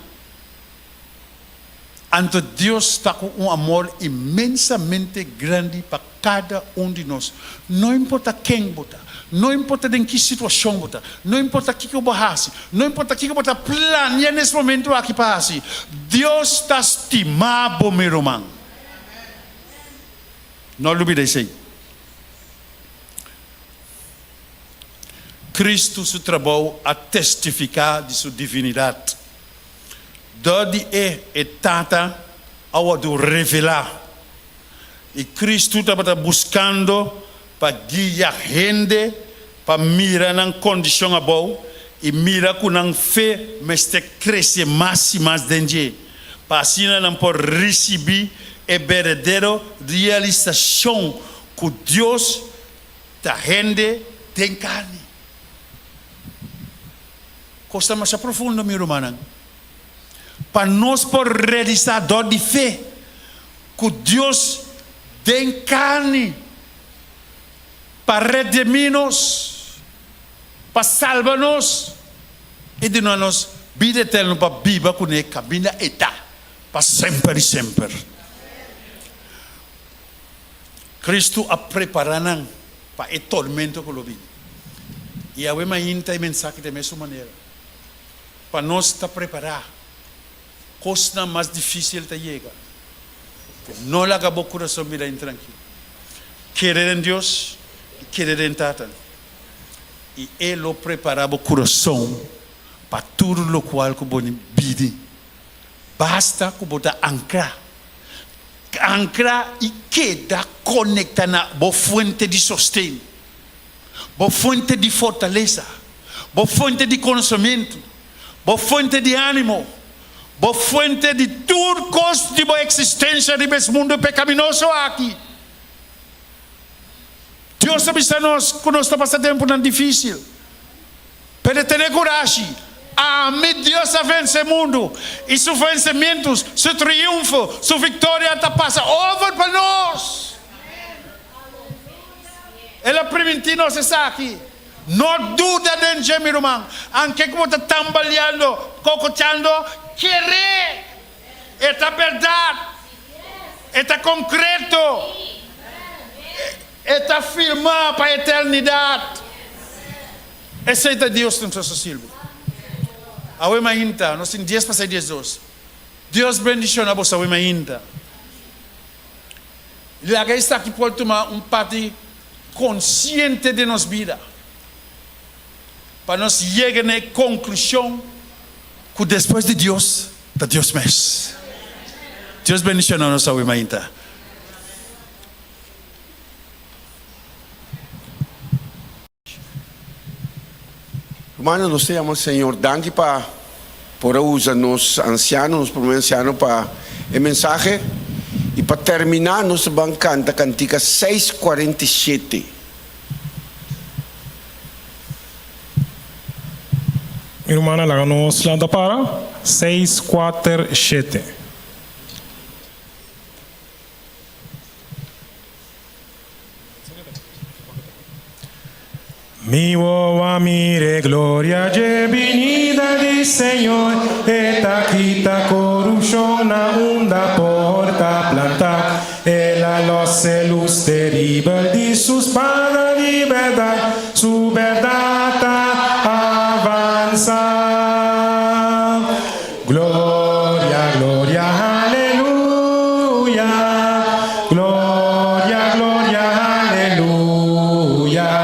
Anto Dios ta ku un amor inmensamente grandi pa kada un di nos. No importa ken bo ta, no importa den ki situashon bo ta, no importa kiko bo hasi, no importa kiko bo ta plania nes momento aki pa hasi, Dios ta stima bo, mi ruman. No lubida esei. Kristu su trabou a testifiká di su divinidat. Dor di e, e Tata a wòrdu revelá. I Kristu tabata buskando pa guia hende pa mira nan kondishon abou i mira ku nan fe mester krese mas i mas den dje, pa asina nan por risibí e berdadero realisashon ku Dios ta hende den karni. Kos ta masha profundo, mi rumannan. Pa nos por realisá dor di fe ku Dios den karni pa redimí nos, pa salba nos i duna nos bida eterno pa biba kuné kaminda e ta pa semper i semper. Kristu a prepará nan pa e tormento ku lo bini. I awe mainta e mensahe ta e mesun manera. Pa nos ta prepará, kosnan mas difísil ta yega. No laga bo kurason bira intrankil. Kere den Dios i kere den Tata, i E lo prepará bo kurason pa tur lokual ku bo bini. Basta ku bo ta ankrá. Ankra i keda konekta na bo fuente di sosten, bo fuente di fortalesa, bo fuente di konosementu, bo fuente di ánimo, bo fuente di tur kos di bo eksistensia riba es mundu pekaminoso aki. Dios a bisa nos ku nos ta pasa tempunan difísil. Pero tene kurashi, ami Dios a vense mundu, i su vensementu, su triunfo, su viktoria ta pasa over pa nos. El a primintí nos esaki. No duda den dje, mi ruman. Anke ku bo ta tambaleando, kokochando, kere! E ta bèrdat. E ta konkreto. E ta firmá pa eternidat. Esei ta Dios nos ta sirbi. Awe mainta, nos tin dies pasá diesdos. Dios bendiciona boso awe mainta. Laga esaki por tuma un parti konsiente den nos bida, pa nos yega na e konklushon ku despues di Dios ta Dios mes. Dios bendiciona nos awe mainta. Hermano, nos ta yama Señor danki pa por a usa nos anciano, nos primer anciano pa e mensahe. Y pa termina nos ta ban canta cantica 647. Mi rumannan laga nos lanta para, seis kuater shete. Mi wowo a mira e gloria dje binida di Señor, e ta kita korupshon na unda por ta plantá. El a lòs e lus teribel di su spada di bèrdat, su bèrdat ta avansá. Gloria, gloria, aleluya, Gloria, gloria, aleluya,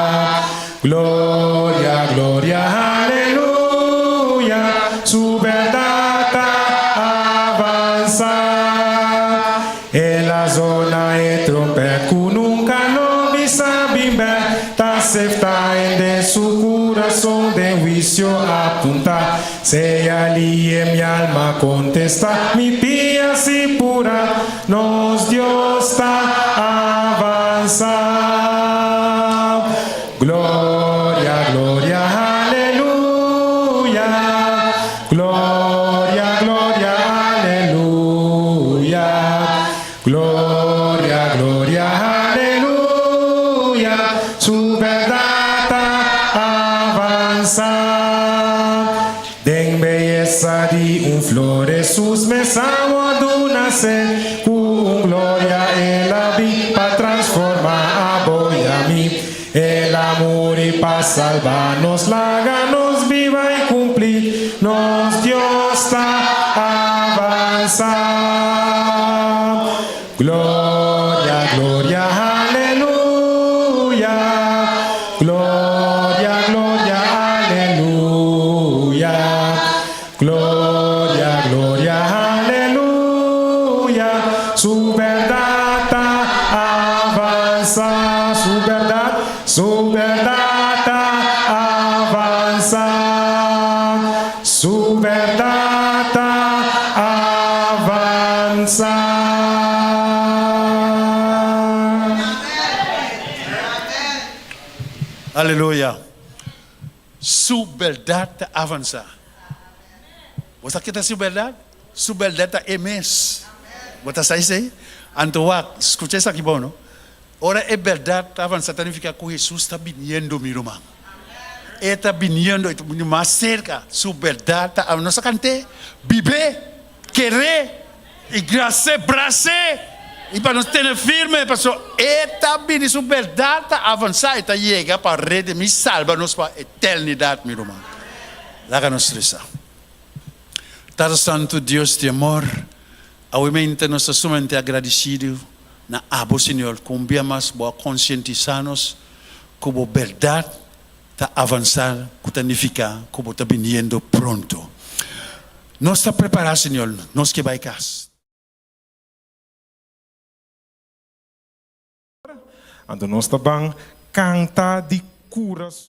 Gloria, gloria, aleluya, Su berdad ta avansa. El a zona e trompet cu nunca lo bisa. huisio apuntá. Sea lie mi alma kontestá, mi pia si purá, nos Dios ta avansá. Gloria, gloria, aleluya, gloria, gloria, aleluya, gloria, gloria, aleluya, su bèrdat ta avansá. Den beyesa di un flor Hesus mes a wòrdu nasé, ku un gloria El a bin pa transformá abo i ami. El a muri pa salba nos, laga nos biba i kumpli, nos Dios ta avansá. Gloria, gloria, aleluya, gloria, gloria, aleluya, gloria, gloria, aleluya, su bèrdat ta avansá, su bèrdat, su bèrdat ta avansá, su bèrdat ta avansá. Aleluya! Su bèrdat ta avansá. Bo sa ke ta su bèrdat? Su bèrdat ta e mes. Bo ta sa esei? Anto wak, skucha esaki bon, no? Ora e bèrdat ta avansá ta nifiká ku Hesus ta biniendo, mi ruman. E ta biniendo, e ta bini mas serka. Su bèrdat ta avansá. Nos a kant'é, bib'é, ker'é i gras'é, bras'é i pa nos tene firme, pasobra e ta bini. Su bèrdat ta avansá, e ta yega pa redimí, salba nos pa eternidat, mi ruman. Laga nos resa. Tata Santu, Dios di amor, awemente nos ta sumamente agradesido na Abo, Señor, ku un bia mas Bo a konsientisá nos ku Bo bèrdat ta avansá, ku ta nifiká ku Bo ta biniendo pronto. Nos ta prepará, Señor, nos ke bai kas. Anto nos ta ban kanta di kurason.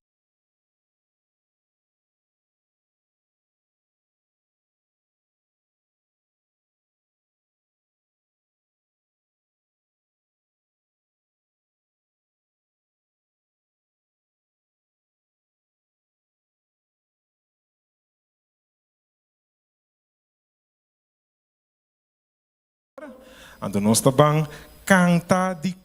Anto nos ta ban kanta di.